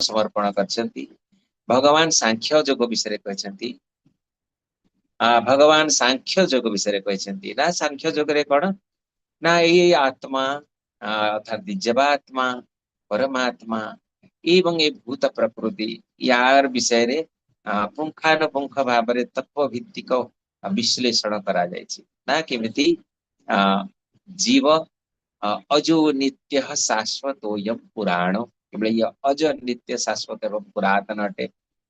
ଆତ୍ମସମର୍ପଣ କରିଛନ୍ତି। ଭଗବାନ ସାଂଖ୍ୟ ଯୋଗ ବିଷୟରେ କହିଛନ୍ତି। ଭଗବାନ ସାଂଖ୍ୟ ଯୋଗ ବିଷୟରେ କହିଛନ୍ତି ନା, ସାଂଖ୍ୟ ଯୋଗରେ କଣ ନା, ଏଇ ଆତ୍ମା, ଅର୍ଥାତ୍ ଜୀବାତ୍ମା, ପରମାତ୍ମା ଏବଂ ଏ ଭୂତ ପ୍ରକୃତି, ୟାର ବିଷୟରେ ପୁଙ୍ଖାନୁପୁଙ୍ଖ ଭାବରେ ତତ୍ତ୍ୱ ଭିତ୍ତିକ ବିଶ୍ଳେଷଣ କରାଯାଇଛି ନା, କେମିତି ଜୀବ ଅଜୋ ନିତ୍ୟ ଶାଶ୍ୱତୋୟମ ପୁରାଣ, କେବଳ ଇଏ ଅଜ, ନିତ୍ୟ, ଶାଶ୍ୱତ ଏବଂ ପୁରାତନ ଅଟେ,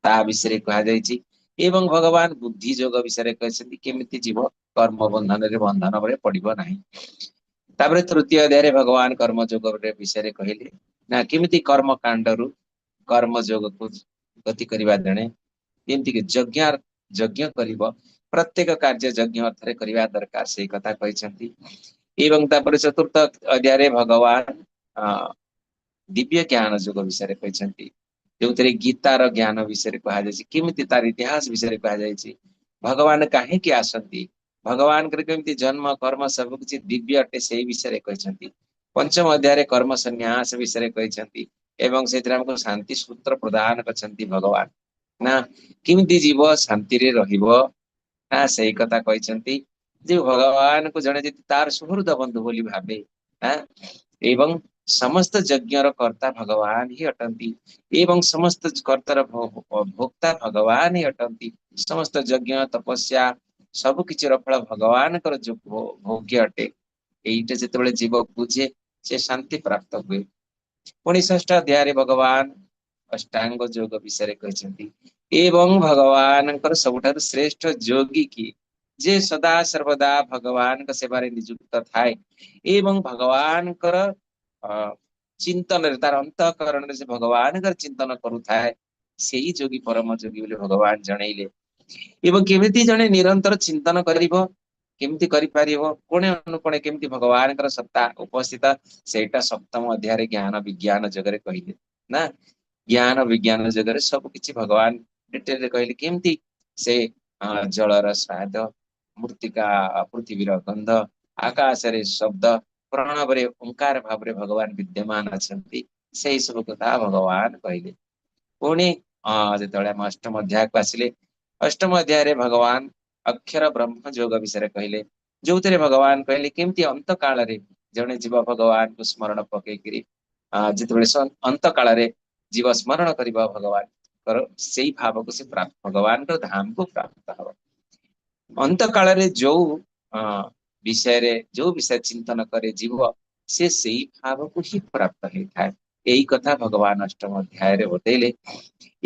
ତା ବିଷୟରେ କୁହାଯାଇଛି। ଏବଂ ଭଗବାନ ବୁଦ୍ଧି ଯୋଗ ବିଷୟରେ କହିଛନ୍ତି, କେମିତି ଜୀବ କର୍ମ ବନ୍ଧନରେ ବନ୍ଧନ ପଡିବ ନାହିଁ। ତାପରେ ତୃତୀୟ ଅଧ୍ୟାୟରେ ଭଗବାନ କର୍ମ ଯୋଗ ବିଷୟରେ କହିଲେ ନା, କେମିତି କର୍ମକାଣ୍ଡରୁ କର୍ମ ଯୋଗକୁ ଗତି କରିବା ଜଣେ, ଯେମିତିକି ଯଜ୍ଞ ଯଜ୍ଞ କରିବ, ପ୍ରତ୍ୟେକ କାର୍ଯ୍ୟ ଯଜ୍ଞ ଅର୍ଥରେ କରିବା ଦରକାର, ସେଇ କଥା କହିଛନ୍ତି। ଏବଂ ତାପରେ ଚତୁର୍ଥ ଅଧ୍ୟାୟରେ ଭଗବାନ ଦିବ୍ୟ ଜ୍ଞାନ ଯୋଗ ବିଷୟରେ କହିଛନ୍ତି, ଯୋଉଥିରେ ଗୀତାର ଜ୍ଞାନ ବିଷୟରେ କୁହାଯାଇଛି, କେମିତି ତାର ଇତିହାସ ବିଷୟରେ କୁହାଯାଇଛି, ଭଗବାନ କାହିଁକି ଆସନ୍ତି, ଭଗବାନଙ୍କର କେମିତି ଜନ୍ମ, କର୍ମ ସବୁ କିଛି ଦିବ୍ୟ ଅଟେ, ସେଇ ବିଷୟରେ କହିଛନ୍ତି। ପଞ୍ଚମ ଅଧ୍ୟାୟରେ କର୍ମ ସନ୍ନ୍ୟାସ ବିଷୟରେ କହିଛନ୍ତି ଏବଂ ସେଥିରେ ଆମକୁ ଶାନ୍ତି ସୂତ୍ର ପ୍ରଦାନ କରିଛନ୍ତି ଭଗବାନ ନା, କେମିତି ଜୀବ ଶାନ୍ତିରେ ରହିବ ନା, ସେଇ କଥା କହିଛନ୍ତି ଯେ ଭଗବାନଙ୍କୁ ଜଣେ ଯଦି ତାର ସୁହୃଦ ବନ୍ଧୁ ବୋଲି ଭାବେ ନା, ଏବଂ ସମସ୍ତ ଯଜ୍ଞର କର୍ତ୍ତା ଭଗବାନ ହିଁ ଅଟନ୍ତି ଏବଂ ସମସ୍ତ କର୍ତ୍ତାର ଭୋକ୍ତା ଭଗବାନ ହିଁ ଅଟନ୍ତି, ସମସ୍ତ ଯଜ୍ଞ ତପସ୍ୟା ସବୁ କିଛିର ଫଳ ଭଗବାନଙ୍କର ଭୋଗ୍ୟ ଅଟେ, ଏଇଟା ଯେତେବେଳେ ଜୀବ ବୁଝେ ସେ ଶାନ୍ତି ପ୍ରାପ୍ତ ହୁଏ। ପୁଣି ଷଷ୍ଠ ଅଧ୍ୟାୟରେ ଭଗବାନ ଅଷ୍ଟାଙ୍ଗ ଯୋଗ ବିଷୟରେ କହିଛନ୍ତି ଏବଂ ଭଗବାନଙ୍କର ସବୁଠାରୁ ଶ୍ରେଷ୍ଠ ଯୋଗୀ କିଏ, ଯେ ସଦା ସର୍ବଦା ଭଗବାନଙ୍କ ସେବାରେ ନିଯୁକ୍ତ ଥାଏ ଏବଂ ଭଗବାନଙ୍କର ଚିନ୍ତନରେ, ତାର ଅନ୍ତଃକରଣରେ ସେ ଭଗବାନଙ୍କର ଚିନ୍ତନ କରୁଥାଏ, ସେଇ ଯୋଗୀ ପରମ ଯୋଗୀ ବୋଲି ଭଗବାନ ଜଣେଇଲେ। ଏବଂ କେମିତି ଜଣେ ନିରନ୍ତର ଚିନ୍ତନ କରିବ, କେମିତି କରିପାରିବ, କୋଣେ ଅନୁକୋଣେ କେମିତି ଭଗବାନଙ୍କର ସତ୍ତା ଉପସ୍ଥିତ, ସେଇଟା ସପ୍ତମ ଅଧ୍ୟାୟରେ ଜ୍ଞାନ ବିଜ୍ଞାନ ଯୋଗରେ କହିଲେ ନା। ଜ୍ଞାନ ବିଜ୍ଞାନ ଯୋଗରେ ସବୁ କିଛି ଭଗବାନ ଡିଟେଲରେ କହିଲେ, କେମିତି ସେ ଜଳର ସ୍ୱାଦ, ମୃତ୍ତିକା ପୃଥିବୀର ଗନ୍ଧ, ଆକାଶରେ ଶବ୍ଦ, ପ୍ରଣବରେ ଓଙ୍କାର ଭାବରେ ଭଗବାନ ବିଦ୍ୟମାନ ଅଛନ୍ତି, ସେଇ ସବୁ କଥା ଭଗବାନ କହିଲେ। ପୁଣି ଯେତେବେଳେ ଆମେ ଅଷ୍ଟମ ଅଧ୍ୟାୟକୁ ଆସିଲେ, ଅଷ୍ଟମ ଅଧ୍ୟାୟରେ ଭଗବାନ ଅକ୍ଷର ବ୍ରହ୍ମ ଯୋଗ ବିଷୟରେ କହିଲେ, ଯୋଉଥିରେ ଭଗବାନ କହିଲେ କେମିତି ଅନ୍ତ କାଳରେ ଜଣେ ଜୀବ ଭଗବାନଙ୍କୁ ସ୍ମରଣ ପକେଇକିରି, ଯେତେବେଳେ ଅନ୍ତ କାଳରେ ଜୀବ ସ୍ମରଣ କରିବ ଭଗବାନଙ୍କର, ସେଇ ଭାବକୁ ସେ ପ୍ରାପ୍ତ, ଭଗବାନଙ୍କର ଧାମକୁ ପ୍ରାପ୍ତ ହବ। ଅନ୍ତ କାଳରେ ଯୋଉ ବିଷୟରେ, ଯୋଉ ବିଷୟ ଚିନ୍ତନ କରେ ଜୀବ, ସେ ସେଇ ଭାବକୁ ହିଁ ପ୍ରାପ୍ତ ହେଇଥାଏ। ଏଇ କଥା ଭଗବାନ ଅଷ୍ଟମ ଅଧ୍ୟାୟରେ ବତେଇଲେ।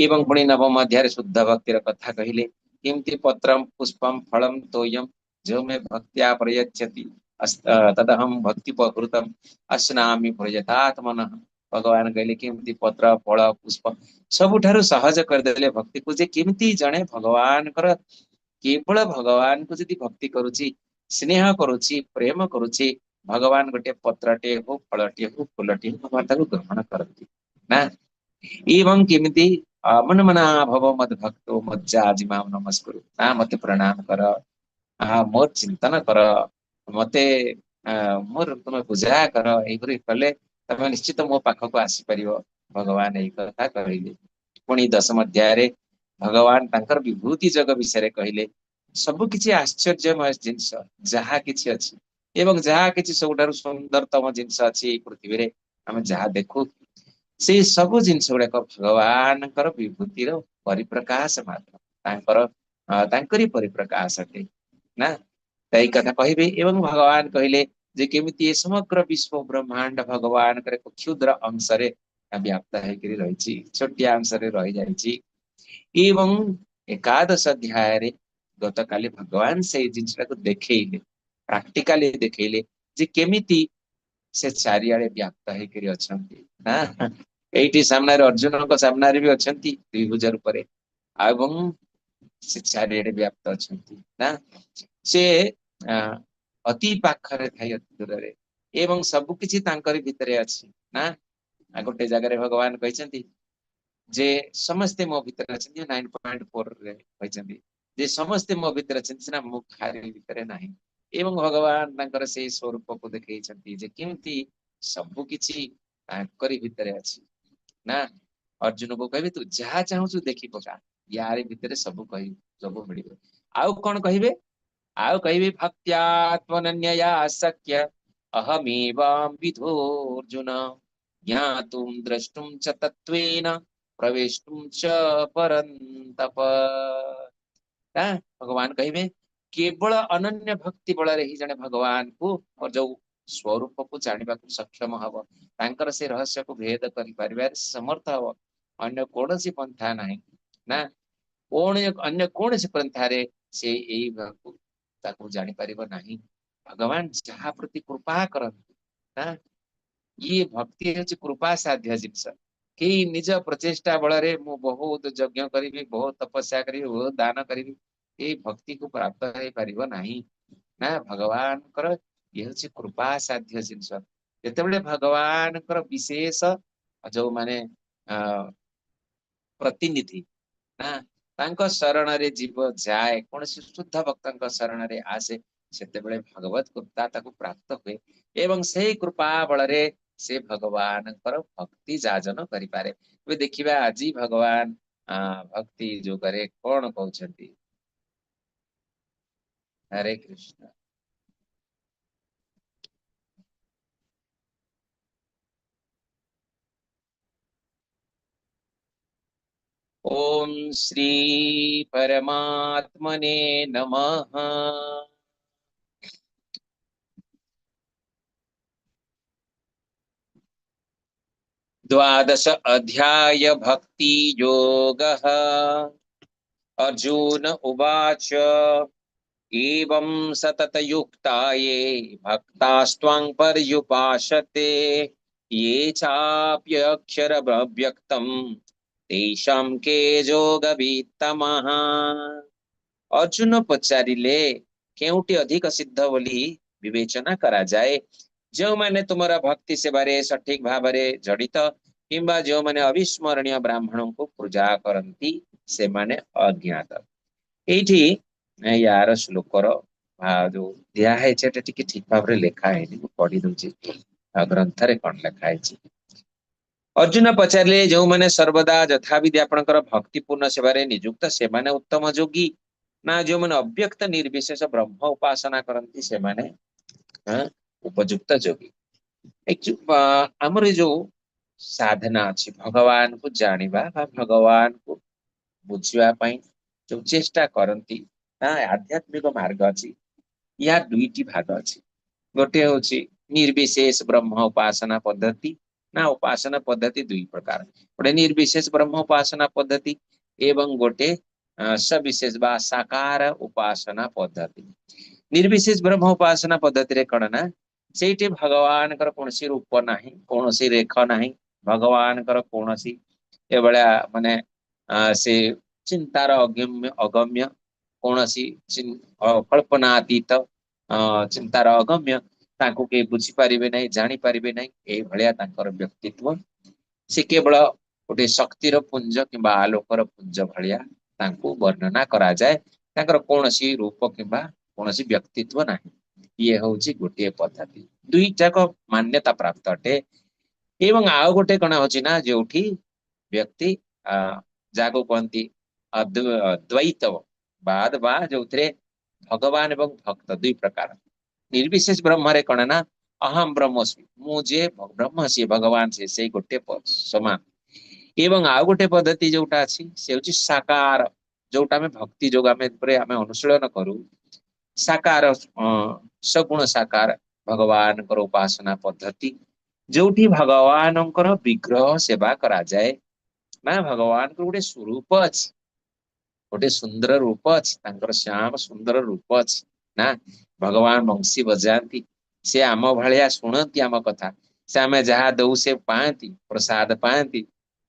ଏବଂ ପୁଣି ନବମ ଅଧ୍ୟାୟରେ ଶୁଦ୍ଧ ଭକ୍ତିର କଥା କହିଲେ, କେମିତି ପତ୍ରମ ପୁଷ୍ପମ ଫଳମ ତୋୟମ ଯୋ ମେ ଭକ୍ତ୍ୟା ପ୍ରୟଚ୍ଛତି ତଦହମ ଭକ୍ତି ପ୍ରକୃତମ ଅଶ୍ନାମି ପ୍ରୟତାତ୍ମନଃ। ଭଗବାନ କହିଲେ କେମିତି ପତ୍ର, ଫଳ, ପୁଷ୍ପ ସବୁଠାରୁ ସହଜ କରିଦେଲେ ଭକ୍ତିକୁ, ଯେ କେମିତି ଜଣେ ଭଗବାନଙ୍କର, କେବଳ ଭଗବାନଙ୍କୁ ଯଦି ଭକ୍ତି କରୁଛି, ସ୍ନେହ କରୁଛି, ପ୍ରେମ କରୁଛି, ଭଗବାନ ଗୋଟେ ପତ୍ରଟିଏ ହଉ, ଫଳଟିଏ ହଉ, ଫୁଲଟିଏ ହଉ, ଭଗବାନ ତାକୁ ଗ୍ରହଣ କରନ୍ତି ନା। ଏବଂ କେମିତି ମନମନା ଭବ ମଦ ଭକ୍ତୋ ମଜ୍ଜାଜି ମାମ ନମସ୍କରୁ ନା, ମତେ ପ୍ରଣାମ କର, ମୋର ଚିନ୍ତନ କର, ମତେ ମୋର ତୁମେ ପୂଜା କର, ଏଇପରି କଲେ ତମେ ନିଶ୍ଚିତ ମୋ ପାଖକୁ ଆସିପାରିବ, ଭଗବାନ ଏଇ କଥା କହିଲେ। ପୁଣି ଦଶମ ଅଧ୍ୟାୟରେ ଭଗବାନ ତାଙ୍କର ବିଭୂତି ଯୋଗ ବିଷୟରେ କହିଲେ। ସବୁ କିଛି ଆଶ୍ଚର୍ଯ୍ୟମୟ ଜିନିଷ ଯାହା କିଛି ଅଛି ଏବଂ ଯାହା କିଛି ସବୁଠାରୁ ସୁନ୍ଦରତମ ଜିନିଷ ଅଛି ଏଇ ପୃଥିବୀରେ, ଆମେ ଯାହା ଦେଖୁ ସେଇ ସବୁ ଜିନିଷ ଗୁଡାକ ଭଗବାନଙ୍କର ବିଭୂତିର ପରିପ୍ରକାଶ ମାତ୍ର, ତାଙ୍କରି ପରିପ୍ରକାଶ ଅଟେ ନା, ଏଇ କଥା କହିବେ। ଏବଂ ଭଗବାନ କହିଲେ ଯେ କେମିତି ଏ ସମଗ୍ର ବିଶ୍ୱ ବ୍ରହ୍ମାଣ୍ଡ ଭଗବାନଙ୍କର ଏକ କ୍ଷୁଦ୍ର ଅଂଶରେ ବ୍ୟାପ୍ତ ହେଇକରି ରହିଛି, ଛୋଟିଆ ଅଂଶରେ ରହିଯାଇଛି। ଏବଂ ଏକାଦଶ ଅଧ୍ୟାୟରେ ଗତକାଲି ଭଗବାନ ସେଇ ଜିନିଷଟାକୁ ଦେଖେଇଲେ, ପ୍ରାକ୍ଟିକାଲି ଦେଖେଇଲେ ଯେ କେମିତି ସେ ଚାରିଆଡେ ବ୍ୟାପ୍ତ ହେଇକରି ଅଛନ୍ତି ନା। ଏଇଠି ସାମ୍ନାରେ ଅର୍ଜୁନଙ୍କ ସାମ୍ନାରେ ବି ଅଛନ୍ତି ଦ୍ୱିଭୁଜ ରୂପରେ, ଏବଂ ସେ ଚାରିଆଡେ ବ୍ୟାପ୍ତ ଅଛନ୍ତି ନା। ସେ ଅତି ପାଖରେ ଥାଇ ଅତି ଦୂରରେ, ଏବଂ ସବୁ କିଛି ତାଙ୍କରି ଭିତରେ ଅଛି ନା। ଗୋଟେ ଜାଗାରେ ଭଗବାନ କହିଛନ୍ତି ଯେ ସମସ୍ତେ ମୋ ଭିତରେ ଅଛନ୍ତି, 9.4 ରେ କହିଛନ୍ତି ଯେ ସମସ୍ତେ ମୋ ଭିତରେ ଅଛନ୍ତି, ସିନା ମୁଁ କାହାରି ଭିତରେ ନାହିଁ। ଏବଂ ଭଗବାନ ତାଙ୍କର ସେଇ ସ୍ୱରୂପକୁ ଦେଖେଇଛନ୍ତି ଯେ କେମିତି ସବୁ କିଛି ତାଙ୍କରି ଭିତରେ ଅଛି ନା। ଅର୍ଜୁନକୁ କହିବେ ତୁ ଯାହା ଚାହୁଁଛୁ ଦେଖି ପକା, ୟାରି ଭିତରେ ସବୁ କହିବୁ, ସବୁ ମିଳିବ। ଆଉ କଣ କହିବେ? ଆଉ କହିବେ ଭକ୍ତ୍ୟାତ୍ମନନ୍ୟୟା ସଖ୍ୟ ଅହମେବାಂ ବିଧୋର୍ଜୁନ ଜ୍ଞାତୁಂ ଦ୍ରଷ୍ଟୁಂ ଚ ତତ୍ତ୍ୱେନ ପ୍ରବେଷ୍ଟୁಂ ଚ ପରନ୍ତପ। ଭଗବାନ କହିବେ କେବଳ ଅନନ୍ୟ ଭକ୍ତି ବଳରେ ହିଁ ଜଣେ ଭଗବାନଙ୍କୁ ଯୋଉ ସ୍ୱରୂପକୁ ଜାଣିବାକୁ ସକ୍ଷମ ହବ, ତାଙ୍କର ସେ ରହସ୍ୟକୁ ଭେଦ କରିପାରିବାରେ ସମର୍ଥ ହବ। ଅନ୍ୟ କୌଣସି ପନ୍ଥା ନାହିଁ ନା, ଅନ୍ୟ କୌଣସି ପନ୍ଥାରେ ସେ ଏଇ ତାକୁ ଜାଣିପାରିବ ନାହିଁ। ଭଗବାନ ଯାହା ପ୍ରତି କୃପା କରନ୍ତି ନା, ଇଏ ଭକ୍ତି ହେଉଛି କୃପା ସାଧ୍ୟ ଜିନିଷ। କେହି ନିଜ ପ୍ରଚେଷ୍ଟା ବଳରେ ମୁଁ ବହୁତ ଯଜ୍ଞ କରିବି, ବହୁତ ତପସ୍ୟା କରିବି, ବହୁତ ଦାନ କରିବି, ଏଇ ଭକ୍ତିକୁ ପ୍ରାପ୍ତ ହେଇପାରିବ ନାହିଁ ନା। ଭଗବାନଙ୍କର ଇଏ ହଉଛି କୃପା ସାଧ୍ୟ ଜିନିଷ। ଯେତେବେଳେ ଭଗବାନଙ୍କର ବିଶେଷ ଯୋଉମାନେ ପ୍ରତିନିଧି ନା, ତାଙ୍କ ଶରଣରେ ଜୀବ ଯାଏ, କୌଣସି ଶୁଦ୍ଧ ଭକ୍ତଙ୍କ ଶରଣରେ ଆସେ, ସେତେବେଳେ ଭଗବତ କୃପା ତାକୁ ପ୍ରାପ୍ତ ହୁଏ ଏବଂ ସେଇ କୃପା ବଳରେ ସେ ଭଗବାନଙ୍କର ଭକ୍ତି ଯାଜନ କରିପାରେ। ଏବେ ଦେଖିବା ଆଜି ଭଗବାନ ଭକ୍ତି ଯୋଗରେ କଣ କହୁଛନ୍ତି। ହରେ କୃଷ୍ଣ। ଓಂ ଶ୍ରୀ ପରମାତ୍ମନେ ନମଃ। ଦ୍ୱାଦଶ ଅଧ୍ୟାୟ ଭକ୍ତି ଯୋଗଃ। अर्जुन उवाच एवं सततयुक्ता ये भक्तास्त्वां पर्युपासते ये चाप्यक्षरमव्यक्तं तेषां के ଯୋଗବିତ୍ତମଃ। ଅର୍ଜୁନ ପଚାରିଲେ କେଉଁଟି ଅଧିକ ସିଦ୍ଧ ବୋଲି ବିବେଚନା କରାଯାଏ? ଯେଉଁମାନେ ତୁମର ଭକ୍ତି ସେବାରେ ସଠିକ ଭାବରେ ଜଡ଼ିତ କିମ୍ବା ଯେଉଁମାନେ ଅବିସ୍ମରଣୀୟ ବ୍ରାହ୍ମଣଙ୍କୁ ପୂଜା କରନ୍ତି ସେମାନେ ଅଜ୍ଞାତ। ଏଇଠି ୟାର ଶ୍ଲୋକର ଯୋଉ ଦିଆ ହେଇଛି ଏଟା ଟିକେ ଠିକ ଭାବରେ ଲେଖା ହେଇନି, ମୁଁ ପଢି ଦଉଛି ଗ୍ରନ୍ଥରେ କଣ ଲେଖା ହେଇଛି। ଅର୍ଜୁନ ପଚାରିଲେ ଯେଉଁମାନେ ସର୍ବଦା ଯଥାବିଧି ଆପଣଙ୍କର ଭକ୍ତିପୂର୍ଣ୍ଣ ସେବାରେ ନିଯୁକ୍ତ ସେମାନେ ଉତ୍ତମ ଯୋଗୀ ନା ଯେଉଁମାନେ ଅବ୍ୟକ୍ତ ନିର୍ବିଶେଷ ବ୍ରହ୍ମ ଉପାସନା କରନ୍ତି ସେମାନେ ଉପଯୁକ୍ତ ଯୋଗୀ? ଆମର ଯୋଉ ସାଧନା ଅଛି ଭଗବାନଙ୍କୁ ଜାଣିବା ବା ଭଗବାନଙ୍କୁ ବୁଝିବା ପାଇଁ ଯୋଉ ଚେଷ୍ଟା କରନ୍ତି ନା, ଆଧ୍ୟାତ୍ମିକ ମାର୍ଗ ଅଛି, ୟା ଦୁଇଟି ଭାଗ ଅଛି। ଗୋଟେ ହଉଛି ନିର୍ବିଶେଷ ବ୍ରହ୍ମ ଉପାସନା ପଦ୍ଧତି ନା, ଉପାସନା ପଦ୍ଧତି ଦୁଇ ପ୍ରକାର, ଗୋଟେ ନିର୍ବିଶେଷ ବ୍ରହ୍ମ ଉପାସନା ପଦ୍ଧତି ଏବଂ ଗୋଟେ ସବିଶେଷ ବା ସାକାର ଉପାସନା ପଦ୍ଧତି। ନିର୍ବିଶେଷ ବ୍ରହ୍ମ ଉପାସନା ପଦ୍ଧତିରେ କଣ ନା, ସେଇଠି ଭଗବାନଙ୍କର କୌଣସି ରୂପ ନାହିଁ, କୌଣସି ରେଖ ନାହିଁ, ଭଗବାନଙ୍କର କୌଣସି ଏଭଳିଆ ମାନେ ସେ ଚିନ୍ତାର ଅଗମ୍ୟ, କୌଣସି କଳ୍ପନାତୀତ ଚିନ୍ତାର ଅଗମ୍ୟ, ତାଙ୍କୁ କେହି ବୁଝିପାରିବେ ନାହିଁ, ଜାଣିପାରିବେ ନାହିଁ, ଏଇଭଳିଆ ତାଙ୍କର ବ୍ୟକ୍ତିତ୍ୱ। ସେ କେବଳ ଗୋଟେ ଶକ୍ତିର ପୁଞ୍ଜ କିମ୍ବା ଆଲୋକର ପୁଞ୍ଜ ଭଳିଆ ତାଙ୍କୁ ବର୍ଣ୍ଣନା କରାଯାଏ, ତାଙ୍କର କୌଣସି ରୂପ କିମ୍ବା କୌଣସି ବ୍ୟକ୍ତିତ୍ୱ ନାହିଁ। ଇଏ ହଉଛି ଗୋଟିଏ ପଦ୍ଧତି, ଦୁଇଟାକ ମାନ୍ୟତା ପ୍ରାପ୍ତ ଅଟେ। ଏବଂ ଆଉ ଗୋଟେ କଣ ହଉଛି ନା, ଯୋଉଠି ବ୍ୟକ୍ତି ଯାହାକୁ କୁହନ୍ତି ଦ୍ୱୈତବାଦ ବା ଯୋଉଥିରେ ଭଗବାନ ଏବଂ ଭକ୍ତ ଦୁଇ ପ୍ରକାର। ନିର୍ବିଶେଷ ବ୍ରହ୍ମରେ କଣ ନା ଅହಂ ବ୍ରହ୍ମସ୍ମି, ମୁଁ ଯେ ବ୍ରହ୍ମ ସିଏ ଭଗବାନ ସିଏ, ସେଇ ଗୋଟେ ସମାନ। ଏବଂ ଆଉ ଗୋଟେ ପଦ୍ଧତି ଯୋଉଟା ଅଛି ସେ ହଉଛି ସାକାର, ଯୋଉଟା ଆମେ ଭକ୍ତି ଯୋଗ ଆମେ ଉପରେ ଆମେ ଅନୁଶୀଳନ କରୁ। ସାକାର ସଗୁଣ ସାକାର ଭଗବାନଙ୍କର ଉପାସନା ପଦ୍ଧତି, ଯୋଉଠି ଭଗବାନଙ୍କର ବିଗ୍ରହ ସେବା କରାଯାଏ ନା, ଭଗବାନଙ୍କର ଗୋଟେ ସ୍ୱରୂପ ଅଛି, ଗୋଟେ ସୁନ୍ଦର ରୂପ ଅଛି, ତାଙ୍କର ଶ୍ୟାମ ସୁନ୍ଦର ରୂପ ଅଛି ନା, ଭଗବାନ ବଂଶୀ ବଜାନ୍ତି, ସେ ଆମ ଭଳିଆ ଶୁଣନ୍ତି ଆମ କଥା, ସେ ଆମେ ଯାହା ଦଉ ସେ ପାଆନ୍ତି, ପ୍ରସାଦ ପାଆନ୍ତି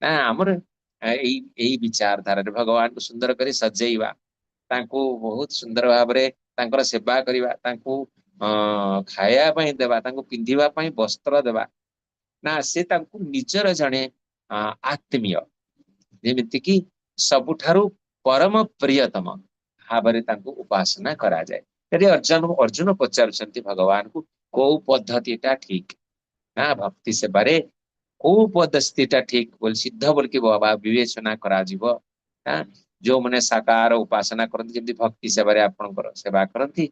ନା। ଆମର ଏଇ ବିଚାରଧାରାରେ ଭଗବାନଙ୍କୁ ସୁନ୍ଦର କରି ସଜେଇବା, ତାଙ୍କୁ ବହୁତ ସୁନ୍ଦର ଭାବରେ ତାଙ୍କର ସେବା କରିବା, ତାଙ୍କୁ ଖାଇବା ପାଇଁ ଦେବା, ତାଙ୍କୁ ପିନ୍ଧିବା ପାଇଁ ବସ୍ତ୍ର ଦେବା ନା, ସେ ତାଙ୍କୁ ନିଜର ଜଣେ ଆତ୍ମୀୟ, ଯେମିତିକି ସବୁଠାରୁ ପରମ ପ୍ରିୟତମ ଭାବରେ ତାଙ୍କୁ ଉପାସନା କରାଯାଏ। ସେଠି ଅର୍ଜୁନ ପଚାରୁଛନ୍ତି ଭଗବାନଙ୍କୁ କୋଉ ପଦ୍ଧତିଟା ଠିକ ନା, ଭକ୍ତି ସେବାରେ କୋଉ ପଦ୍ଧତିଟା ଠିକ ବୋଲି ସିଦ୍ଧ ବୋଲିକି ବା ବିବେଚନା କରାଯିବ? ଯୋଉମାନେ ସାକାର ଉପାସନା କରନ୍ତି, ଯେମିତି ଭକ୍ତି ସେବାରେ ଆପଣଙ୍କର ସେବା କରନ୍ତି,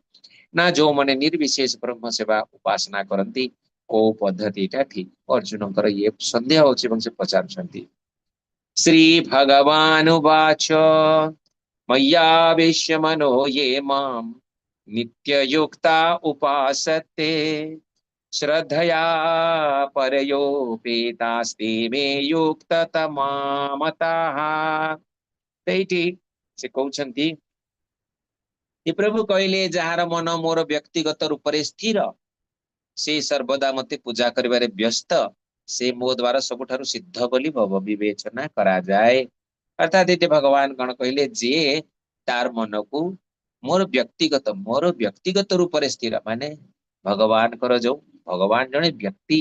ନା ଯୋଉମାନେ ନିର୍ବିଶେଷ ବ୍ରହ୍ମ ସେବା ଉପାସନା କରନ୍ତି, କୋଉ ପଦ୍ଧତିଟା ଠିକ? ଅର୍ଜୁନଙ୍କର ଇଏ ସନ୍ଦେହ ହଉଛି ଏବଂ ସେ ପଚାରୁଛନ୍ତି। ଶ୍ରୀ ଭଗବାନୁବାଚ ମୟ୍ୟାବେଶ୍ୟ ମନୋ ୟେ ମାମ୍ ନିତ୍ୟୟୁକ୍ତା ଉପାସତେ ଶ୍ରଦ୍ଧୟା ପରୟୋପେତାସ୍ତେ ମେ ୟୁକ୍ତତମା ମତାଃ। ଏଇଠି ସେ କହୁଛନ୍ତି, ପ୍ରଭୁ କହିଲେ, ଯାହାର ମନ ମୋର ବ୍ୟକ୍ତିଗତ ରୂପରେ ସ୍ଥିର, ସେ ସର୍ବଦା ମତେ ପୂଜା କରିବାରେ ବ୍ୟସ୍ତ, ସେ ମୋ ଦ୍ଵାରା ସବୁଠାରୁ ସିଦ୍ଧ ବୋଲି ବିବେଚନା କରାଯାଏ। ଅର୍ଥାତ ଏଠି ଭଗବାନ କଣ କହିଲେ? ଯେ ତାର ମନକୁ ମୋର ବ୍ୟକ୍ତିଗତ ରୂପରେ ସ୍ଥିର, ମାନେ ଭଗବାନଙ୍କର ଯୋଉ ଭଗବାନ ଜଣେ ବ୍ୟକ୍ତି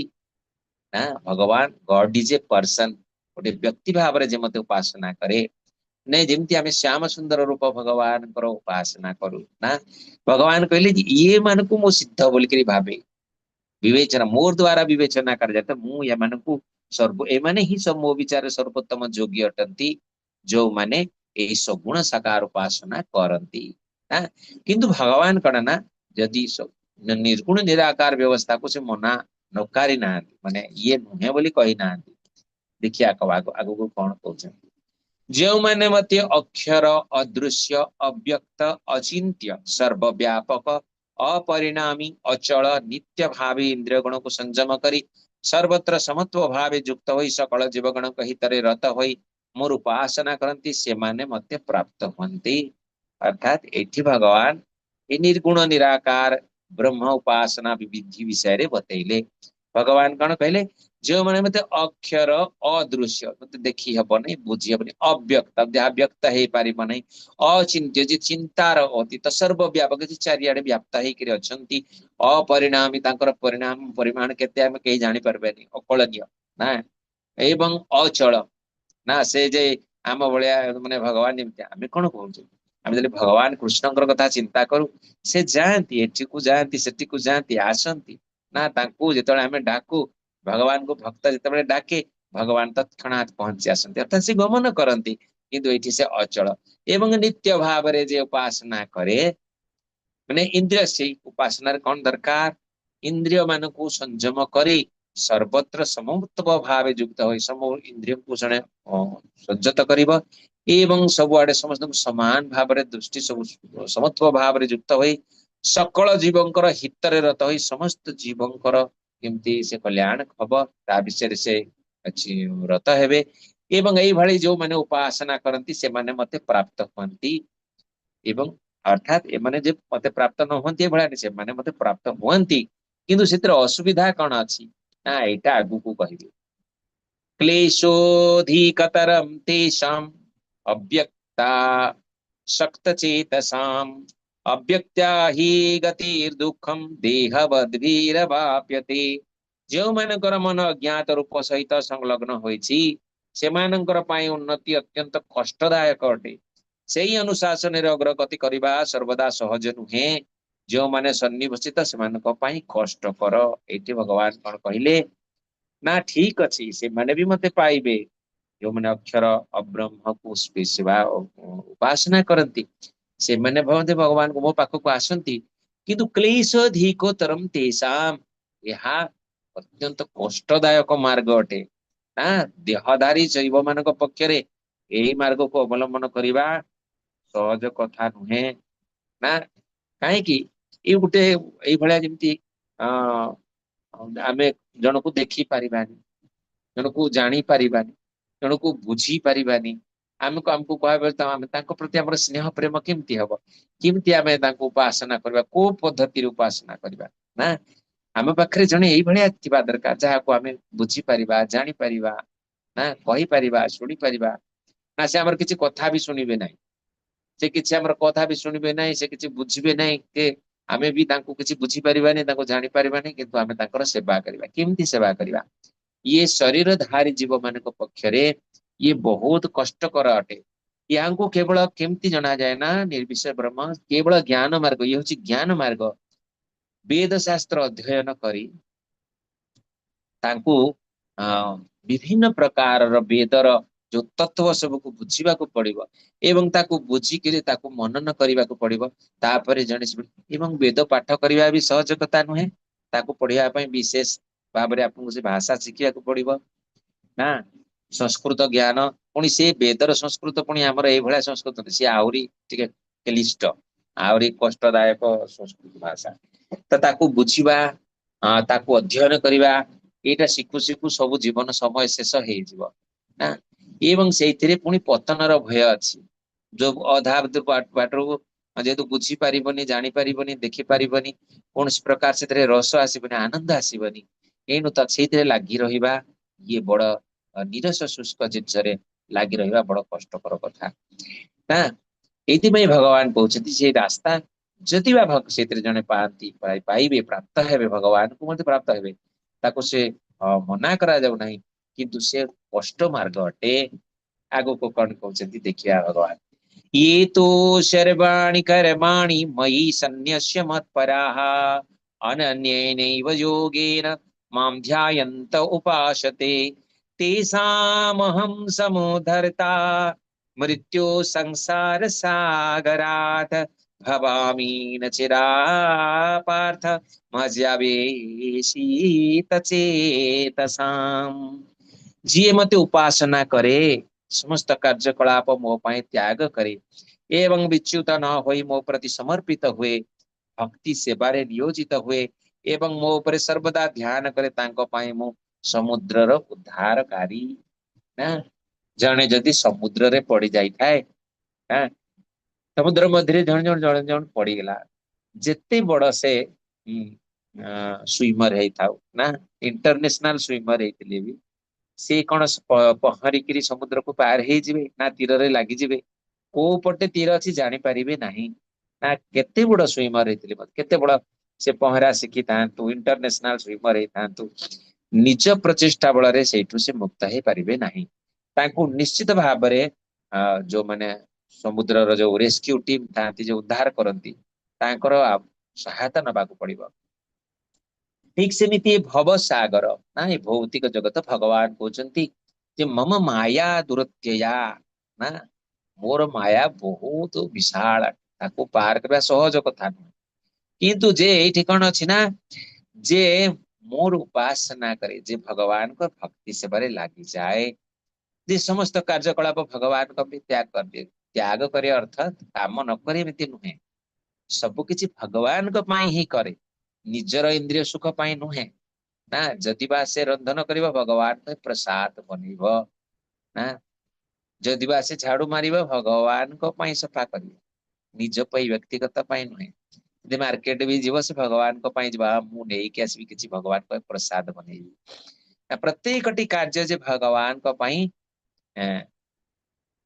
ନା, ଭଗବାନ, ଗଡ is a person. ଗୋଟେ ବ୍ୟକ୍ତି ଭାବରେ ଯେ ମତେ ଉପାସନା କରେ, ନାଇଁ, ଯେମିତି ଆମେ ଶ୍ୟାମ ସୁନ୍ଦର ରୂପ ଭଗବାନଙ୍କର ଉପାସନା କରୁ ନା, ଭଗବାନ କହିଲେ ଯେ ଇଏ ମାନଙ୍କୁ ମୁଁ ସିଦ୍ଧ ବୋଲିକରି ଭାବେ, ବିବେଚନା ମୋର ଦ୍ଵାରା ବିବେଚନା କରାଯାଏ। ତ ମୁଁ ଏମାନଙ୍କୁ ସର୍ବ ଏମାନେ ହିଁ ସବୁ ମୋ ବିଚାରରେ ସର୍ବୋତ୍ତମ ଯୋଗୀ ଅଟନ୍ତି, ଯୋଉମାନେ ଏଇ ସଗୁଣ ସାକାର ଉପାସନା କରନ୍ତି ନା। କିନ୍ତୁ ଭଗବାନ କଣ ନା, ଯଦି ନିର୍ଗୁଣ ନିରାକାର ବ୍ୟବସ୍ଥାକୁ ସେ ମନା ନକାରି ନାହାନ୍ତି, ମାନେ ଇଏ ନୁହେଁ ବୋଲି କହିନାହାନ୍ତି। ଦେଖିବା ଆଗକୁ କଣ କହୁଛନ୍ତି। ଯେଉଁମାନେ ମତେ ଅକ୍ଷର, ଅଦୃଶ୍ୟ, ଅବ୍ୟକ୍ତ, ଅଚିନ୍ତ୍ୟ, ସର୍ବବ୍ୟାପକ, ଅପରିଣାମୀ, ଅଚଳ, ନିତ୍ୟ ଭାବେ ଇନ୍ଦ୍ରିୟ ଗୁଣକୁ ସଂଯମ କରି ସର୍ବତ୍ର ସମତ୍ୱ ଭାବେ ଯୁକ୍ତ ହୋଇ ସକଳ ଜୀବଗଣଙ୍କ ହିତରେ ରତ ହୋଇ ମୋର ଉପାସନା କରନ୍ତି, ସେମାନେ ମତେ ପ୍ରାପ୍ତ ହୁଅନ୍ତି। ଅର୍ଥାତ ଏଠି ଭଗବାନ ଏ ନିର୍ଗୁଣ ନିରାକାର ବ୍ରହ୍ମ ଉପାସନା ବିଧି ବିଷୟରେ ବତେଇଲେ। ଭଗବାନ କଣ କହିଲେ? ଯେଉଁମାନେ ମତେ ଅକ୍ଷର, ଅଦୃଶ୍ୟ, ମତେ ଦେଖି ହବନି, ବୁଝି ହବନି, ଅବ୍ୟକ୍ତ, ଯାହା ବ୍ୟକ୍ତ ହେଇପାରିବ ନାହିଁ, ଅଚିନ୍ତ୍ୟ, ଯେ ଚିନ୍ତାର ଅତୀତ, ସର୍ବବ୍ୟାପକ, ଯେ ଚାରିଆଡେ ବ୍ୟାପ୍ତ ହେଇକରି ଅଛନ୍ତି, ଅପରିଣାମୀ, ତାଙ୍କର ପରିଣାମ ପରିମାଣ କେତେ ଆମେ କେହି ଜାଣିପାରିବେନି, ଅକଳନୀୟ ନା, ଏବଂ ଅଚଳ ନା, ସେ ଯେ ଆମ ଭଳିଆ, ମାନେ ଭଗବାନ ଯେମିତି, ଆମେ କଣ କହୁଛୁ, ଆମେ ଯଦି ଭଗବାନ କୃଷ୍ଣଙ୍କର କଥା ଚିନ୍ତା କରୁ, ସେ ଯାଆନ୍ତି, ଏଠିକୁ ଯାଆନ୍ତି, ସେଠିକୁ ଯାଆନ୍ତି, ଆସନ୍ତି ନା। ତାଙ୍କୁ ଯେତେବେଳେ ଆମେ ଡାକୁ, ଭଗବାନଙ୍କୁ ଭକ୍ତ ଯେତେବେଳେ ଡାକେ, ଭଗବାନ ତତ୍କ୍ଷଣାତ୍ ପହଞ୍ଚି ଆସନ୍ତି, ଅର୍ଥାତ୍ ସେ ଗମନ କରନ୍ତି। କିନ୍ତୁ ଏଇଠି ସେ ଅଚଳ ଏବଂ ନିତ୍ୟ ଭାବରେ ଯେ ଉପାସନା କରେ, ମାନେ ଇନ୍ଦ୍ରିୟ, ସେଇ ଉପାସନାରେ କଣ ଦରକାର? ଇନ୍ଦ୍ରିୟ ମାନଙ୍କୁ ସଂଯମ କରି ସର୍ବତ୍ର ସମତ୍ୱ ଭାବେ ଯୁକ୍ତ ହୋଇ ସବୁ ଇନ୍ଦ୍ରିୟକୁ ଜଣେ ସଂଯତ କରିବ ଏବଂ ସବୁଆଡେ ସମସ୍ତଙ୍କୁ ସମାନ ଭାବରେ ଦୃଷ୍ଟି, ସବୁ ସମତ୍ୱ ଭାବରେ ଯୁକ୍ତ ହୋଇ ସକଳ ଜୀବଙ୍କର ହିତରେ ରତ ହୋଇ ସମସ୍ତ ଜୀବଙ୍କର କେମିତି ସେ କଲ୍ୟାଣ ହବ ତା ବିଷୟରେ ସେ ଅଛି ରତ ହେବେ ଏବଂ ଏଇଭଳି ଯୋଉମାନେ ଉପାସନା କରନ୍ତି, ସେମାନେ ମତେ ପ୍ରାପ୍ତ ହୁଅନ୍ତି। ଏବଂ ଅର୍ଥାତ୍ ଏମାନେ ଯେ ମତେ ପ୍ରାପ୍ତ ନ ହୁଅନ୍ତି ଏଭଳିଆ, ସେମାନେ ମତେ ପ୍ରାପ୍ତ ହୁଅନ୍ତି। କିନ୍ତୁ ସେଥିରେ ଅସୁବିଧା କଣ ଅଛି ନା, ଏଇଟା ଆଗକୁ କହିବି। କ୍ଲେଶୋଧିକତରಂ ତେଷାମ୍ ଅବ୍ୟକ୍ତା ସକ୍ତଚେତସାମ୍ ଅବ୍ୟକ୍ତା ହି ଗତିର୍ଦୁଃଖಂ ଦେହବଦ୍ଭିରବାପ୍ୟତେ। ଯେଉଁମାନଙ୍କର ମନ ଅଜ୍ଞାତ ରୂପ ସହିତ ସଂଲଗ୍ନ ହୋଇଛି, ସେମାନଙ୍କର ପାଇଁ ଉନ୍ନତି ଅତ୍ୟନ୍ତ କଷ୍ଟଦାୟକ ଅଟେ। ସେଇ ଅନୁଶାସନରେ ଅଗ୍ରଗତି କରିବା ସର୍ବଦା ସହଜ ନୁହେଁ। ଯେଉଁମାନେ ସନ୍ନିବେଶିତ, ସେମାନଙ୍କ ପାଇଁ କଷ୍ଟକର। ଏଇଠି ଭଗବାନ କଣ କହିଲେ ନା, ଠିକ ଅଛି, ସେମାନେ ବି ମତେ ପାଇବେ, ଯୋଉମାନେ ଅକ୍ଷର ଅବ୍ରହ୍ମକୁ ସେବା ଉପାସନା କରନ୍ତି, ସେମାନେ ଭାବନ୍ତି ଭଗବାନଙ୍କୁ ମୋ ପାଖକୁ ଆସନ୍ତି। କିନ୍ତୁ କ୍ଲେଶୋଧିକତରମ ତେଷାମ, ଏହା ଅତ୍ୟନ୍ତ କଷ୍ଟଦାୟକ ମାର୍ଗ ଅଟେ ନା। ଦେହଧାରୀ ଜୀବ ମାନଙ୍କ ପକ୍ଷରେ ଏଇ ମାର୍ଗକୁ ଅବଲମ୍ବନ କରିବା ସହଜ କଥା ନୁହେଁ ନା। କାହିଁକି? ଏଇ ଗୋଟେ ଏଇଭଳିଆ ଯେମିତି ଆମେ ଜଣକୁ ଦେଖି ପାରିବାନି, ଜଣକୁ ଜାଣି ପାରିବାନି, ଜଣକୁ ବୁଝି ପାରିବାନି, ଆମକୁ କୁହାଯାଏ, ଆମେ ତାଙ୍କ ପ୍ରତି ଆମର ସ୍ନେହ ପ୍ରେମ କେମିତି ହବ? କେମିତି ଆମେ ତାଙ୍କୁ ଉପାସନା କରିବା? କୋଉ ପଦ୍ଧତିରେ ଉପାସନା କରିବା ନା? ଆମ ପାଖରେ ଜଣେ ଏଇଭଳିଆ ଥିବା ଦରକାର, ଯାହାକୁ ଆମେ ବୁଝିପାରିବା, ଜାଣିପାରିବା ନା, କହିପାରିବା, ଶୁଣିପାରିବା ନା। ସେ ଆମର କିଛି କଥା ବି ଶୁଣିବେ ନାହିଁ, ସେ କିଛି ଆମର କଥା ବି ଶୁଣିବେ ନାହିଁ, ସେ କିଛି ବୁଝିବେ ନାହିଁ ଯେ ଆମେ ବି ତାଙ୍କୁ କିଛି ବୁଝିପାରିବାନି, ତାଙ୍କୁ ଜାଣିପାରିବାନି, କିନ୍ତୁ ଆମେ ତାଙ୍କର ସେବା କରିବା। କେମିତି ସେବା କରିବା? ଇଏ ଶରୀରଧାରୀ ଜୀବ ମାନଙ୍କ ପକ୍ଷରେ ଇଏ ବହୁତ କଷ୍ଟକର ଅଟେ। ୟାଙ୍କୁ କେବଳ କେମିତି ଜଣାଯାଏ ନା, ନିର୍ବିଶେଷ ବ୍ରହ୍ମ କେବଳ ଜ୍ଞାନ ମାର୍ଗ। ଇଏ ହଉଛି ଜ୍ଞାନ ମାର୍ଗ। ବେଦ ଶାସ୍ତ୍ର ଅଧ୍ୟୟନ କରି ତାଙ୍କୁ ବିଭିନ୍ନ ପ୍ରକାରର ବେଦର ଯୋଉ ତତ୍ଵ ସବୁକୁ ବୁଝିବାକୁ ପଡିବ ଏବଂ ତାକୁ ବୁଝିକିରି ତାକୁ ମନନ କରିବାକୁ ପଡିବ। ତାପରେ ଜଣେ ଏବଂ ବେଦ ପାଠ କରିବା ବି ସହଜ କଥା ନୁହେଁ। ତାକୁ ପଢିବା ପାଇଁ ବିଶେଷ ଭାବରେ ଆପଣଙ୍କୁ ସେ ଭାଷା ଶିଖିବାକୁ ପଡିବ ନା, ସଂସ୍କୃତ ଜ୍ଞାନ। ପୁଣି ସେ ବେଦର ସଂସ୍କୃତ ପୁଣି ଆମର ଏଇଭଳିଆ ସଂସ୍କୃତ, ସିଏ ଆହୁରି ଟିକେ କ୍ଲିଷ୍ଟ, ଆହୁରି କଷ୍ଟଦାୟକ ସଂସ୍କୃତ ଭାଷା। ତ ତାକୁ ବୁଝିବା, ତାକୁ ଅଧ୍ୟୟନ କରିବା, ଏଇଟା ଶିଖୁ ଶିଖୁ ସବୁ ଜୀବନ ସମୟ ଶେଷ ହେଇଯିବ ନା। ଏବଂ ସେଇଥିରେ ପୁଣି ପତନର ଭୟ ଅଛି। ଯୋଉ ଅଧା ବାଟରୁ ଯେହେତୁ ବୁଝିପାରିବନି, ଜାଣିପାରିବନି, ଦେଖିପାରିବନି, କୌଣସି ପ୍ରକାର ସେଥିରେ ରସ ଆସିବନି, ଆନନ୍ଦ ଆସିବନି, ଏଣୁ ତ ସେଇଥିରେ ଲାଗି ରହିବା ଇଏ ବଡ ନିରସ ଶୁଷ୍କ ଜିନିଷରେ ଲାଗି ରହିବା ବଡ କଷ୍ଟକର କଥା ନା। ଏଇଥିପାଇଁ ଭଗବାନ କହୁଛନ୍ତି ସେ ରାସ୍ତା ଯଦି ବା ସେଥିରେ ଜଣେ ପାଆନ୍ତି, ପାଇବେ, ପ୍ରାପ୍ତ ହେବେ, ଭଗବାନଙ୍କୁ ମଧ୍ୟ ପ୍ରାପ୍ତ ହେବେ, ତାକୁ ସେ ମନା କରାଯାଉ ନାହିଁ, କିନ୍ତୁ ସେ କଷ୍ଟ ମାର୍ଗ ଅଟେ। ଆଗକୁ କଣ କହୁଛନ୍ତି ଦେଖିବା ଭଗବାନ। ये तो सर्वाणि कर्माणि मयि सन्न्यस्य मत्पराः अनन्येनैव योगेन मां ध्यायन्त उपासते तेषामहं समुद्धर्ता मृत्यु संसार सागरात् भवामि न चिरा पार्थ मय्यावेशित चेतसाम्। ଯିଏ ମତେ ଉପାସନା କରେ, ସମସ୍ତ କାର୍ଯ୍ୟକଳାପ ମୋ ପାଇଁ ତ୍ୟାଗ କରେ ଏବଂ ବିଚ୍ୟୁତ ନ ହୋଇ ମୋ ପ୍ରତି ସମର୍ପିତ ହୁଏ, ଭକ୍ତି ସେବାରେ ନିୟୋଜିତ ହୁଏ ଏବଂ ମୋ ଉପରେ ସର୍ବଦା ଧ୍ୟାନ କରେ, ତାଙ୍କ ପାଇଁ ମୁଁ ସମୁଦ୍ରର ଉଦ୍ଧାରକାରୀ ନା। ଜଣେ ଯଦି ସମୁଦ୍ରରେ ପଡି ଯାଇଥାଏ, ସମୁଦ୍ର ମଧ୍ୟରେ ଜଣେ ଜଣେ ଜଣେ ଜଣେ ପଡିଗଲା, ଯେତେ ବଡ ସେ ସୁଇମର ହେଇଥାଉ ନା, ଇଣ୍ଟରନ୍ୟାସନାଲ ସୁଇମର ହେଇଥିଲେ ବି ସେ କଣ ପହଁରିକିରି ସମୁଦ୍ରକୁ ପାର ହେଇଯିବେ ନା ତୀରରେ ଲାଗିଯିବେ? କୋଉ ପଟେ ତୀର ଅଛି ଜାଣିପାରିବେ ନାହିଁ ନା। କେତେ ବଡ ସୁଇମର ହେଇଥିଲେ, କେତେ ବଡ ସେ ପହଁରା ଶିଖିଥାନ୍ତୁ, ଇଣ୍ଟରନ୍ୟାସନାଲ ସୁଇମର ହେଇଥାନ୍ତୁ, ନିଜ ପ୍ରଚେଷ୍ଟା ବଳରେ ସେଇଠୁ ସେ ମୁକ୍ତ ହେଇପାରିବେ ନାହିଁ। ତାଙ୍କୁ ନିଶ୍ଚିତ ଭାବରେ ଯୋଉମାନେ ସମୁଦ୍ରର ଯୋଉ ରେସ୍କ୍ୟୁ ଟିମ୍ ଥାନ୍ତି, ଯୋଉ ଉଦ୍ଧାର କରନ୍ତି, ତାଙ୍କର ସହାୟତା ନେବାକୁ ପଡିବ। ଠିକ ସେମିତି ଭବସାଗର ନା, ଏ ଭୌତିକ ଜଗତ, ଭଗବାନ କହୁଛନ୍ତି ଯେ ମମ ମାୟା ଦୁରତ୍ୟୟା ନା, ମୋର ମାୟା ବହୁତ ବିଶାଳ, ତାକୁ ପାର କରିବା ସହଜ କଥା ନୁହେଁ। କିନ୍ତୁ ଯେ ଏଇଠି କଣ ଅଛି ନା, ଯେ ମୋର ଉପାସନା କରେ, ଯେ ଭଗବାନଙ୍କ ଭକ୍ତି ସେବାରେ ଲାଗିଯାଏ, ଯେ ସମସ୍ତ କାର୍ଯ୍ୟକଳାପ ଭଗବାନଙ୍କ ପାଇଁ ତ୍ୟାଗ କରିଦିଏ। ତ୍ୟାଗ କରିବା ଅର୍ଥାତ କାମ ନ କରି ଏମିତି ନୁହେଁ, ସବୁ କିଛି ଭଗବାନଙ୍କ ପାଇଁ ହିଁ କରେ, ନିଜର ଇନ୍ଦ୍ରିୟ ସୁଖ ପାଇଁ ନୁହେଁ ନା। ଯଦି ବା ସେ ରନ୍ଧନ କରିବ, ଭଗବାନଙ୍କ ପ୍ରସାଦ ବନିବ ନା। ଯଦି ବା ସେ ଝାଡୁ ମାରିବ, ଭଗବାନଙ୍କ ପାଇଁ ସଫା କରିବ, ନିଜ ପାଇଁ ବ୍ୟକ୍ତିଗତ ପାଇଁ ନୁହେଁ। ଯଦି ମାର୍କେଟ ବି ଯିବ, ସେ ଭଗବାନଙ୍କ ପାଇଁ ଯିବ, ମୁଁ ନେଇକି ଆସିବି କିଛି ଭଗବାନଙ୍କ ପାଇଁ ପ୍ରସାଦ ବନେଇବି। ପ୍ରତ୍ୟେକଟି କାର୍ଯ୍ୟ ଯେ ଭଗବାନଙ୍କ ପାଇଁ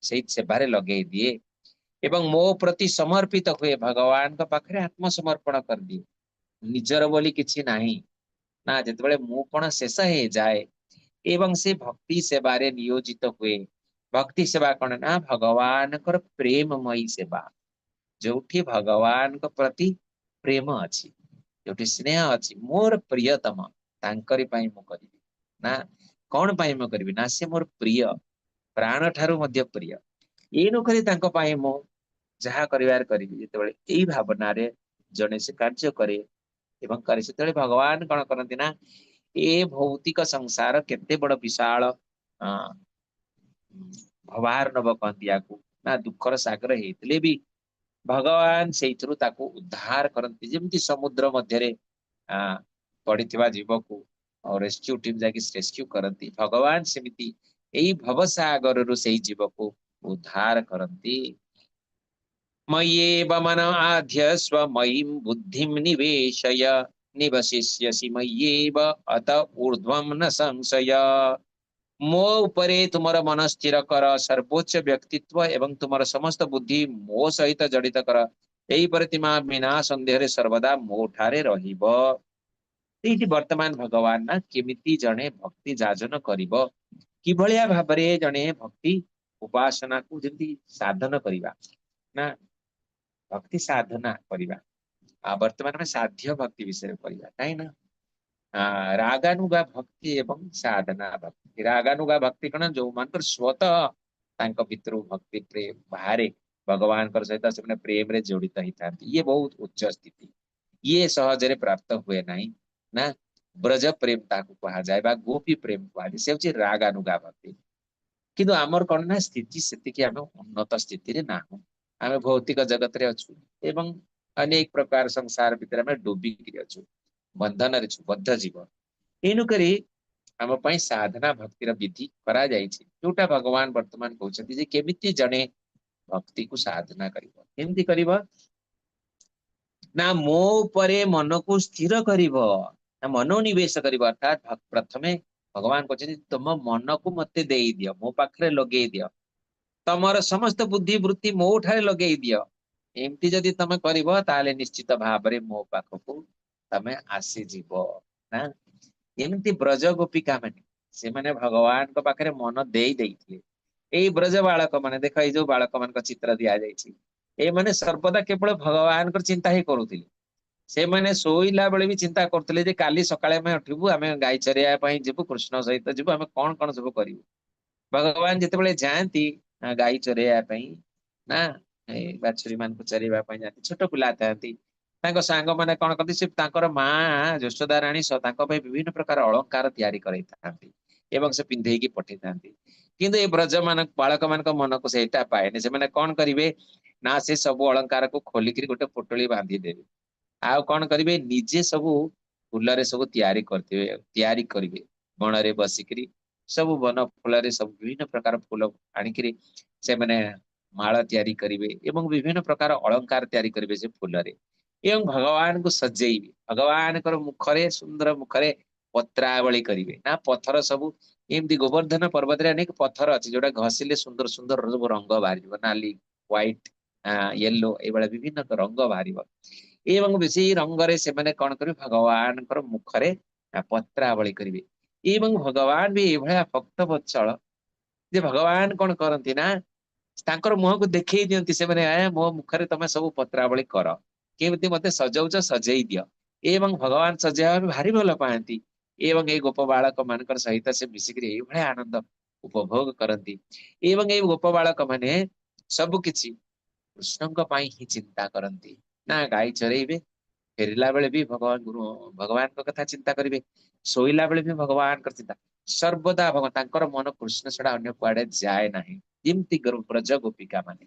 ସେଇ ସେବାରେ ଲଗେଇ ଦିଏ ଏବଂ ମୋ ପ୍ରତି ସମର୍ପିତ ହୁଏ, ଭଗବାନଙ୍କ ପାଖରେ ଆତ୍ମସମର୍ପଣ କରିଦିଏ, ନିଜର ବୋଲି କିଛି ନାହିଁ ନା। ଯେତେବେଳେ ମୁଁ କଣ ଶେଷ ହେଇଯାଏ ଏବଂ ସେ ଭକ୍ତି ସେବାରେ ନିୟୋଜିତ ହୁଏ। ଭକ୍ତି ସେବା କଣ ନା ଭଗବାନଙ୍କର ପ୍ରେମମୟୀ ସେବା, ଯୋଉଠି ଭଗବାନଙ୍କ ପ୍ରତି ପ୍ରେମ ଅଛି, ଯୋଉଠି ସ୍ନେହ ଅଛି, ମୋର ପ୍ରିୟତମ, ତାଙ୍କରି ପାଇଁ ମୁଁ କରିବି ନା। କଣ ପାଇଁ ମୁଁ କରିବି ନା, ସେ ମୋର ପ୍ରିୟ, ପ୍ରାଣ ଠାରୁ ମଧ୍ୟ ପ୍ରିୟ, ଏଣୁ କରି ତାଙ୍କ ପାଇଁ ମୁଁ ଯାହା କରିବାର କରିବି। ଯେତେବେଳେ ଏଇ ଭାବନାରେ ଜଣେ ସେ କାର୍ଯ୍ୟ କରେ ଏବଂ କରେ, ସେତେବେଳେ ଭଗବାନ କଣ କରନ୍ତି ନା, ଏ ଭୌତିକ ସଂସାର କେତେ ବଡ ବିଶାଳ ଭବାର୍ଣ୍ଣବ କହନ୍ତି ୟାକୁ ନା, ଦୁଃଖର ସାଗର ହେଇଥିଲେ ବି ଭଗବାନ ସେଇଥିରୁ ତାକୁ ଉଦ୍ଧାର କରନ୍ତି। ଯେମିତି ସମୁଦ୍ର ମଧ୍ୟରେ ପଡିଥିବା ଜୀବକୁ ରେସ୍କ୍ୟୁ ଟିମ୍ ଯାଇକି ରେସ୍କ୍ୟୁ କରନ୍ତି, ଭଗବାନ ସେମିତି ଏଇ ଭବସାଗରରୁ ସେଇ ଜୀବକୁ ଉଦ୍ଧାର କରନ୍ତି। ମୟ୍ୟେବ ମନ ଆଧ୍ୟସ୍ବ ମୟିଂ ବୁଦ୍ଧିଂ ନିବେଶୟ ନିବସିଷ୍ୟସି ମୟ୍ୟେବ ଅତ ଊର୍ଦ୍ଧ୍ୱଂ ନ ସଂଶୟ। ମୋ ଉପରେ ତୁମର ମନ ସ୍ଥିର କର, ସର୍ବୋଚ୍ଚ ବ୍ୟକ୍ତିତ୍ୱ ଏବଂ ତୁମର ସମସ୍ତ ବୁଦ୍ଧି ମୋ ସହିତ ଜଡ଼ିତ କର, ଏହିପରି ତୁମେ ବିନା ସନ୍ଦେହରେ ସର୍ବଦା ମୋ ଠାରେ ରହିବ। ଏଇଠି ବର୍ତ୍ତମାନ ଭଗବାନ ନା କେମିତି ଜଣେ ଭକ୍ତି ଯାଜନ କରିବ, କିଭଳିଆ ଭାବରେ ଜଣେ ଭକ୍ତି ଉପାସନାକୁ ଯେମିତି ସାଧନ କରିବା ନା, ଭକ୍ତି ସାଧନା କରିବା। ଆଉ ବର୍ତ୍ତମାନ ଆମେ ସାଧ୍ୟ ଭକ୍ତି ବିଷୟରେ କରିବା, କାହିଁ ନା ରାଗାନୁଗା ଭକ୍ତି ଏବଂ ସାଧନା ଭକ୍ତି। ରାଗାନୁଗା ଭକ୍ତି କଣ? ଯୋଉମାନଙ୍କର ସ୍ୱତଃ ତାଙ୍କ ଭିତରୁ ଭକ୍ତି ପ୍ରେମ ବାହାରେ, ଭଗବାନଙ୍କର ସହିତ ସେମାନେ ପ୍ରେମରେ ଜଡିତ ହେଇଥାନ୍ତି। ଇଏ ବହୁତ ଉଚ୍ଚ ସ୍ଥିତି, ଇଏ ସହଜରେ ପ୍ରାପ୍ତ ହୁଏ ନାହିଁ ନା। ବ୍ରଜ ପ୍ରେମ ତାକୁ କୁହାଯାଏ ବା ଗୋପୀ ପ୍ରେମ କୁହାଯାଏ, ସେ ହଉଛି ରାଗାନୁଗା ଭକ୍ତି। କିନ୍ତୁ ଆମର କଣ ନା ସ୍ଥିତି ସେତିକି ଆମେ ଉନ୍ନତ ସ୍ଥିତିରେ ନାହୁଁ, ଆମେ ଭୌତିକ ଜଗତରେ ଅଛୁ ଏବଂ ଅନେକ ପ୍ରକାର ସଂସାର ଭିତରେ ଆମେ ଡୁବିକିରି ଅଛୁ, ବନ୍ଧନରେ ଅଛୁ, ବଦ୍ଧ ଜୀବ। ଏଣୁକରି ଆମ ପାଇଁ ସାଧନା ଭକ୍ତିର ବିଧି କରାଯାଇଛି, ଯୋଉଟା ଭଗବାନ ବର୍ତ୍ତମାନ କହୁଛନ୍ତି ଯେ କେମିତି ଜଣେ ଭକ୍ତିକୁ ସାଧନା କରିବ। କେମିତି କରିବ ନା ମୋ ଉପରେ ମନକୁ ସ୍ଥିର କରିବ, ନା ମନୋନିବେଶ କରିବ। ଅର୍ଥାତ୍ ପ୍ରଥମେ ଭଗବାନ କହୁଛନ୍ତି ତମ ମନକୁ ମତେ ଦେଇଦିଅ, ମୋ ପାଖରେ ଲଗେଇ ଦିଅ, ତମର ସମସ୍ତ ବୁଦ୍ଧି ବୃତ୍ତି ମୋ ଠାରେ ଲଗେଇ ଦିଅ। ଏମିତି ଯଦି ତମେ କରିବ ତାହେଲେ ନିଶ୍ଚିତ ଭାବରେ ମୋ ପାଖକୁ ତମେ ଆସିଯିବ ନା। ଏମିତି ବ୍ରଜ ଗୋପିକା ମାନେ ସେମାନେ ଭଗବାନଙ୍କ ପାଖରେ ମନ ଦେଇ ଦେଇଥିଲେ। ଏଇ ବ୍ରଜ ବାଳକ ମାନେ ଦେଖ, ଏଇ ଯୋଉ ବାଳକ ମାନଙ୍କ ଚିତ୍ର ଦିଆଯାଇଛି, ଏମାନେ ସର୍ବଦା କେବଳ ଭଗବାନଙ୍କର ଚିନ୍ତା ହିଁ କରୁଥିଲେ। ସେମାନେ ଶୋଇଲା ବେଳେ ବି ଚିନ୍ତା କରୁଥିଲେ ଯେ କାଲି ସକାଳେ ଆମେ ଉଠିବୁ, ଆମେ ଗାଈ ଚରେଇବା ପାଇଁ ଯିବୁ, କୃଷ୍ଣ ସହିତ ଯିବୁ, ଆମେ କଣ କଣ ସବୁ କରିବୁ। ଭଗବାନ ଯେତେବେଳେ ଯାଆନ୍ତି ଗାଈ ଚରେଇବା ପାଇଁ ନା, ଏଇ ବାଛୁରୀ ମାନଙ୍କୁ ଚରେଇବା ପାଇଁ ଯାଆନ୍ତି, ଛୋଟ ପିଲା ଥାଆନ୍ତି, ତାଙ୍କ ସାଙ୍ଗମାନେ କଣ କରନ୍ତି, ସେ ତାଙ୍କର ମା ଯଶୋଦା ରାଣୀ ତାଙ୍କ ପାଇଁ ବିଭିନ୍ନ ପ୍ରକାର ଅଳଙ୍କାର ତିଆରି କରାଇଥାନ୍ତି ଏବଂ ସେ ପିନ୍ଧେଇକି ପଠେଇଥାନ୍ତି। କିନ୍ତୁ ଏ ବ୍ରଜ ମାନଙ୍କ ବାଳକ ମାନଙ୍କ ମନକୁ ସେଇଟା ପାଏନି। ସେମାନେ କଣ କରିବେ ନା ସେ ସବୁ ଅଳଙ୍କାରକୁ ଖୋଲିକିରି ଗୋଟେ ପୋଟଳି ବାନ୍ଧିଦେବେ, ଆଉ କଣ କରିବେ ନିଜେ ସବୁ ଫୁଲରେ ସବୁ ତିଆରି କରିଥିବେ, ତିଆରି କରିବେ ବଣରେ ବସିକିରି ସବୁ ବନ ଫୁଲରେ ସବୁ ବିଭିନ୍ନ ପ୍ରକାର ଫୁଲ ଆଣିକିରି ସେମାନେ ମାଳ ତିଆରି କରିବେ ଏବଂ ବିଭିନ୍ନ ପ୍ରକାର ଅଳଙ୍କାର ତିଆରି କରିବେ ସେ ଫୁଲରେ, ଏବଂ ଭଗବାନଙ୍କୁ ସଜେଇବେ। ଭଗବାନଙ୍କର ମୁଖରେ ସୁନ୍ଦର ମୁଖରେ ପତ୍ରାବଳି କରିବେ ନା ପଥର ସବୁ ଏମିତି ଗୋବର୍ଦ୍ଧନ ପର୍ବତରେ ଅନେକ ପଥର ଅଛି ଯୋଉଟା ଘଷିଲେ ସୁନ୍ଦର ସୁନ୍ଦର ସବୁ ରଙ୍ଗ ବାହାରିବ, ନାଲି, ହ୍ୱାଇଟ, ୟେଲୋ, ଏଇଭଳିଆ ବିଭିନ୍ନ ରଙ୍ଗ ବାହାରିବ। ଏବଂ ସେଇ ରଙ୍ଗରେ ସେମାନେ କଣ କରିବେ, ଭଗବାନଙ୍କର ମୁଖରେ ପତ୍ରାବଳି କରିବେ। ଏବଂ ଭଗବାନ ବି ଏଇଭଳିଆ ଭକ୍ତ ବତ୍ସଳ ଯେ ଭଗବାନ କଣ କରନ୍ତି ନା ତାଙ୍କର ମୁହଁକୁ ଦେଖେଇ ଦିଅନ୍ତି ସେମାନେ, ମୋ ମୁଖରେ ତମେ ସବୁ ପତ୍ରାବଳି କର, କେମିତି ମତେ ସଜଉଛ ସଜେଇ ଦିଅ। ଏବଂ ଭଗବାନ ସଜେଇବା ପାଇଁ ଭାରି ଭଲ ପାଆନ୍ତି। ଏବଂ ଏଇ ଗୋପ ବାଳକ ମାନଙ୍କର ସହିତ ସେ ମିଶିକିରି ଏଇଭଳିଆ ଆନନ୍ଦ ଉପଭୋଗ କରନ୍ତି। ଏବଂ ଏଇ ଗୋପ ବାଳକ ମାନେ ସବୁ କିଛି କୃଷ୍ଣଙ୍କ ପାଇଁ ହିଁ ଚିନ୍ତା କରନ୍ତି ନା। ଗାଈ ଚରେଇବେ, ଫେରିଲା ବେଳେ ବି ଭଗବାନ ଗୁରୁ ଭଗବାନଙ୍କ କଥା ଚିନ୍ତା କରିବେ, ଶୋଇଲା ବେଳେ ବି ଭଗବାନଙ୍କର ଚିନ୍ତା, ସର୍ବଦା ଭଗବାନ ତାଙ୍କର ମନ କୃଷ୍ଣ ଛଡା ଅନ୍ୟ କୁଆଡେ ଯାଏ ନାହିଁ। ଯେମିତି ବ୍ରଜ ଗୋପିକା ମାନେ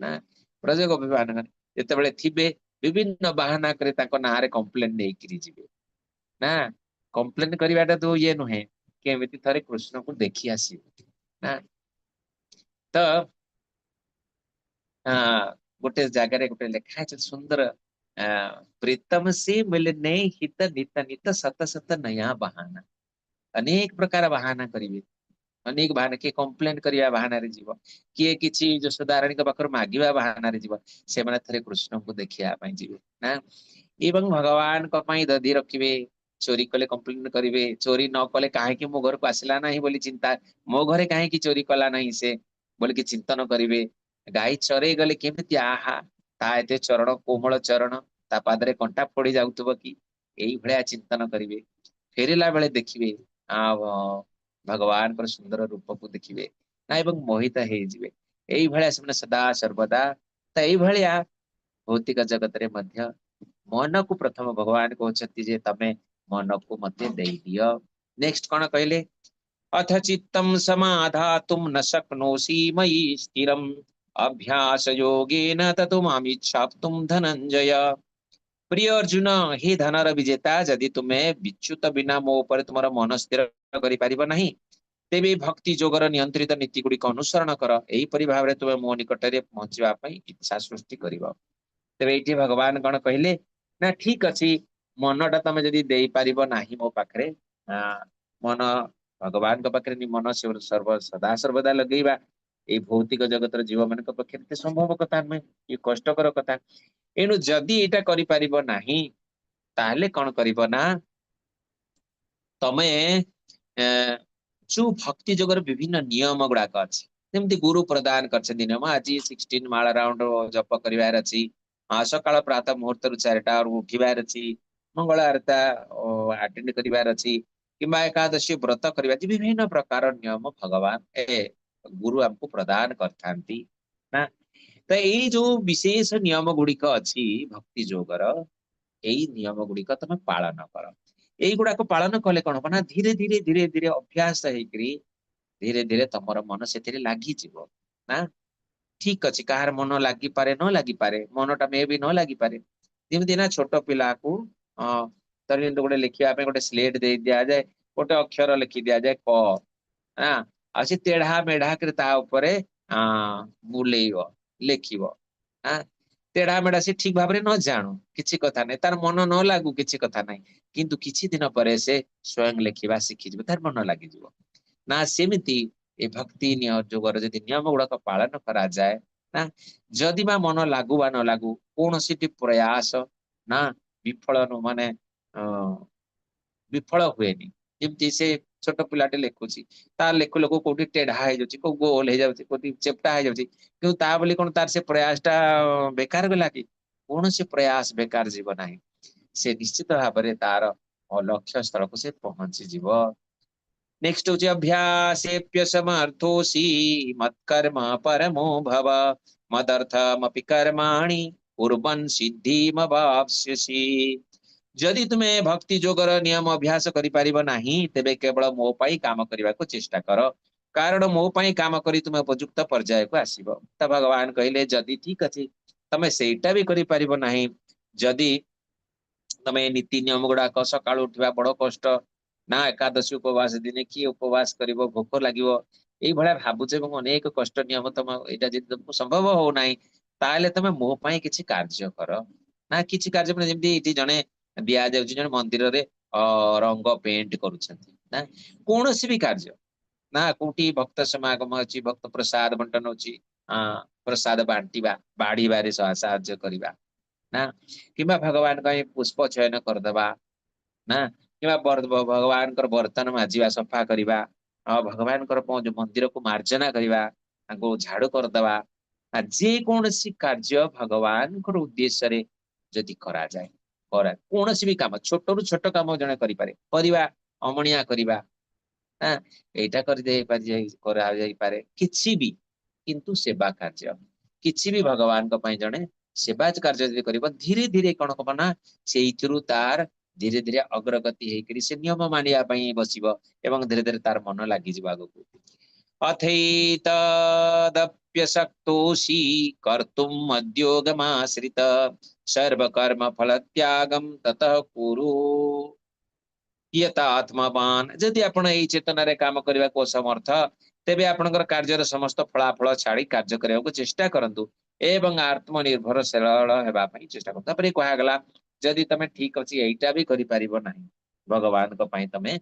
ନା, ବ୍ରଜ ଗୋପିକା ମାନେ ଯେତେବେଳେ ଥିବେ ବିଭିନ୍ନ ବାହାନା କରି ତାଙ୍କ ନାଁରେ କମ୍ପ୍ଲେନ ନେଇକିରି ଯିବେ ନା। କମ୍ପ୍ଲେନ କରିବାଟା ତ ଇଏ ନୁହେଁ, କେମିତି ଥରେ କୃଷ୍ଣକୁ ଦେଖି ଆସିବେ ନା। ତ ଗୋଟେ ଜାଗାରେ ଗୋଟେ ଲେଖା ଅଛି ସୁନ୍ଦର, ପ୍ରୀତମ ସେ ମିଲନେ ହିତ ନିତ ନିତ ସତ ସତ ନୟା ବାହାନା। ଅନେକ ପ୍ରକାର ବାହାନା କରିବେ, ଅନେକ ବାହାନା, କିଏ କମ୍ପ୍ଲେନ କରିବା ବାହାନାରେ ଯିବ, କିଏ କିଛି ଯଶୋଦାରାଣୀଙ୍କ ପାଖରୁ ମାଗିବା ବାହାନାରେ ଯିବ, ସେମାନେ ଥରେ କୃଷ୍ଣଙ୍କୁ ଦେଖିବା ପାଇଁ ଯିବେ ନା। ଏବଂ ଭଗବାନଙ୍କ ପାଇଁ ଦଧି ରଖିବେ, ଚୋରି କଲେ କମ୍ପ୍ଲେନ କରିବେ, ଚୋରି ନ କଲେ କାହିଁକି ମୋ ଘରକୁ ଆସିଲା ନାହିଁ ବୋଲି ଚିନ୍ତା, ମୋ ଘରେ କାହିଁକି ଚୋରି କଲା ନାହିଁ ସେ ବୋଲିକି ଚିନ୍ତନ କରିବେ। ଗାଈ ଚରେଇ ଗଲେ କେମିତି ଆହା ତା ଏତେ ଚରଣ କୋମଳ ଚରଣ, ତା ପାଦରେ କଣ୍ଟା ଫୋଡି ଯାଉଥିବ କି, ଏଇଭଳିଆ ଚିନ୍ତନ କରିବେ। ଫେରିଲା ବେଳେ ଦେଖିବେ ଭଗବାନଙ୍କର ସୁନ୍ଦର ରୂପକୁ ଦେଖିବେ ନା, ଏବଂ ମୋହିତ ହେଇଯିବେ। ଏଇଭଳିଆ ସେମାନେ ସଦା ସର୍ବଦା। ତ ଏଇଭଳିଆ ଭୌତିକ ଜଗତରେ ମଧ୍ୟ ମନକୁ ପ୍ରଥମ ଭଗବାନ କହୁଛନ୍ତି ଯେ ତମେ ମନକୁ ମତେ ଦେଇଦିଅ। ନେକ୍ସଟ କଣ କହିଲେ? ଅଥ ଚିତ୍ତମ ସମାଧାତୁମ୍ ନ ଶକ୍ନୋସି ମୟି ସ୍ଥିରମ୍ ଅଭ୍ୟାସ ଯୋଗେନ ତତୋ ମାମିଚ୍ଛାପ୍ତୁମ୍ ଧନଞ୍ଜୟ। ପ୍ରିୟ ଅର୍ଜୁନ, ହେ ଧନର ବିଜେତା, ଯଦି ତୁମେ ବିଚ୍ୟୁତ ବିନା ମୋ ଉପରେ ତୁମର ମନ ସ୍ଥିର କରିପାରିବ ନାହିଁ, ତେବେ ଭକ୍ତି ଯୋଗର ନିୟନ୍ତ୍ରିତ ନୀତି ଗୁଡିକ ଅନୁସରଣ କର। ଏହିପରି ଭାବରେ ତୁମେ ମୋ ନିକଟରେ ପହଞ୍ଚିବା ପାଇଁ ଇଚ୍ଛା ସୃଷ୍ଟି କରିବ। ତେବେ ଏଇଠି ଭଗବାନ କଣ କହିଲେ ନା, ଠିକ ଅଛି, ମନଟା ତମେ ଯଦି ଦେଇପାରିବ ନାହିଁ ମୋ ପାଖରେ, ମନ ଭଗବାନଙ୍କ ପାଖରେ ମନ ସଦା ସର୍ବଦା ଲଗେଇବା ଏଇ ଭୌତିକ ଜଗତର ଜୀବ ମାନଙ୍କ ପକ୍ଷରେ ଏତେ ସମ୍ଭବ କଥା ନୁହେଁ, ଇଏ କଷ୍ଟକର କଥା। ଏଣୁ ଯଦି ଏଇଟା କରିପାରିବ ନାହିଁ, ତାହେଲେ କଣ କରିବ ନା, ତମେ ଯୋଉ ଭକ୍ତି ଯୋଗର ବିଭିନ୍ନ ନିୟମ ଗୁଡାକ ଅଛି, ଯେମିତି ଗୁରୁ ପ୍ରଦାନ କରିଛନ୍ତି ନିୟମ, ଆଜି 16 ମାଳ ରାଉଣ୍ଡ ଜପ କରିବାର ଅଛି, ସକାଳ ପ୍ରାତଃ ମୁହୂର୍ତ୍ତରୁ 4ଟା ଉଠିବାର ଅଛି, ମଙ୍ଗଳ ଆରତା ଆଟେଣ୍ଡ କରିବାର ଅଛି, କିମ୍ବା ଏକାଦଶୀ ବ୍ରତ କରିବା ଅଛି, ବିଭିନ୍ନ ପ୍ରକାର ନିୟମ ଭଗବାନ ଗୁରୁ ଆମକୁ ପ୍ରଦାନ କରିଥାନ୍ତି ନା। ତ ଏଇ ଯୋଉ ବିଶେଷ ନିୟମ ଗୁଡିକ ଅଛି ଭକ୍ତି ଯୋଗର, ଏଇ ନିୟମ ଗୁଡିକ ତମେ ପାଳନ କର। ଏଇଗୁଡାକ ପାଳନ କଲେ କଣ ହବ ନା ଧୀରେ ଧୀରେ ଧୀରେ ଧୀରେ ଅଭ୍ୟାସ ହେଇକରି ଧୀରେ ଧୀରେ ତମର ମନ ସେଥିରେ ଲାଗିଯିବ ନା। ଠିକ ଅଛି, କାହାର ମନ ଲାଗିପାରେ ନ ଲାଗିପାରେ, ମନଟା ମେ ବି ନ ଲାଗିପାରେ। ଯେମିତି ନା ଛୋଟ ପିଲାକୁ ଧରି ନିଅନ୍ତୁ ଗୋଟେ ଲେଖିବା ପାଇଁ ଗୋଟେ ସ୍ଲେଟ ଦେଇ ଦିଆଯାଏ, ଗୋଟେ ଅକ୍ଷର ଲେଖି ଦିଆଯାଏ କ ନା, ଆଉ ସେ ତେଢା ମେଢା କରି ତା ଉପରେ ବୁଲେଇବ ଲେଖିବ ନା, ତେଢା ମେଢା ସେ ଠିକ ଭାବରେ ନ ଜାଣୁ କିଛି କଥା ନାହିଁ, ତାର ମନ ନ ଲାଗୁ କିଛି କଥା ନାହିଁ, କିନ୍ତୁ କିଛି ଦିନ ପରେ ସେ ସ୍ୱୟଂ ଲେଖିବା ଶିଖିଯିବ, ତାର ମନ ଲାଗିଯିବ ନା। ସେମିତି ଏ ଭକ୍ତି ଯୋଗର ଯଦି ନିୟମ ଗୁଡାକ ପାଳନ କରାଯାଏ ନା, ଯଦି ବା ମନ ଲାଗୁ ବା ନ ଲାଗୁ, କୌଣସି ପ୍ରୟାସ ନା ବିଫଳ ମାନେ ବିଫଳ ହୁଏନି। ଯେମିତି ସେ ଛୋଟ ପିଲାଟେ ଲେଖୁଛି, ତା ଲେଖୁ ଲେଖୁ କୋଉଠି ଟେଢା ହେଇଯାଉଛି, କୋଉ ଗୋଲ ହେଇଯାଉଛି, କୋଉଠି ଚେପ୍ଟା ହେଇଯାଉଛି, କିନ୍ତୁ ତା ବୋଲି କଣ ତାର ସେ ପ୍ରୟାସ ଟା ବେକାର ଗଲା କି? କୌଣସି ପ୍ରୟାସ ବେକାର ଯିବ ନାହିଁ, ସେ ନିଶ୍ଚିତ ଭାବରେ ତାର ଲକ୍ଷ୍ୟ ସ୍ଥଳକୁ ସେ ପହଞ୍ଚିଯିବ। ନେକ୍ସଟ ହଉଛି ଅଭ୍ୟାସେପ୍ୟ ସମର୍ଥୋସି ମତ୍କର୍ମ ପରମୋ ଭବ ମଦର୍ଥମପି କର୍ମାଣି କୁର୍ବନ୍ ସିଦ୍ଧିମବାପ୍ସ୍ୟସି। ଯଦି ତୁମେ ଭକ୍ତି ଯୋଗର ନିୟମ ଅଭ୍ୟାସ କରିପାରିବ ନାହିଁ, ତେବେ କେବଳ ମୋ ପାଇଁ କାମ କରିବାକୁ ଚେଷ୍ଟା କର, କାରଣ ମୋ ପାଇଁ କାମ କରି ତୁମେ ଉପଯୁକ୍ତ ପର୍ଯ୍ୟାୟକୁ ଆସିବ। ତ ଭଗବାନ କହିଲେ ଯଦି ଠିକ ଅଛି ତମେ ସେଇଟା ବି କରିପାରିବ ନାହିଁ, ଯଦି ତମେ ନୀତି ନିୟମ ଗୁଡାକ ସକାଳୁ ଉଠିବା ବଡ କଷ୍ଟ ନା, ଏକାଦଶୀ ଉପବାସ ଦିନେ କିଏ ଉପବାସ କରିବ, ଭୋକ ଲାଗିବ, ଏଇଭଳିଆ ଭାବୁଛ ଏବଂ ଅନେକ କଷ୍ଟ ନିୟମ ତମ ଏଇଟା ଯଦି ତମକୁ ସମ୍ଭବ ହଉନାହିଁ, ତାହେଲେ ତମେ ମୋ ପାଇଁ କିଛି କାର୍ଯ୍ୟ କର ନା। କିଛି କାର୍ଯ୍ୟ ମାନେ ଯେମିତି ଏଇଠି ଜଣେ ଦିଆଯାଉଛି, ଜଣେ ମନ୍ଦିରରେ ରଙ୍ଗ ପେଣ୍ଟ କରୁଛନ୍ତି ନା, କୌଣସି ବି କାର୍ଯ୍ୟ ନା, କୋଉଠି ଭକ୍ତ ସମାଗମ ଅଛି, ଭକ୍ତ ପ୍ରସାଦ ବଣ୍ଟନ ଅଛି, ପ୍ରସାଦ ବାଣ୍ଟିବା ବାଢିବାରେ ସାହାଯ୍ୟ କରିବା ନା, କିମ୍ବା ଭଗବାନଙ୍କ ପାଇଁ ପୁଷ୍ପ ଚୟନ କରିଦବା ନା, କିମ୍ବା ଭଗବାନଙ୍କର ବର୍ତ୍ତନ ମାଜିବା ସଫା କରିବା, ଭଗବାନଙ୍କର ଯୋଉ ମନ୍ଦିରକୁ ମାର୍ଜନା କରିବା, ତାଙ୍କୁ ଝାଡୁ କରିଦବା, ଯେକୌଣସି କାର୍ଯ୍ୟ ଭଗବାନଙ୍କର ଉଦ୍ଦେଶ୍ୟରେ ଯଦି କରାଯାଏ, କୌଣସି ବି କାମ, ଛୋଟରୁ ଛୋଟ କାମ ଜଣେ କରିପାରେ, କରିବା ଅମଣିଆ କରିବା, ଏଇଟା କରାଯାଇପାରେ କିଛି ବି, କିନ୍ତୁ ସେବା କାର୍ଯ୍ୟ କିଛି ବି ଭଗବାନଙ୍କ ପାଇଁ ଜଣେ ସେବା କାର୍ଯ୍ୟ ଯଦି କରିବ, ଧୀରେ ଧୀରେ କଣ ହବ ନା ସେଇଥିରୁ ତାର ଧୀରେ ଧୀରେ ଅଗ୍ରଗତି ହେଇକରି ସେ ନିୟମ ମାନିବା ପାଇଁ ବସିବ ଏବଂ ଧୀରେ ଧୀରେ ତାର ମନ ଲାଗିଯିବ ଆଗକୁ। ଅଥୈତଦପ୍ୟଶକ୍ତୋଷି କର୍ତ୍ତୁମ୍ ମଦ୍ୟୋଗମାଶ୍ରିତ ସର୍ବକର୍ମ ଫଳତ୍ୟାଗମ୍ ତତଃ କୁରୁ ୟତାତ୍ମବାନ। ଯଦି ଆପଣ ଏଇ ଚେତନାରେ କାମ କରିବାକୁ ଅସମର୍ଥ, ତେବେ ଆପଣଙ୍କର କାର୍ଯ୍ୟର ସମସ୍ତ ଫଳାଫଳ ଛାଡି କାର୍ଯ୍ୟ କରିବାକୁ ଚେଷ୍ଟା କରନ୍ତୁ ଏବଂ ଆତ୍ମନିର୍ଭରଶୀଳ ହେବା ପାଇଁ ଚେଷ୍ଟା କରନ୍ତୁ। ତାପରେ କୁହାଗଲା ଯଦି ତମେ ଠିକ ଅଛି ଏଇଟା ବି କରିପାରିବ ନାହିଁ, ଭଗବାନଙ୍କ ପାଇଁ ତମେ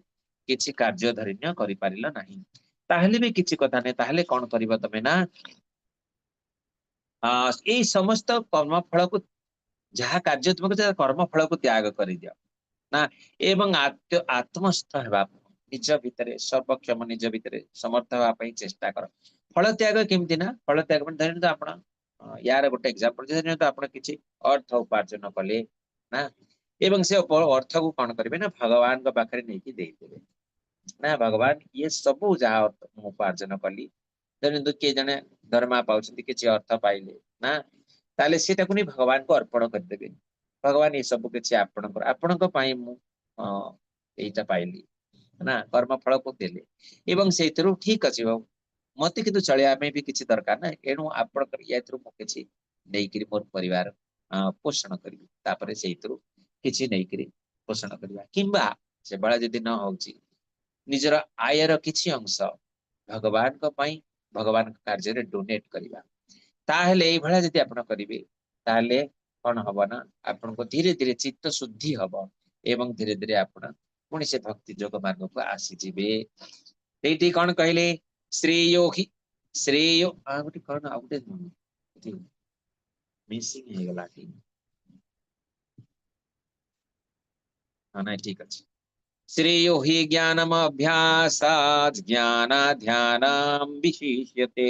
କିଛି କାର୍ଯ୍ୟ ଧରିନିଅ କରିପାରିଲ ନାହିଁ, ତାହେଲେ ବି କିଛି କଥା ନାହିଁ। ତାହେଲେ କଣ କରିବ ତମେ ନା ଏଇ ସମସ୍ତ କର୍ମ ଫଳକୁ, ଯାହା କାର୍ଯ୍ୟ ତୁମକୁ କର୍ମ ଫଳକୁ ତ୍ୟାଗ କରିଦିଅ ନା, ଏବଂ ଆତ୍ମସ୍ଥ ହେବା, ନିଜ ଭିତରେ ସର୍ବକ୍ଷମ, ନିଜ ଭିତରେ ସମର୍ଥ ହେବା ପାଇଁ ଚେଷ୍ଟା କର। ଫଳ ତ୍ୟାଗ କେମିତି ନା, ଫଳ ତ୍ୟାଗ ମାନେ ଧରି ନିଅନ୍ତୁ ଆପଣ ୟାର ଗୋଟେ ଏକ୍ଜାମ୍ପଲ ଧରି ନିଅନ୍ତୁ ଆପଣ କିଛି ଅର୍ଥ ଉପାର୍ଜନ କଲେ ନା, ଏବଂ ସେ ଅର୍ଥକୁ କଣ କରିବେ ନା ଭଗବାନଙ୍କ ପାଖରେ ନେଇକି ଦେଇଦେବେ ନା, ଭଗବାନ ଇଏ ସବୁ ଯାହା ଅର୍ଥ ମୁଁ ଉପାର୍ଜନ କଲି, ଧରି ନିଅନ୍ତୁ କିଏ ଜଣେ ଦରମା ପାଉଛନ୍ତି, କିଛି ଅର୍ଥ ପାଇଲେ ନା, ତାହେଲେ ସେଟାକୁ ନେଇ ଭଗବାନଙ୍କୁ ଅର୍ପଣ କରିଦେବେ। ଭଗବାନ ଏ ସବୁ କିଛି ଆପଣଙ୍କର, ଆପଣଙ୍କ ପାଇଁ ମୁଁ ଏଇଟା ପାଇଲି ନା, କର୍ମ ଫଳକୁ ଦେଲେ, ଏବଂ ସେଇଥିରୁ ଠିକ ଅଛି ବାବୁ ମତେ କିନ୍ତୁ ଚଳିବା ପାଇଁ ବି କିଛି ଦରକାର ନା, ଏଣୁ ଆପଣଙ୍କର ଏଥିରୁ ମୁଁ କିଛି ନେଇକିରି ମୋର ପରିବାର ପୋଷଣ କରିବି, ତାପରେ ସେଇଥିରୁ କିଛି ନେଇକିରି ପୋଷଣ କରିବା। କିମ୍ବା ସେଭଳିଆ ଯଦି ନ ହଉଛି, ନିଜର ଆୟର କିଛି ଅଂଶ ଭଗବାନଙ୍କ ପାଇଁ, ଭଗବାନଙ୍କ କାର୍ଯ୍ୟରେ ଡୋନେଟ କରିବା। ତାହେଲେ ଏଇଭଳିଆ ଯଦି ଆପଣ କରିବେ, ତାହେଲେ କଣ ହବ ନା ଆପଣଙ୍କୁ ଧୀରେ ଧୀରେ ଚିତ୍ତ ଶୁଦ୍ଧି ହବ ଏବଂ ଧୀରେ ଧୀରେ ଆପଣ ପୁଣି ସେ ଭକ୍ତି ଯୋଗ ମାର୍ଗକୁ ଆସିଯିବେ। ଏଇଠି କଣ କହିଲେ, ଶ୍ରେୟୋ ହି ଶ୍ରେୟୋ, ଆଉ ଗୋଟେ କଣ, ଆଉ ଗୋଟେ ମିସିଂ ହେଇଗଲା କି? ହଁ ନାଇଁ ଠିକ ଅଛି। ଶ୍ରେୟୋ ହି ଜ୍ଞାନମ ଅଭ୍ୟାସାତ୍ ଜ୍ଞାନା ଧ୍ୟାନମ ବିଶିଷ୍ୟତେ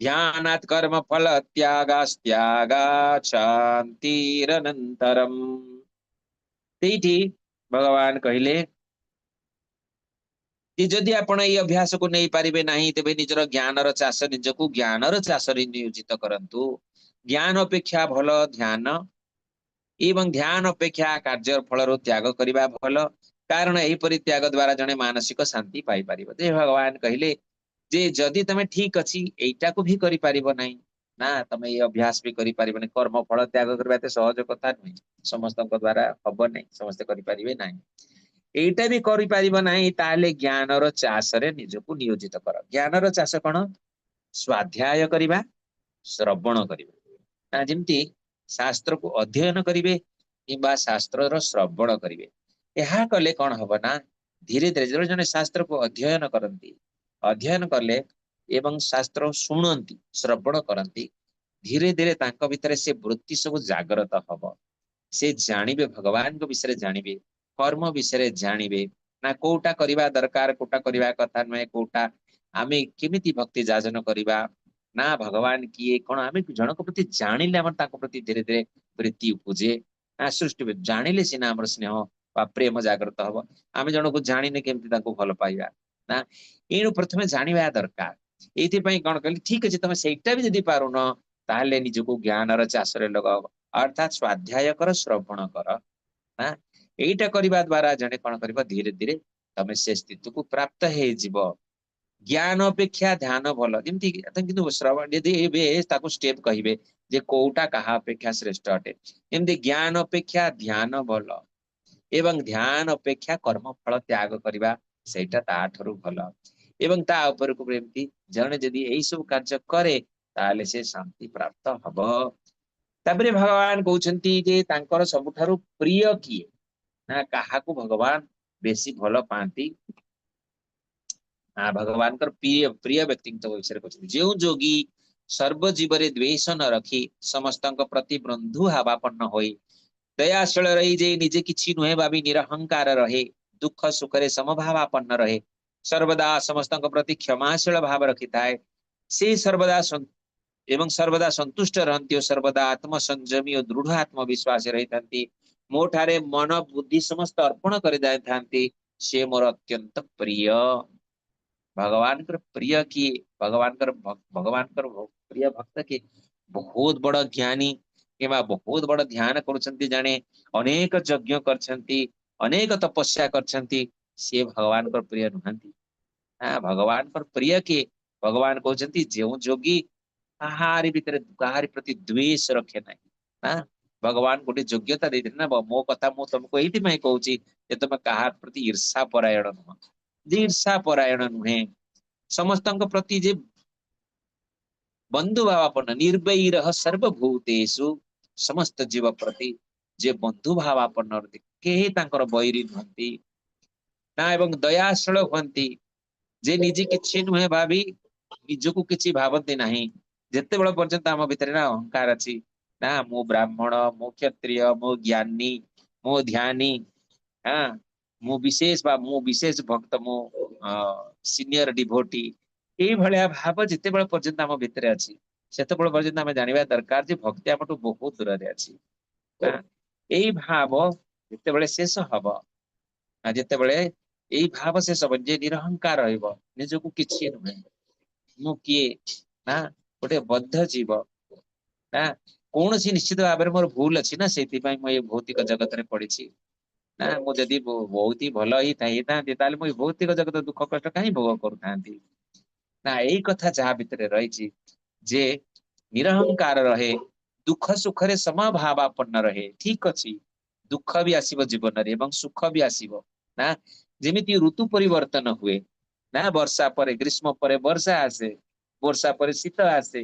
ଧ୍ୟାନାत् କର୍ମ ଫଳ ତ୍ୟାଗାସ୍ତ୍ୟାଗାଚାନ୍ତିରନନ୍ତରମ୍। ସେଇଠି ଭଗବାନ କହିଲେ ଯେ ଯଦି ଆପଣ ଏଇ ଅଭ୍ୟାସକୁ ନେଇପାରିବେ ନାହିଁ, ତେବେ ନିଜର ଜ୍ଞାନର ଚାଷ, ନିଜକୁ ଜ୍ଞାନର ଚାଷରେ ନିୟୋଜିତ କରନ୍ତୁ। ଜ୍ଞାନ ଅପେକ୍ଷା ଭଲ ଧ୍ୟାନ ଏବଂ ଧ୍ୟାନ ଅପେକ୍ଷା କାର୍ଯ୍ୟ ଫଳରୁ ତ୍ୟାଗ କରିବା ଭଲ, କାରଣ ଏହିପରି ତ୍ୟାଗ ଦ୍ଵାରା ଜଣେ ମାନସିକ ଶାନ୍ତି ପାଇପାରିବ। ଯେ ଭଗବାନ କହିଲେ ଯେ ଯଦି ତମେ ଠିକ ଅଛି ଏଇଟାକୁ ବି କରିପାରିବ ନାହିଁ, ନା ତମେ ଏଇ ଅଭ୍ୟାସ ବି କରିପାରିବନି, କର୍ମ ଫଳ ତ୍ୟାଗ କରିବା ଏତେ ସହଜ କଥା ନୁହେଁ, ସମସ୍ତଙ୍କ ଦ୍ଵାରା ହବ ନାହିଁ, ସମସ୍ତେ କରିପାରିବେ ନାହିଁ, ଏଇଟା ବି କରିପାରିବ ନାହିଁ, ତାହେଲେ ଜ୍ଞାନର ଚାଷରେ ନିଜକୁ ନିୟୋଜିତ କର। ଜ୍ଞାନର ଚାଷ କଣ? ସ୍ୱାଧ୍ୟାୟ କରିବା, ଶ୍ରବଣ କରିବା। ନା ଯେମିତି ଶାସ୍ତ୍ରକୁ ଅଧ୍ୟୟନ କରିବେ କିମ୍ବା ଶାସ୍ତ୍ରର ଶ୍ରବଣ କରିବେ। ଏହା କଲେ କଣ ହବ ନା ଧୀରେ ଧୀରେ ଯେତେବେଳେ ଜଣେ ଶାସ୍ତ୍ରକୁ ଅଧ୍ୟୟନ କରନ୍ତି, ଅଧ୍ୟୟନ କଲେ ଏବଂ ଶାସ୍ତ୍ର ଶୁଣନ୍ତି, ଶ୍ରବଣ କରନ୍ତି, ଧୀରେ ଧୀରେ ତାଙ୍କ ଭିତରେ ସେ ବୃତ୍ତି ସବୁ ଜାଗ୍ରତ ହବ। ସେ ଜାଣିବେ, ଭଗବାନଙ୍କ ବିଷୟରେ ଜାଣିବେ, କର୍ମ ବିଷୟରେ ଜାଣିବେ, ନା କୋଉଟା କରିବା ଦରକାର, କୋଉଟା କରିବା କଥା ନୁହେଁ, କୋଉଟା ଆମେ କେମିତି ଭକ୍ତି ଯାଜନ କରିବା, ନା ଭଗବାନ କିଏ କଣ, ଆମେ ଜଣଙ୍କ ପ୍ରତି ଜାଣିଲେ ଆମର ତାଙ୍କ ପ୍ରତି ଧୀରେ ଧୀରେ ପ୍ରୀତି ଉପୁଜେ, ନା ସୃଷ୍ଟି ହୁଏ। ଜାଣିଲେ ସିନା ଆମର ସ୍ନେହ ବା ପ୍ରେମ ଜାଗ୍ରତ ହବ। ଆମେ ଜଣକୁ ଜାଣିନେ କେମିତି ତାଙ୍କୁ ଭଲ ପାଇବା, ନା ଏଣୁ ପ୍ରଥମେ ଜାଣିବା ଦରକାର। ଏଇଥିପାଇଁ କଣ କହିଲି, ଠିକ ଅଛି ତମେ ସେଇଟା ବି ଯଦି ପାରୁନ ତାହେଲେ ନିଜକୁ ଜ୍ଞାନର ଚାଷରେ ଲଗାଅ, ଅର୍ଥାତ ସ୍ୱାଧ୍ୟାୟ କର, ଶ୍ରବଣ କର। ନା ଏଇଟା କରିବା ଦ୍ଵାରା ଜଣେ କଣ କରିବ, ଧୀରେ ଧୀରେ ତମେ ସେ ସ୍ଥିତିକୁ ପ୍ରାପ୍ତ ହେଇଯିବ। ଜ୍ଞାନ ଅପେକ୍ଷା ଧ୍ୟାନ ଭଲ। ଯେମିତି କିନ୍ତୁ ଶ୍ରବଣ ଯଦି ଏବେ ତାକୁ ଷ୍ଟେପ କହିବେ ଯେ କୋଉଟା କାହା ଅପେକ୍ଷା ଶ୍ରେଷ୍ଠ ଅଟେ, ଏମିତି ଜ୍ଞାନ ଅପେକ୍ଷା ଧ୍ୟାନ ଭଲ ଏବଂ ଧ୍ୟାନ ଅପେକ୍ଷା କର୍ମ ଫଳ ତ୍ୟାଗ କରିବା ସେଇଟା ତାଠାରୁ ଭଲ। ଏବଂ ତା ଉପରକୁ ଏମିତି ଜଣେ ଯଦି ଏଇ ସବୁ କାର୍ଯ୍ୟ କରେ ତାହେଲେ ସେ ଶାନ୍ତି ପ୍ରାପ୍ତ ହବ। ତାପରେ ଭଗବାନ କହୁଛନ୍ତି ଯେ ତାଙ୍କର ସବୁଠାରୁ ପ୍ରିୟ କିଏ, ନା କାହାକୁ ଭଗବାନ ବେଶୀ ଭଲ ପାଆନ୍ତି? ନା ଭଗବାନଙ୍କର ପ୍ରିୟ ବ୍ୟକ୍ତିଙ୍କ ବିଷୟରେ କହୁଛନ୍ତି। ଯେଉଁ ଯୋଗୀ ସର୍ବଜୀବରେ ଦ୍ୱେଷ ନ ରଖି ସମସ୍ତଙ୍କ ପ୍ରତି ବନ୍ଧୁ ଭାବାପନ୍ନ ହୋଇ ଦୟାଶୀଳ ରହି ଯେ ନିଜେ କିଛି ନୁହେଁ ଭାବି ନିରହଙ୍କାର ରହେ, ଦୁଃଖ ସୁଖରେ ସମଭାବାପନ୍ନ ରହେ, ସର୍ବଦା ସମସ୍ତଙ୍କ ପ୍ରତି କ୍ଷମାଶୀଳ ଭାବ ରଖିଥାଏ, ସେ ସର୍ବଦା ଏବଂ ସର୍ବଦା ସନ୍ତୁଷ୍ଟ ରହନ୍ତି ଓ ସର୍ବଦା ଆତ୍ମସଂଯମୀ ଓ ଦୃଢ ଆତ୍ମବିଶ୍ୱାସୀ ରହିଥାନ୍ତି, ମୋ ଠାରେ ମନ ବୁଦ୍ଧି ସମସ୍ତ ଅର୍ପଣ କରିଯାଇଥାନ୍ତି, ସେ ମୋର ଅତ୍ୟନ୍ତ ପ୍ରିୟ। ଭଗବାନଙ୍କର ପ୍ରିୟ କିଏ? ଭଗବାନଙ୍କର ପ୍ରିୟ ଭକ୍ତ କିଏ? ବହୁତ ବଡ ଜ୍ଞାନୀ କିମ୍ବା ବହୁତ ବଡ ଧ୍ୟାନ କରୁଛନ୍ତି, ଜାଣେ ଅନେକ ଯଜ୍ଞ କରିଛନ୍ତି, ଅନେକ ତପସ୍ୟା କରିଛନ୍ତି, ସିଏ ଭଗବାନଙ୍କର ପ୍ରିୟ ନୁହନ୍ତି। ହଁ, ଭଗବାନଙ୍କର ପ୍ରିୟ କିଏ? ଭଗବାନ କହୁଛନ୍ତି ଯେଉଁ ଯୋଗୀ କାହାରି ଭିତରେ କାହାରି ପ୍ରତି ଦ୍ୱେଷ ରଖେ ନାହିଁ। ହଁ, ଭଗବାନ ଗୋଟେ ଯୋଗ୍ୟତା ଦେଇଥିଲେ ନା, ମୋ କଥା ମୁଁ ତମକୁ ଏଇଥିପାଇଁ କହୁଛି ଯେ ତମେ କାହା ପ୍ରତି ଈର୍ଷା ପରାୟଣ ନୁହଁ, ଯେ ଈର୍ଷା ପରାୟଣ ନୁହେଁ, ସମସ୍ତଙ୍କ ପ୍ରତି ଯେ ବନ୍ଧୁ ଭାବାପନ୍ନ, ନିର୍ବୈରଃ ସର୍ବଭୂତେଷୁ, ସମସ୍ତ ଜୀବ ପ୍ରତି ଯେ ବନ୍ଧୁ ଭାବାପନ୍ନ, କେହି ତାଙ୍କର ବୈରୀ ନୁହନ୍ତି ନା, ଏବଂ ଦୟାଶୀଳ ହୁଅନ୍ତି, ଯେ ନିଜେ କିଛି ନୁହେଁ ଭାବି ନିଜକୁ କିଛି ଭାବନ୍ତି ନାହିଁ। ଯେତେବେଳେ ପର୍ଯ୍ୟନ୍ତ ଆମ ଭିତରେ ନା ଅହଙ୍କାର ଅଛି, ନା ମୁଁ ବ୍ରାହ୍ମଣ, ମୁଁ କ୍ଷତ୍ରିୟ, ମୁଁ ଜ୍ଞାନୀ, ମୁଁ ଧ୍ୟାନୀ, ହଁ ମୁଁ ବିଶେଷ ବା ମୁଁ ବିଶେଷ ଭକ୍ତ, ମୁଁ ସିନିୟର ଡିଭୋଟି, ଏଇଭଳିଆ ଭାବ ଯେତେବେଳେ ପର୍ଯ୍ୟନ୍ତ ଆମ ଭିତରେ ଅଛି, ସେତେବେଳେ ପର୍ଯ୍ୟନ୍ତ ଆମେ ଜାଣିବା ଦରକାର ଯେ ଭକ୍ତି ଆମଠୁ ବହୁତ ଦୂରରେ ଅଛି। ଏଇ ଭାବ ଯେତେବେଳେ ଶେଷ ହବ, ଯେତେବେଳେ ଏଇ ଭାବ ଶେଷ ହବ, ଯେ ନିରହଙ୍କାର ରହିବ, ନିଜକୁ କିଛି ନୁହେଁ, ମୁଁ କିଏ ନା ଗୋଟେ ବଦ୍ଧ ଜୀବ, ନା କୌଣସି ନିଶ୍ଚିତ ଭାବରେ ମୋର ଭୁଲ ଅଛି ନା ସେଇଥିପାଇଁ ମୁଁ ଏଇ ଭୌତିକ ଜଗତରେ ପଡିଛି, ନା ମୁଁ ଯଦି ବହୁତ ହି ଭଲ ହେଇଥାନ୍ତି ତାହେଲେ ମୁଁ ଏଇ ଭୌତିକ ଜଗତ ଦୁଃଖ କଷ୍ଟ କାହିଁ ଭୋଗ କରୁଥାନ୍ତି। ନା ଏଇ କଥା ଯାହା ଭିତରେ ରହିଛି ଯେ ନିରହଙ୍କାର ରହେ, ଦୁଃଖ ସୁଖରେ ସମଭାବାପନ୍ନ ରହେ। ଠିକ ଅଛି, ଦୁଃଖ ବି ଆସିବ ଜୀବନରେ ଏବଂ ସୁଖ ବି ଆସିବ, ନା ଯେମିତି ଋତୁ ପରିବର୍ତ୍ତନ ହୁଏ, ନା ବର୍ଷା ପରେ ଗ୍ରୀଷ୍ମ ପରେ ବର୍ଷା ଆସେ, ବର୍ଷା ପରେ ଶୀତ ଆସେ,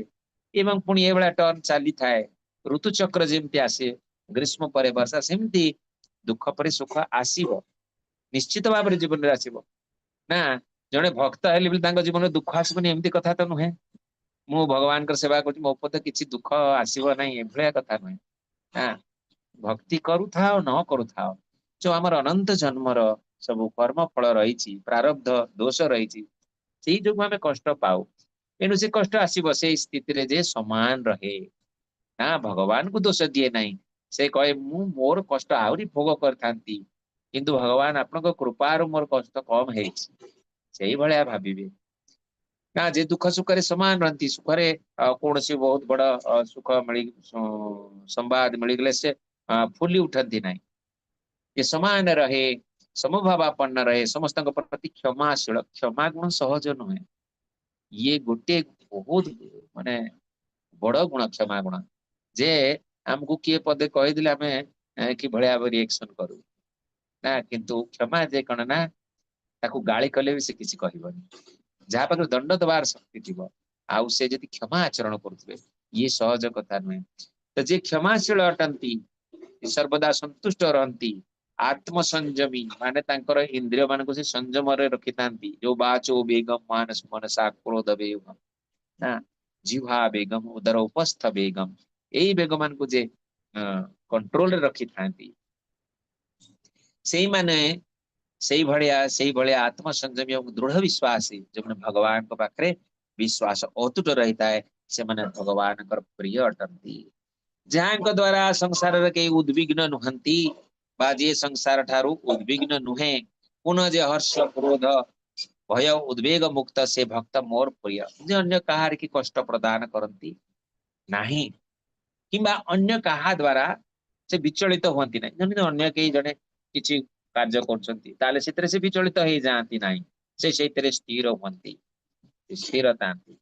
ଏବଂ ପୁଣି ଏଇଭଳିଆ ଟର୍ନ ଚାଲିଥାଏ। ଋତୁଚକ୍ର ଯେମିତି ଆସେ, ଗ୍ରୀଷ୍ମ ପରେ ବର୍ଷା, ସେମିତି ଦୁଃଖ ପରେ ସୁଖ ଆସିବ, ନିଶ୍ଚିତ ଭାବରେ ଜୀବନରେ ଆସିବ। ନା ଜଣେ ଭକ୍ତ ହେଲେ ବୋଲି ତାଙ୍କ ଜୀବନରେ ଦୁଃଖ ଆସିବନି ଏମିତି କଥା ତ ନୁହେଁ। ମୁଁ ଭଗବାନଙ୍କର ସେବା କରୁଛି, ମୋ ଉପରେ ତ କିଛି ଦୁଃଖ ଆସିବ ନାହିଁ, ଏଭଳିଆ କଥା ନୁହେଁ। ନା ଭକ୍ତି କରୁଥାଅ ନ କରୁଥାଅ, ଯୋଉ ଆମର ଅନନ୍ତ ଜନ୍ମର ସବୁ କର୍ମ ଫଳ ରହିଛି, ପ୍ରାରବ୍ଧ ଦୋଷ ରହିଛି, ସେଇ ଯୋଗୁ ଆମେ କଷ୍ଟ ପାଉ। ଏଣୁ ସେ କଷ୍ଟ ଆସିବ ସେଇ ସ୍ଥିତିରେ ଯେ ସମାନ ରହେ, ନା ଭଗବାନଙ୍କୁ ଦୋଷ ଦିଏ ନାହିଁ, ସେ କହେ ମୁଁ ମୋର କଷ୍ଟ ଆହୁରି ଭୋଗ କରିଥାନ୍ତି, କିନ୍ତୁ ଭଗବାନ ଆପଣଙ୍କ କୃପାରୁ ମୋର କଷ୍ଟ କମ ହେଇଛି, ସେଇଭଳିଆ ଭାବିବେ। ନା ଯେ ଦୁଃଖ ସୁଖରେ ସମାନ ରହନ୍ତି, ସୁଖରେ କୌଣସି ବହୁତ ବଡ ସୁଖ ମିଳି ସମ୍ବାଦ ମିଳିଗଲେ ସେ ଫୁଲି ଉଠନ୍ତି ନାହିଁ। ଯେ ସମାନ ରହେ, ସମଭାବାପନ୍ନ ରହେ, ସମସ୍ତଙ୍କ ପ୍ରତି କ୍ଷମାଶୀଳ। କ୍ଷମା ଗୁଣ ସହଜ ନୁହେଁ, ଇଏ ଗୋଟେ ବହୁତ ମାନେ ବଡ ଗୁଣ କ୍ଷମା ଗୁଣ, ଯେ ଆମକୁ କିଏ ପଦେ କହିଦେଲେ ଆମେ କିଭଳିଆ ରିଏକ୍ସନ କରୁ ନା, କିନ୍ତୁ କ୍ଷମା ଯେ କଣ ନା ତାକୁ ଗାଳି କଲେ ବି ସେ କିଛି କହିବନି, ଯାହା ପାଖରେ ଦଣ୍ଡ ଦେବାର ଶକ୍ତି ଥିବ, ଆଉ ସେ ଯଦି କ୍ଷମା ଆଚରଣ କରୁଥିବେ, ଇଏ ସହଜ କଥା ନୁହେଁ। ତ ଯିଏ କ୍ଷମାଶୀଳ ଅଟନ୍ତି, ସର୍ବଦା ସନ୍ତୁଷ୍ଟ ରହନ୍ତି, ଆତ୍ମସଂଯମୀ, ମାନେ ତାଙ୍କର ଇନ୍ଦ୍ରିୟ ମାନଙ୍କୁ ସେ ସଂଯମରେ ରଖିଥାନ୍ତି। ଯୋଉ ବାଚୋ ବେଗମ ମାନସ ମନସା କ୍ରୋଧ ବେଗମ ନା ଜିହ୍ୱା ବେଗମ ଉଦର ଉପସ୍ଥ ବେଗମ, ଏଇ ବେଗ ମାନଙ୍କୁ ଯେ କଣ୍ଟ୍ରୋଲରେ ରଖିଥାନ୍ତି, ସେଇମାନେ ସେଇଭଳିଆ ଆତ୍ମସଂଯମୀ ଏବଂ ଦୃଢ ବିଶ୍ୱାସୀ, ଯେଉଁମାନେ ଭଗବାନଙ୍କ ପାଖରେ ବିଶ୍ୱାସ ଅତୁଟ ରହିଥାଏ, ସେମାନେ ଭଗବାନଙ୍କର ପ୍ରିୟ ଅଟନ୍ତି। ଯାହାଙ୍କ ଦ୍ଵାରା ସଂସାରରେ କେହି ଉଦ୍ବିଗ୍ନ ନୁହନ୍ତି ବା ଯିଏ ସଂସାର ଠାରୁ ଉଦ୍ବିଗ୍ନ ନୁହେଁ, ପୁନଃ ଯେ ହର୍ଷ କ୍ରୋଧ ଭୟ ଉଦ୍ବେଗ ମୁକ୍ତ, ସେ ଭକ୍ତ ମୋର ପ୍ରିୟ। ଯେ ଅନ୍ୟ କାହାର କି କଷ୍ଟ ପ୍ରଦାନ କରନ୍ତି ନାହିଁ କିମ୍ବା ଅନ୍ୟ କାହା ଦ୍ଵାରା ସେ ବିଚଳିତ ହୁଅନ୍ତି ନାହିଁ। ଯେମିତି ଅନ୍ୟ କେହି ଜଣେ କିଛି କାର୍ଯ୍ୟ କରୁଛନ୍ତି, ତାହେଲେ ସେଥିରେ ସେ ବିଚଳିତ ହେଇଯାଆନ୍ତି ନାହିଁ, ସେ ସେଇଥିରେ ସ୍ଥିର ହୁଅନ୍ତି, ସ୍ଥିର ଥାନ୍ତି।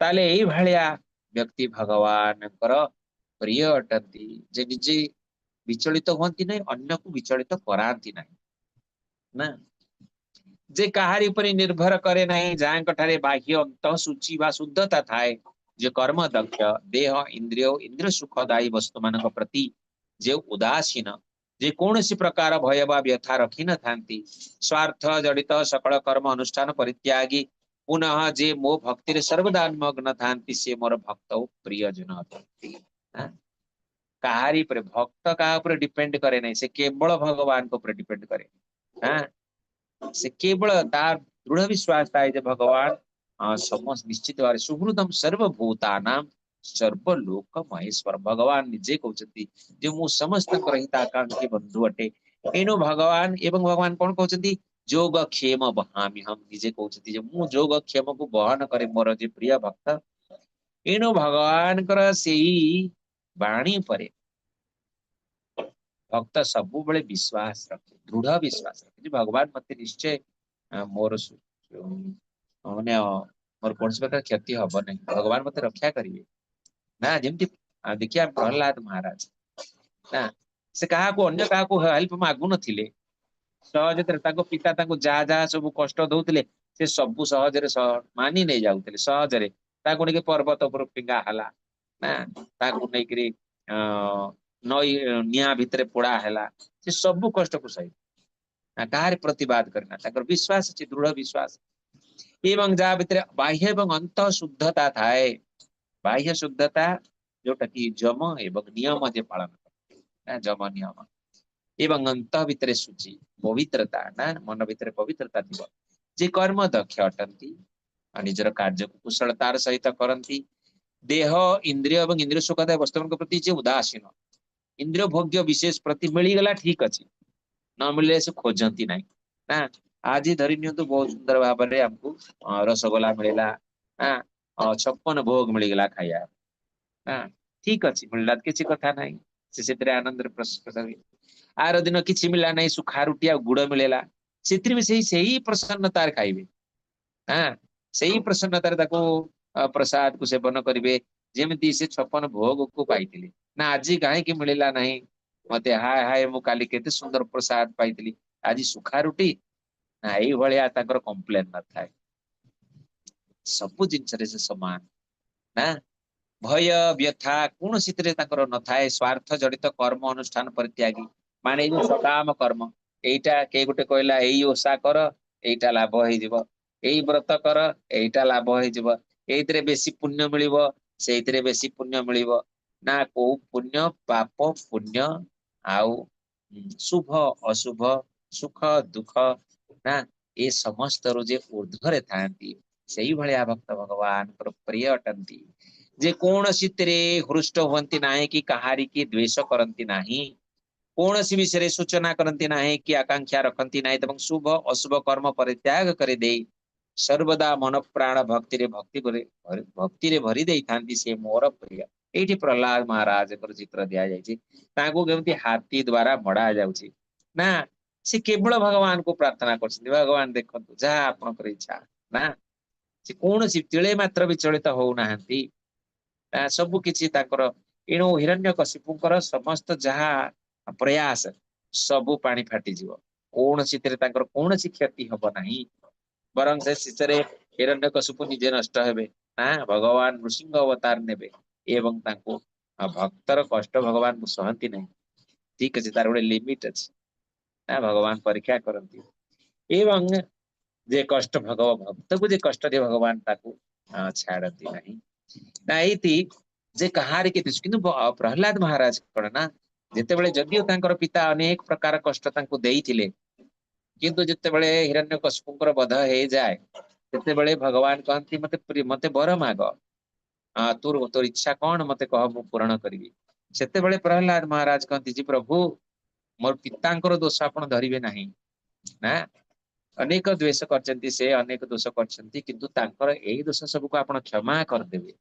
ତାହେଲେ ଏଇଭଳିଆ ବ୍ୟକ୍ତି ଭଗବାନଙ୍କର ପ୍ରିୟ ଅଟନ୍ତି, ଯେ ନିଜେ ବିଚଳିତ ହୁଅନ୍ତି ନାହିଁ, ଅନ୍ୟକୁ ବିଚଳିତ କରାନ୍ତି ନାହିଁ। ନା ଯେ କାହାରି ଉପରେ ନିର୍ଭର କରେ ନାହିଁ, ଯାହାଙ୍କ ଠାରେ ବାହ୍ୟ ଅନ୍ତଃ ସୂଚି ବା ଶୁଦ୍ଧତା ଥାଏ, ଯେ କର୍ମ ଦକ୍ଷ, ଦେହ ଇନ୍ଦ୍ରିୟ ଇନ୍ଦ୍ରିୟ ସୁଖଦାୟୀ ବସ୍ତୁମାନଙ୍କ ପ୍ରତି ଯେ ଉଦାସୀନ, ଯେ କୌଣସି ପ୍ରକାର ଭୟ ବା ବ୍ୟଥା ରଖିନଥାନ୍ତି, ସ୍ୱାର୍ଥ ଜଡ଼ିତ ସକଳ କର୍ମ ଅନୁଷ୍ଠାନ ପରିତ୍ୟାଗୀ, ପୁନଃ ଯେ ମୋ ଭକ୍ତିରେ ସର୍ବଦା ମଗ୍ନ ଥାନ୍ତି, ସେ ମୋର ଭକ୍ତ ଓ ପ୍ରିୟଜନ ଅଟନ୍ତି। କାହାରି ଉପରେ ଭକ୍ତ କାହା ଉପରେ ଡିପେଣ୍ଡ କରେ ନାହିଁ, ସେ କେବଳ ଭଗବାନଙ୍କ ଉପରେ ଡିପେଣ୍ଡ କରେ। ସେ କେବଳ ତାର ଦୃଢ ବିଶ୍ୱାସ ଥାଏ ଯେ ଭଗବାନ ସମସ୍ତ ନିଶ୍ଚିତ ଭାବରେ ସୁହୃଦମ ସର୍ବଭୂତାନାମ ସର୍ବଲୋକ ମହେଶ୍ୱର। ଭଗବାନ ନିଜେ କହୁଛନ୍ତି ଯେ ମୁଁ ସମସ୍ତଙ୍କର ହିତାକାଂକ୍ଷୀ ବନ୍ଧୁ ଅଟେ। ଏଣୁ ଭଗବାନ ଏବଂ ଭଗବାନ କଣ କହୁଛନ୍ତି? ଯୋଗ କ୍ଷେମ ବହାମି ହମ। ନିଜେ କହୁଛନ୍ତି ଯେ ମୁଁ ଯୋଗ କ୍ଷେମକୁ ବହନ କରେ ମୋର ଯେ ପ୍ରିୟ ଭକ୍ତ। ଏଣୁ ଭଗବାନଙ୍କର ସେଇ ବାଣୀ ଉପରେ ଭକ୍ତ ସବୁବେଳେ ବିଶ୍ୱାସ ରଖେ, ଦୃଢ ବିଶ୍ୱାସ ରଖେ ଯେ ଭଗବାନ ମତେ ନିଶ୍ଚୟ ମୋର ମାନେ ମୋର କୌଣସି ପ୍ରକାର କ୍ଷତି ହବ ନାହିଁ, ଭଗବାନ ମତେ ରକ୍ଷା କରିବେ। ନା ଯେମିତି ଦେଖିବା ପ୍ରହ୍ଲାଦ ମହାରାଜ, ନା ସେ କାହାକୁ ଅନ୍ୟ କାହାକୁ ହେଲ୍ପ ମାଗୁନଥିଲେ, ସହଜରେ ତାଙ୍କ ପିତା ତାଙ୍କୁ ଯାହା ଯାହା ସବୁ କଷ୍ଟ ଦଉଥିଲେ ସେ ସବୁ ସହଜରେ ମାନି ନେଇ ଯାଉଥିଲେ। ସହଜରେ ତାକୁ ନେଇକି ପର୍ବତ ଉପରୁ ଫିଙ୍ଗା ହେଲା, ନା ତାକୁ ନେଇକିରି ନଈ ନିଆଁ ଭିତରେ ପୋଡା ହେଲା, ସେ ସବୁ କଷ୍ଟକୁ ସହି ନା କାହାରି ପ୍ରତିବାଦ କରିନା, ତାଙ୍କର ବିଶ୍ୱାସ ଅଛି, ଦୃଢ ବିଶ୍ୱାସ। ଏବଂ ଯାହା ଭିତରେ ବାହ୍ୟ ଏବଂ ଅନ୍ତଃ ଶୁଦ୍ଧତା ଥାଏ, ବାହ୍ୟ ଶୁଦ୍ଧତା ଯୋଉଟା କି ଯମ ଏବଂ ନିୟମ ଯେ ପାଳନ କରନ୍ତି, ନା ଯମ ନିୟମ, ଏବଂ ଅନ୍ତଃ ଭିତରେ ଶୁଚି ପବିତ୍ରତା, ନା ମନ ଭିତରେ ପବିତ୍ରତା ଥିବ, ଯେ କର୍ମ ଦକ୍ଷ ଅଟନ୍ତି, ନିଜର କାର୍ଯ୍ୟକୁ କୁଶଳତାର ସହିତ କରନ୍ତି, ଦେହ ଇନ୍ଦ୍ରିୟ ଏବଂ ଇନ୍ଦ୍ରିୟ ସୁଖଦାୟୀ ବସ୍ତୁମାନଙ୍କ ପ୍ରତି ଯେ ଉଦାସୀନ, ଇନ୍ଦ୍ରିୟ ଭୋଗ୍ୟ ବିଶେଷ ପ୍ରତି ମିଳିଗଲା ଠିକ ଅଛି, ନ ମିଳିଲେ ସେ ଖୋଜନ୍ତି ନାହିଁ। ନା ଆଜି ଧରି ନିଅନ୍ତୁ ବହୁତ ସୁନ୍ଦର ଭାବରେ ଆମକୁ ରସଗୋଲା ମିଳିଲା, ନା 56 ଭୋଗ ମିଳିଗଲା ଖାଇବା, ନା ଠିକ ଅଛି ମିଳିଲା କିଛି କଥା ନାହିଁ, ସେ ସେଥିରେ ଆନନ୍ଦରେ ପ୍ରସନ୍ନ ହୁଏ। ଆର ଦିନ କିଛି ମିଳିଲା ନାହିଁ, ସୁଖା ରୁଟି ଆଉ ଗୁଡ ମିଳିଲା, ସେଥିରେ ବି ସେଇ ପ୍ରସନ୍ନତାରେ ଖାଇବେ, ହଁ ସେଇ ପ୍ରସନ୍ନତାରେ ତାକୁ ପ୍ରସାଦକୁ ସେବନ କରିବେ, ଯେମିତି ସେ 56 ଭୋଗକୁ ପାଇଥିଲେ। ନା ଆଜି କାହିଁକି ମିଳିଲା ନାହିଁ ମତେ, ହାୟ ହାୟ ମୁଁ କାଲି କେତେ ସୁନ୍ଦର ପ୍ରସାଦ ପାଇଥିଲି, ଆଜି ସୁଖା ରୁଟି, ନା ଏଇଭଳିଆ ତାଙ୍କର କମ୍ପ୍ଲେନ ନଥାଏ। ସବୁ ଜିନିଷରେ ସେ ସମାନ, ନା ଭୟ ବ୍ୟଥା କୌଣସିଥିରେ ତାଙ୍କର ନଥାଏ। ସ୍ୱାର୍ଥ ଜଡ଼ିତ କର୍ମ ଅନୁଷ୍ଠାନ ପରିତ୍ୟାଗୀ, ମାନେ ଏଇ ଯୋଉ ସକାମ କର୍ମ, ଏଇଟା କେହି ଗୋଟେ କହିଲା ଏଇ ଓଷା କର ଏଇଟା ଲାଭ ହେଇଯିବ, ଏଇ ବ୍ରତ କର ଏଇଟା ଲାଭ ହେଇଯିବ, ଏଇଥିରେ ବେଶୀ ପୁଣ୍ୟ ମିଳିବ, ସେଇଥିରେ ବେଶୀ ପୁଣ୍ୟ ମିଳିବ, ନା କୋଉ ପୁଣ୍ୟ ପାପ ପୁଣ୍ୟ ଆଉ ଶୁଭ ଅଶୁଭ ସୁଖ ଦୁଃଖ, ନା ଏ ସମସ୍ତରୁ ଯେ ଉର୍ଦ୍ଧ୍ୱରେ ଥାଆନ୍ତି, ସେଇଭଳିଆ ଭକ୍ତ ଭଗବାନଙ୍କର ପ୍ରିୟ ଅଟନ୍ତି। ଯେ କୌଣସିଥିରେ ହୃଷ୍ଟ ହୁଅନ୍ତି ନାହିଁ କି କାହାରି କି ଦ୍ୱେଷ କରନ୍ତି ନାହିଁ, କୌଣସି ବିଷୟରେ ସୂଚନା କରନ୍ତି ନାହିଁ କି ଆକାଂକ୍ଷା ରଖନ୍ତି ନାହିଁ, ଏବଂ ଶୁଭ ଅଶୁଭ କର୍ମ ପରିତ୍ୟାଗ କରିଦେଇ ସର୍ବଦା ମନ ପ୍ରାଣ ଭକ୍ତିରେ ଭକ୍ତିରେ ଭରି ଦେଇଥାନ୍ତି, ସେ ମୋର ପ୍ରିୟ। ଏଇଠି ପ୍ରହ୍ଲାଦ ମହାରାଜଙ୍କର ଚିତ୍ର ଦିଆଯାଇଛି, ତାଙ୍କୁ କେମିତି ହାତୀ ଦ୍ଵାରା ମଡା ଯାଉଛି ନା, ସେ କେବଳ ଭଗବାନଙ୍କୁ ପ୍ରାର୍ଥନା କରୁଛନ୍ତି, ଭଗବାନ ଦେଖନ୍ତୁ ଯାହା ଆପଣଙ୍କର ଇଚ୍ଛା ନା, ସେ କୌଣସି ତିଳେ ମାତ୍ର ବିଚଳିତ ହଉନାହାନ୍ତି, ସବୁ କିଛି ତାଙ୍କର। ଏଣୁ ହିରଣ୍ୟକଶିପୁଙ୍କର ସମସ୍ତ ଯାହା ପ୍ରୟାସ ସବୁ ପାଣି ଫାଟିଯିବ, କୌଣସିଥିରେ ତାଙ୍କର କୌଣସି କ୍ଷତି ହବ ନାହିଁ, ବରଂ ସେ ଶେଷରେ ହିରଣ୍ୟକଶିପୁ ନିଜେ ନଷ୍ଟ ହେବେ ନା, ଭଗବାନ ନୃସିଂହ ଅବତାର ନେବେ ଏବଂ ତାଙ୍କୁ ଭକ୍ତର କଷ୍ଟ ଭଗବାନ ସହନ୍ତି ନାହିଁ। ଠିକ ଅଛି, ତାର ଗୋଟେ ଲିମିଟ ଅଛି ନା, ଭଗବାନ ପରୀକ୍ଷା କରନ୍ତି ଏବଂ ଯେ କଷ୍ଟ ଭକ୍ତକୁ ଯେ କଷ୍ଟ ଦିଏ ଭଗବାନ ତାକୁ ଛାଡନ୍ତି ନାହିଁ ନା। ଏଇଠି ଯେ କାହାରି କେତେ, କିନ୍ତୁ ପ୍ରହ୍ଲାଦ ମହାରାଜ କଣ ନା, ଯେତେବେଳେ ଯଦିଓ ତାଙ୍କର ପିତା ଅନେକ ପ୍ରକାର କଷ୍ଟ ତାଙ୍କୁ ଦେଇଥିଲେ, କିନ୍ତୁ ଯେତେବେଳେ ହିରଣ୍ୟକଶିପୁଙ୍କର ବଧ ହେଇଯାଏ, ସେତେବେଳେ ଭଗବାନ କହନ୍ତି ମତେ ବର ମାଗ, ତୋର ଇଚ୍ଛା କଣ ମତେ କହ, ମୁଁ ପୂରଣ କରିବି। ସେତେବେଳେ ପ୍ରହ୍ଲାଦ ମହାରାଜ କହନ୍ତି ଯେ ପ୍ରଭୁ ମୋର ପିତାଙ୍କର ଦୋଷ ଆପଣ ଧରିବେ ନାହିଁ ନା, ଅନେକ ଦ୍ୱେଷ କରିଛନ୍ତି ସେ, ଅନେକ ଦୋଷ କରିଛନ୍ତି, କିନ୍ତୁ ତାଙ୍କର ଏଇ ଦୋଷ ସବୁକୁ ଆପଣ କ୍ଷମା କରିଦେବେ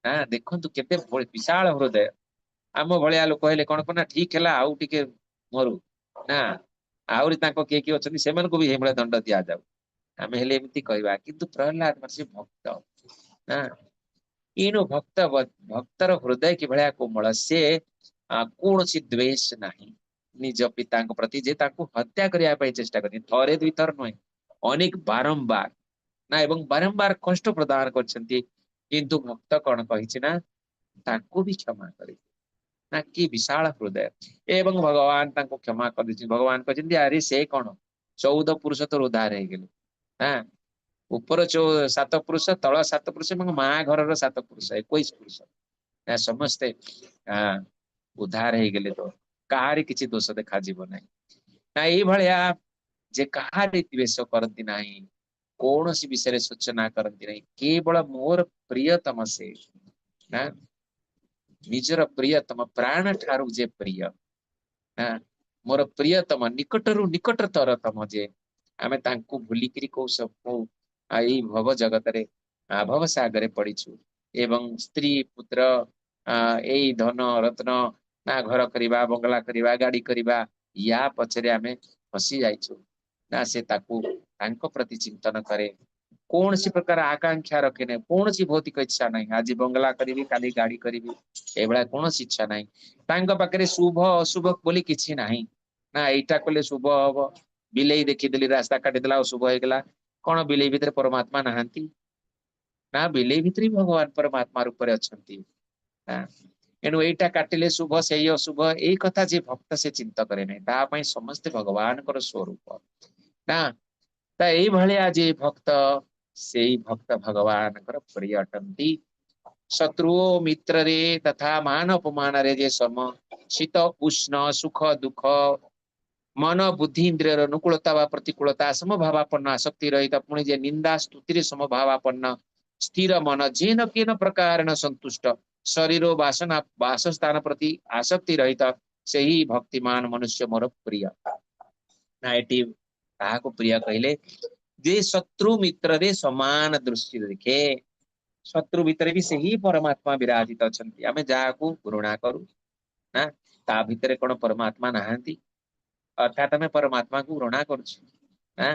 ନା। ଦେଖନ୍ତୁ କେତେ ବିଶାଳ ହୃଦୟ। ଆମ ଭଳିଆ ଲୋକ ହେଲେ କଣ କନା ଠିକ ହେଲା ଆଉ ଟିକେ ମରୁ ନା, ଆହୁରି ତାଙ୍କ କିଏ କିଏ ଅଛନ୍ତି ସେମାନଙ୍କୁ ବି ସେଇଭଳିଆ ଦଣ୍ଡ ଦିଆଯାଉ, ଆମେ ହେଲେ ଏମିତି କହିବା। କିନ୍ତୁ ପ୍ରହ୍ଲାଦ ମହର୍ଷି ଭକ୍ତ ନା, ଏଣୁ ଭକ୍ତର ହୃଦୟ କିଭଳିଆ କୋମଳ, ସେ କୌଣସି ଦ୍ୱେଷ ନାହିଁ ନିଜ ପିତାଙ୍କ ପ୍ରତି, ଯେ ତାଙ୍କୁ ହତ୍ୟା କରିବା ପାଇଁ ଚେଷ୍ଟା କରିଛନ୍ତି ଥରେ ଦୁଇଥର ନୁହେଁ, ଅନେକ ବାରମ୍ବାର ନା, ଏବଂ ବାରମ୍ବାର କଷ୍ଟ ପ୍ରଦାନ କରିଛନ୍ତି, କିନ୍ତୁ ଭକ୍ତ କଣ କହିଛି ନା ତାଙ୍କୁ ବି କ୍ଷମା କରି ନା, କି ବିଶାଳ ହୃଦୟ। ଏବଂ ଭଗବାନ ତାଙ୍କୁ କ୍ଷମା କରିଦେଇଛନ୍ତି। ଭଗବାନ କହିଛନ୍ତି ଆରେ ସେ କଣ 14 ପୁରୁଷ ତୋର ଉଦ୍ଧାର ହେଇଗଲେ ନା, ଉପର 7 ପୁରୁଷ, ତଳ 7 ପୁରୁଷ ଏବଂ ମା ଘରର 7 ପୁରୁଷ, 21 ପୁରୁଷ ନା, ସମସ୍ତେ ଉଦ୍ଧାର ହେଇଗଲେ, ତ କାହାରି କିଛି ଦୋଷ ଦେଖାଯିବ ନାହିଁ ନା। ଏଇଭଳିଆ ଯେ କାହାରି ଦ୍ୱେଷ କରନ୍ତି ନାହିଁ, କୌଣସି ବିଷୟରେ ସୂଚନା କରନ୍ତି ନାହିଁ, କେବଳ ମୋର ପ୍ରିୟତମ ସେ ନା, ନିଜର ପ୍ରିୟତମ ପ୍ରାଣ ଠାରୁ ଯେ ପ୍ରିୟ ନା, ମୋର ପ୍ରିୟତମ ନିକଟରୁ ନିକଟତରତମ ଯେ, ଆମେ ତାଙ୍କୁ ଭୁଲିକିରି କୋଉ ସବୁ ଏଇ ଭବ ଜଗତରେ ଭବ ସାଗରେ ପଡିଛୁ, ଏବଂ ସ୍ତ୍ରୀ ପୁତ୍ର ଏଇ ଧନ ରତ୍ନ ନା ଘର କରିବା, ବଙ୍ଗଳା କରିବା, ଗାଡି କରିବା, ୟା ପଛରେ ଆମେ ଫସି ଯାଇଛୁ ନା। ସେ ତାକୁ ତାଙ୍କ ପ୍ରତି ଚିନ୍ତନ କରେ, କୌଣସି ପ୍ରକାର ଆକାଂକ୍ଷା ରଖେ ନାହିଁ, କୌଣସି ଭୌତିକ ଇଚ୍ଛା ନାହିଁ, ଆଜି ବଙ୍ଗଳା କରିବି କାଲି ଗାଡି କରିବି ଏଇଭଳିଆ କୌଣସି ଇଚ୍ଛା ନାହିଁ। ତାଙ୍କ ପାଖରେ ଶୁଭ ଅଶୁଭ ବୋଲି କିଛି ନାହିଁ ନା, ଏଇଟା କଲେ ଶୁଭ ହବ, ବିଲେଇ ଦେଖିଦେଲି ରାସ୍ତା କାଟିଦେଲା ଅଶୁଭ ହେଇଗଲା, କଣ ବିଲେଇ ଭିତରେ ପରମାତ୍ମା ନାହାନ୍ତି ନା? ବିଲେଇ ଭିତରେ ବି ଭଗବାନ ପରମାତ୍ମା ରୂପରେ ଅଛନ୍ତି। ଏଣୁ ଏଇଟା କାଟିଲେ ଶୁଭ ସେଇ ଅଶୁଭ, ଏଇ କଥା ଯେ ଭକ୍ତ ସେ ଚିନ୍ତା କରେ ନାହିଁ, ତା ପାଇଁ ସମସ୍ତେ ଭଗବାନଙ୍କର ସ୍ୱରୂପ ନା। ତା ଏଇଭଳିଆ ଯେ ଭକ୍ତ, ସେଇ ଭକ୍ତ ଭଗବାନଙ୍କର ପ୍ରିୟ ଅଟନ୍ତି। ଶତ୍ରୁ ଓ ମିତ୍ରରେ ତଥା ମାନ ଅପମାନରେ ଯେ ସମ, ଶୀତ ଉଷ୍ଣ ସୁଖ ଦୁଃଖ ମନ ବୁଦ୍ଧି ଇନ୍ଦ୍ରିୟର ଅନୁକୂଳତା ବା ପ୍ରତିକୂଳତା ସମଭାବାପନ୍ନ ଆସକ୍ତି ରହିତ, ପୁଣି ଯେ ନିନ୍ଦା ସ୍ତୁତିରେ ସମଭାବାପନ୍ନ ସ୍ଥିର ମନ ଯେନ କେନ ପ୍ରକାରେଣ ସନ୍ତୁଷ୍ଟ, ଶରୀର ବାସନା ବାସସ୍ଥାନ ପ୍ରତି ଆସକ୍ତି ରହିତ, ସେହି ଭକ୍ତିମାନ ମନୁଷ୍ୟ ମୋର ପ୍ରିୟ ନା। ଏଠି କାହାକୁ ପ୍ରିୟ କହିଲେ? ଯେ ଶତ୍ରୁ ମିତ୍ରରେ ସମାନ ଦୃଷ୍ଟି ଦେଖେ, ଶତ୍ରୁ ଭିତରେ ବି ସେହି ପରମାତ୍ମା ବିରାଜିତ ଅଛନ୍ତି। ଆମେ ଯାହାକୁ ଘୃଣା କରୁ ନା, ତା ଭିତରେ କଣ ପରମାତ୍ମା ନାହାନ୍ତି? ଅର୍ଥାତ ଆମେ ପରମାତ୍ମାକୁ ଘୃଣା କରୁଛୁ ନା,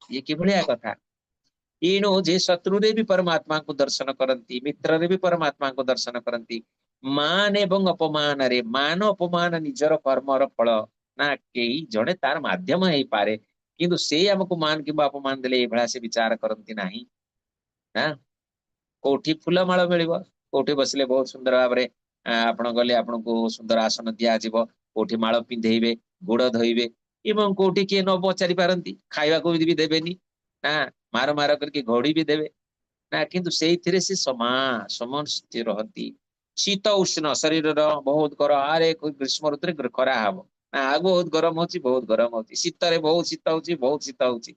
ଇଏ କିଭଳିଆ କଥା? ଏଣୁ ଯେ ଶତ୍ରୁରେ ବି ପରମାତ୍ମାଙ୍କୁ ଦର୍ଶନ କରନ୍ତି, ମିତ୍ରରେ ବି ପରମାତ୍ମାଙ୍କୁ ଦର୍ଶନ କରନ୍ତି, ମାନ ଏବଂ ଅପମାନରେ, ମାନ ଅପମାନ ନିଜର କର୍ମର ଫଳ ନା, କେହି ଜଣେ ତାର ମାଧ୍ୟମ ହେଇପାରେ, କିନ୍ତୁ ସେ ଆମକୁ ମାନ କିମ୍ବା ଅପମାନ ଦେଲେ ଏଇଭଳିଆ ସେ ବିଚାର କରନ୍ତି ନାହିଁ ନା। କୋଉଠି ଫୁଲମାଳ ମିଳିବ, କୋଉଠି ବସିଲେ ବହୁତ ସୁନ୍ଦର ଭାବରେ ଆପଣ ଗଲେ ଆପଣଙ୍କୁ ସୁନ୍ଦର ଆସନ ଦିଆଯିବ, କୋଉଠି ମାଳ ପିନ୍ଧେଇବେ, ଗୋଡ ଧୋଇବେ, ଏବଂ କୋଉଠି କିଏ ନ ପଚାରି ପାରନ୍ତି ଖାଇବାକୁ ବି ଦେବେନି ନା, ମାର ମାର କରିକି ଘୋଡି ବି ଦେବେ ନା, କିନ୍ତୁ ସେଇଥିରେ ସେ ସମସ୍ତେ ରହନ୍ତି। ଶୀତ ଉଷ୍ଣ ଶରୀରର ବହୁତ ଗରମ, ଆରେ ଗ୍ରୀଷ୍ମ ଋତୁରେ ଖରା ହବ ନା, ଆଉ ବହୁତ ଗରମ ହଉଛି, ବହୁତ ଗରମ ହଉଛି, ଶୀତରେ ବହୁତ ଶୀତ ହଉଛି, ବହୁତ ଶୀତ ହଉଛି,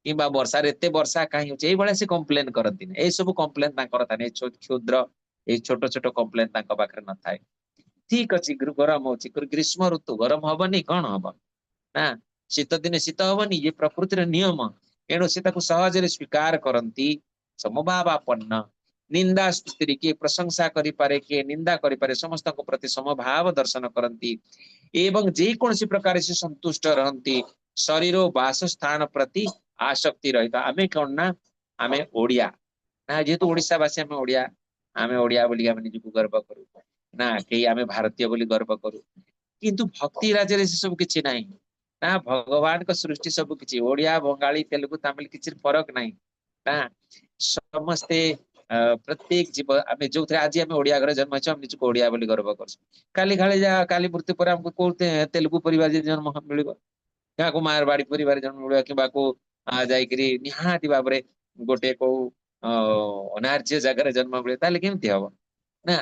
କିମ୍ବା ବର୍ଷାରେ ଏତେ ବର୍ଷା କାହିଁ ହଉଛି, ଏଇଭଳିଆ ସେ କମ୍ପ୍ଲେନ କରନ୍ତିନି। ଏଇସବୁ କମ୍ପ୍ଲେନ ତାଙ୍କର ଥାଏ କ୍ଷୁଦ୍ର ଏଇ ଛୋଟ ଛୋଟ କମ୍ପ୍ଲେନ ତାଙ୍କ ପାଖରେ ନଥାଏ। ଠିକ ଅଛି, ଗରମ ହଉଛି, ଗ୍ରୀଷ୍ମ ଋତୁ, ଗରମ ହବନି କଣ ହବ ନା? ଶୀତ ଦିନେ ଶୀତ ହବନି? ଇଏ ପ୍ରକୃତିର ନିୟମ। ଏଣୁ ସେ ତାକୁ ସହଜରେ ସ୍ୱୀକାର କରନ୍ତି। ସମଭାବାପନ୍ନ, ନିନ୍ଦା ସ୍ତୁତିରେ କିଏ ପ୍ରଶଂସା କରିପାରେ, କିଏ ନିନ୍ଦା କରିପାରେ, ସମସ୍ତଙ୍କ ପ୍ରତି ସମଭାବ ଦର୍ଶନ କରନ୍ତି ଏବଂ ଯେକୌଣସି ପ୍ରକାର ସେ ସନ୍ତୁଷ୍ଟ ରହନ୍ତି। ଶରୀର ଓ ବାସସ୍ଥାନ ପ୍ରତି ଆସକ୍ତି ରହିତ। ଆମେ କଣ ନା ଆମେ ଓଡିଆ ନା, ଯେହେତୁ ଓଡିଶା ବାସୀ ଆମେ ଓଡିଆ, ଆମେ ଓଡିଆ ବୋଲି ଆମେ ନିଜକୁ ଗର୍ବ କରୁ ନା, କେହି ଆମେ ଭାରତୀୟ ବୋଲି ଗର୍ବ କରୁ। କିନ୍ତୁ ଭକ୍ତି ରାଜ୍ୟରେ ସେ ସବୁ କିଛି ନାହିଁ ନା। ଭଗବାନଙ୍କ ସୃଷ୍ଟି ସବୁ କିଛି, ଓଡିଆ, ବଙ୍ଗାଳୀ, ତେଲୁଗୁ, ତାମିଲ କିଛି ଫରକ ନାହିଁ ନା। ସମସ୍ତେ ପ୍ରତ୍ୟେକ ଜୀବ, ଆମେ ଯୋଉଥିରେ ଆଜି ଆମେ ଓଡିଆ ଘରେ ଜନ୍ମ ହେଇଛୁ, ଆମେ ନିଜକୁ ଓଡିଆ ବୋଲି ଗର୍ବ କରୁଛୁ। କାଲି ଖାଲି ଯାହା କାଲି ମୃତ୍ୟୁ ପରେ ଆମକୁ କୋଉ ତେଲୁଗୁ ପରିବାର ଯଦି ଜନ୍ମ ମିଳିବ, କାହାକୁ ମାରବାଡି ପରିବାର ଜନ୍ମ ମିଳିବ, କିମ୍ବା କୋଉ ଯାଇକିରି ନିହାତି ଭାବରେ ଗୋଟେ କୋଉ ଅନାର୍ଯ୍ୟ ଜାଗାରେ ଜନ୍ମ ମିଳିବ, ତାହେଲେ କେମିତି ହବ ନା?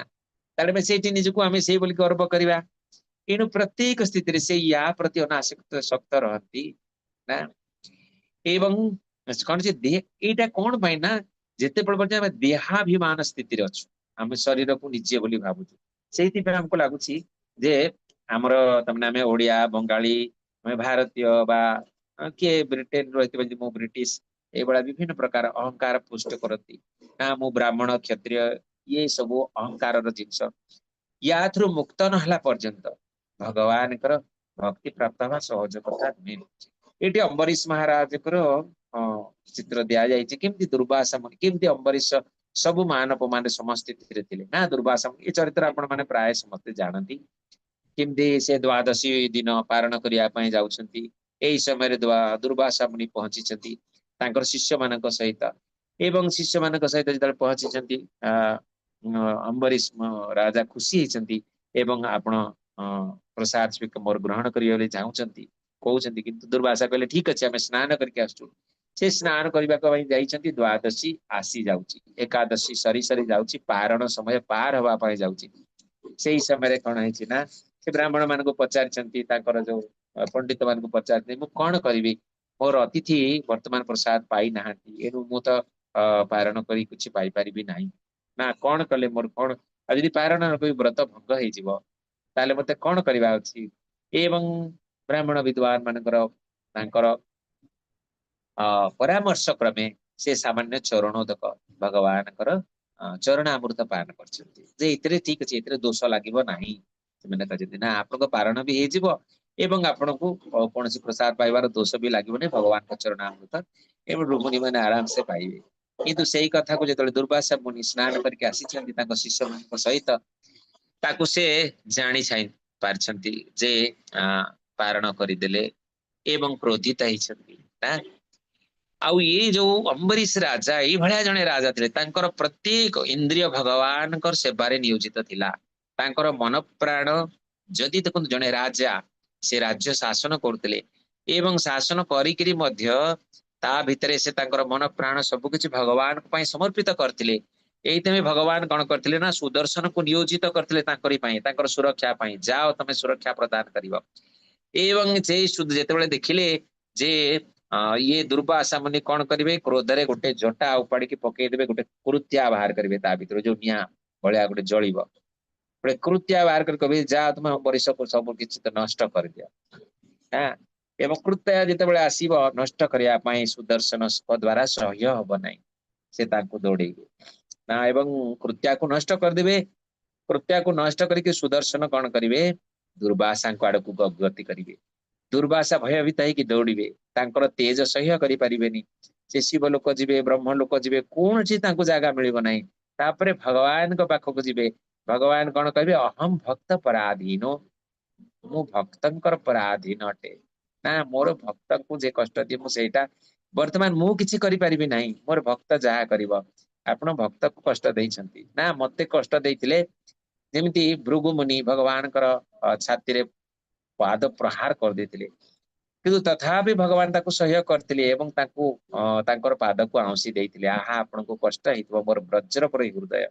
ତାହେଲେ ସେଇଠି ନିଜକୁ ଆମେ ସେଇ ବୋଲି ଗର୍ବ କରିବା। ଏଣୁ ପ୍ରତ୍ୟେକ ସ୍ଥିତିରେ ସେ ୟା ପ୍ରତି ଅନାସକ୍ତ ଶକ୍ତ ରହନ୍ତି ନା। ଏବଂ କଣ ଯେ ଏଇଟା କଣ ପାଇଁ ନା, ଯେତେବେଳେ ପର୍ଯ୍ୟନ୍ତ ଆମେ ଦେହାଭିମାନ ସ୍ଥିତିରେ ଅଛୁ, ଆମେ ଶରୀରକୁ ନିଜେ ବୋଲି ଭାବୁଛୁ, ସେଇଥିପାଇଁ ଆମକୁ ଲାଗୁଛି ଯେ ଆମର ତାମାନେ ଆମେ ଓଡିଆ, ବଙ୍ଗାଳୀ, ଆମେ ଭାରତୀୟ, ବା କିଏ ବ୍ରିଟେନ ରହିଥିବ ଯେ ମୁଁ ବ୍ରିଟିଶ, ଏଇଭଳିଆ ବିଭିନ୍ନ ପ୍ରକାର ଅହଙ୍କାର ପୁଷ୍ଟ କରନ୍ତି ନା, ମୁଁ ବ୍ରାହ୍ମଣ, କ୍ଷତ୍ରିୟ, ଇଏ ସବୁ ଅହଙ୍କାରର ଜିନିଷ। ୟାଥିରୁ ମୁକ୍ତ ନହେଲା ପର୍ଯ୍ୟନ୍ତ ଭଗବାନଙ୍କର ଭକ୍ତି ପ୍ରାପ୍ତ ହେବା ସହଜ କଥା ନୁହେଁ। ଏଇଠି ଅମ୍ବରୀଶ ମହାରାଜଙ୍କର ଚିତ୍ର ଦିଆଯାଇଛି, କେମିତି ଦୁର୍ବାସା ମୁନି, କେମିତି ଅମ୍ବରୀଶ ସବୁ ମାନ ଅପମାନ ସମସ୍ଥିତିରେ ଥିଲେ ନା। ଦୁର୍ବାସା ମୁନି, ଏ ଚରିତ୍ର ଆପଣ ମାନେ ପ୍ରାୟ ସମସ୍ତେ ଜାଣନ୍ତି, କେମିତି ସେ ଦ୍ୱାଦଶୀ ଦିନ ପାରଣ କରିବା ପାଇଁ ଯାଉଛନ୍ତି। ଏଇ ସମୟରେ ଦୁର୍ବାସା ମୁନି ପହଞ୍ଚିଛନ୍ତି ତାଙ୍କର ଶିଷ୍ୟମାନଙ୍କ ସହିତ, ଏବଂ ଶିଷ୍ୟମାନଙ୍କ ସହିତ ଯେତେବେଳେ ପହଞ୍ଚିଛନ୍ତି, ଅମ୍ବରୀଶ ରାଜା ଖୁସି ହେଇଛନ୍ତି ଏବଂ ଆପଣ ପ୍ରସାଦ ସ୍ୱୀକାର ମୋର ଗ୍ରହଣ କରିବେ ବୋଲି ଚାହୁଁଛନ୍ତି, କହୁଛନ୍ତି। କିନ୍ତୁ ଦୁର୍ବାସା କହିଲେ ଠିକ ଅଛି, ଆମେ ସ୍ନାନ କରିକି ଆସୁଛୁ। ସେ ସ୍ନାନ କରିବା ପାଇଁ ଯାଇଛନ୍ତି, ଦ୍ୱାଦଶୀ ଆସି ଯାଉଛି, ଏକାଦଶୀ ସରି ସରି ଯାଉଛି, ପାରଣ ସମୟ ପାର ହବା ପାଇଁ ଯାଉଛି। ସେଇ ସମୟରେ କଣ ହେଇଛି ନା, ସେ ବ୍ରାହ୍ମଣ ମାନଙ୍କୁ ପଚାରିଛନ୍ତି, ତାଙ୍କର ଯୋଉ ପଣ୍ଡିତ ମାନଙ୍କୁ ପଚାରିଛନ୍ତି, ମୁଁ କଣ କରିବି, ମୋର ଅତିଥି ବର୍ତ୍ତମାନ ପ୍ରସାଦ ପାଇନାହାନ୍ତି, ଏଣୁ ମୁଁ ତ ପାରଣ କରି କିଛି ପାଇପାରିବି ନାହିଁ ନା, କଣ କଲେ ମୋର କଣ, ଆଉ ଯଦି ପାରଣ ନ କରିବି ବ୍ରତ ଭଙ୍ଗ ହେଇଯିବ, ତାହେଲେ ମତେ କଣ କରିବା ଅଛି। ଏବଂ ବ୍ରାହ୍ମଣ ବିଦ୍ୱାନ ମାନଙ୍କର ତାଙ୍କର ପରାମର୍ଶ କ୍ରମେ ସେ ସାମାନ୍ୟ ଚରଣୋଦକ ଭଗବାନଙ୍କର ଚରଣାମୃତ ପାନ କରିଛନ୍ତି, ଯେ ଏଥିରେ ଠିକ ଅଛି, ଏଥିରେ ଦୋଷ ଲାଗିବ ନାହିଁ। ସେମାନେ କହିଛନ୍ତି ନା ଆପଣଙ୍କ ପାରଣ ବି ହେଇଯିବ ଏବଂ ଆପଣଙ୍କୁ କୌଣସି ପ୍ରସାଦ ପାଇବାର ଦୋଷ ବି ଲାଗିବନି, ଭଗବାନଙ୍କ ଚରଣାମୃତ ଏବଂ ଋମୁନି ମାନେ ଆରାମସେ ପାଇବେ। କିନ୍ତୁ ସେଇ କଥାକୁ ଯେତେବେଳେ ଦୁର୍ବାସା ମୁନି ସ୍ନାନ କରିକି ଆସିଛନ୍ତି ତାଙ୍କ ଶିଷ୍ୟମାନଙ୍କ ସହିତ, ତାକୁ ସେ ଜାଣି ପାରିଛନ୍ତି ଯେ ପାରଣ କରିଦେଲେ ଏବଂ କ୍ରୋଧିତ ହେଇଛନ୍ତି ନା। ଆଉ ଇଏ ଯୋଉ ଅମ୍ବରୀଶ ରାଜା, ଏଇଭଳିଆ ଜଣେ ରାଜା ଥିଲେ, ତାଙ୍କର ପ୍ରତ୍ୟେକ ଇନ୍ଦ୍ରିୟ ଭଗବାନଙ୍କର ସେବାରେ ନିୟୋଜିତ ଥିଲା। ତାଙ୍କର ମନ ପ୍ରାଣ, ଯଦି ଦେଖନ୍ତୁ ଜଣେ ରାଜା ସେ ରାଜ୍ୟ ଶାସନ କରୁଥିଲେ ଏବଂ ଶାସନ କରିକିରି ମଧ୍ୟ ତା ଭିତରେ ସେ ତାଙ୍କର ମନ ପ୍ରାଣ ସବୁ କିଛି ଭଗବାନଙ୍କ ପାଇଁ ସମର୍ପିତ କରିଥିଲେ। ଏଇଥିପାଇଁ ଭଗବାନ କଣ କରିଥିଲେ ନା, ସୁଦର୍ଶନକୁ ନିୟୋଜିତ କରିଥିଲେ ତାଙ୍କରି ପାଇଁ, ତାଙ୍କର ସୁରକ୍ଷା ପାଇଁ, ଯାଅ ତମେ ସୁରକ୍ଷା ପ୍ରଦାନ କରିବ। ଏବଂ ସେଇ ଯେତେବେଳେ ଦେଖିଲେ ଯେ ଇଏ ଦୁର୍ବାସା ମୁନି କଣ କରିବେ, କ୍ରୋଧରେ ଗୋଟେ ଜଟା ଉପାଡିକି ପକେଇଦେବେ, ଗୋଟେ କୃତ୍ୟା ବାହାର କରିବେ, ତା ଭିତରୁ ଯୋଉ ନିଆଁ ଭଳିଆ ଗୋଟେ ଜଳିବ, ଗୋଟେ କୃତ୍ୟା ବାହାର କରି କହିବେ ଯା ତୁମେ ଅମ୍ବରୀଶକୁ ସବୁ କିଛି ତ ନଷ୍ଟ କରିଦିଅ। ଏବଂ କୃତ୍ୟା ଯେତେବେଳେ ଆସିବ ନଷ୍ଟ କରିବା ପାଇଁ, ସୁଦର୍ଶନଙ୍କ ଦ୍ଵାରା ସହ୍ୟ ହବ ନାହିଁ, ସେ ତାଙ୍କୁ ଦୌଡେଇବେ ନା, ଏବଂ କୃତ୍ୟାକୁ ନଷ୍ଟ କରିଦେବେ। କୃତ୍ୟାକୁ ନଷ୍ଟ କରିକି ସୁଦର୍ଶନ କଣ କରିବେ, ଦୁର୍ବାସାଙ୍କ ଆଡକୁ ଗତି କରିବେ। ଦୁର୍ବାସା ଭୟଭୀତ ହେଇକି ଦୌଡିବେ, ତାଙ୍କର ତେଜ ସହ୍ୟ କରିପାରିବେନି। ସେ ଶିବ ଲୋକ ଯିବେ, ବ୍ରହ୍ମ ଲୋକ ଯିବେ, କୌଣସି ତାଙ୍କୁ ଜାଗା ମିଳିବ ନାହିଁ। ତାପରେ ଭଗବାନଙ୍କ ପାଖକୁ ଯିବେ। ଭଗବାନ କଣ କହିବେ, ଅହಂ ଭକ୍ତ ପରାଧୀନ, ମୁଁ ଭକ୍ତଙ୍କର ପରାଧୀନ ଅଟେ ନା, ମୋର ଭକ୍ତଙ୍କୁ ଯେ କଷ୍ଟ ଦିଏ ମୁଁ ସେଇଟା ବର୍ତ୍ତମାନ ମୁଁ କିଛି କରିପାରିବି ନାହିଁ, ମୋର ଭକ୍ତ ଯାହା କରିବ। ଆପଣ ଭକ୍ତକୁ କଷ୍ଟ ଦେଇଛନ୍ତି ନା, ମତେ କଷ୍ଟ ଦେଇଥିଲେ। ଯେମିତି ଭୃଗୁମୁନି ଭଗବାନଙ୍କର ଛାତିରେ ପାଦ ପ୍ରହାର କରିଦେଇଥିଲେ, କିନ୍ତୁ ତଥାପି ଭଗବାନ ତାକୁ ସହ୍ୟ କରିଥିଲେ ଏବଂ ତାଙ୍କୁ ତାଙ୍କର ପାଦକୁ ଆଉଁସି ଦେଇଥିଲେ। ଆହା, ଆପଣଙ୍କୁ କଷ୍ଟ ହେଇଥିବ ମୋର ବଜ୍ର ପରି ହୃଦୟ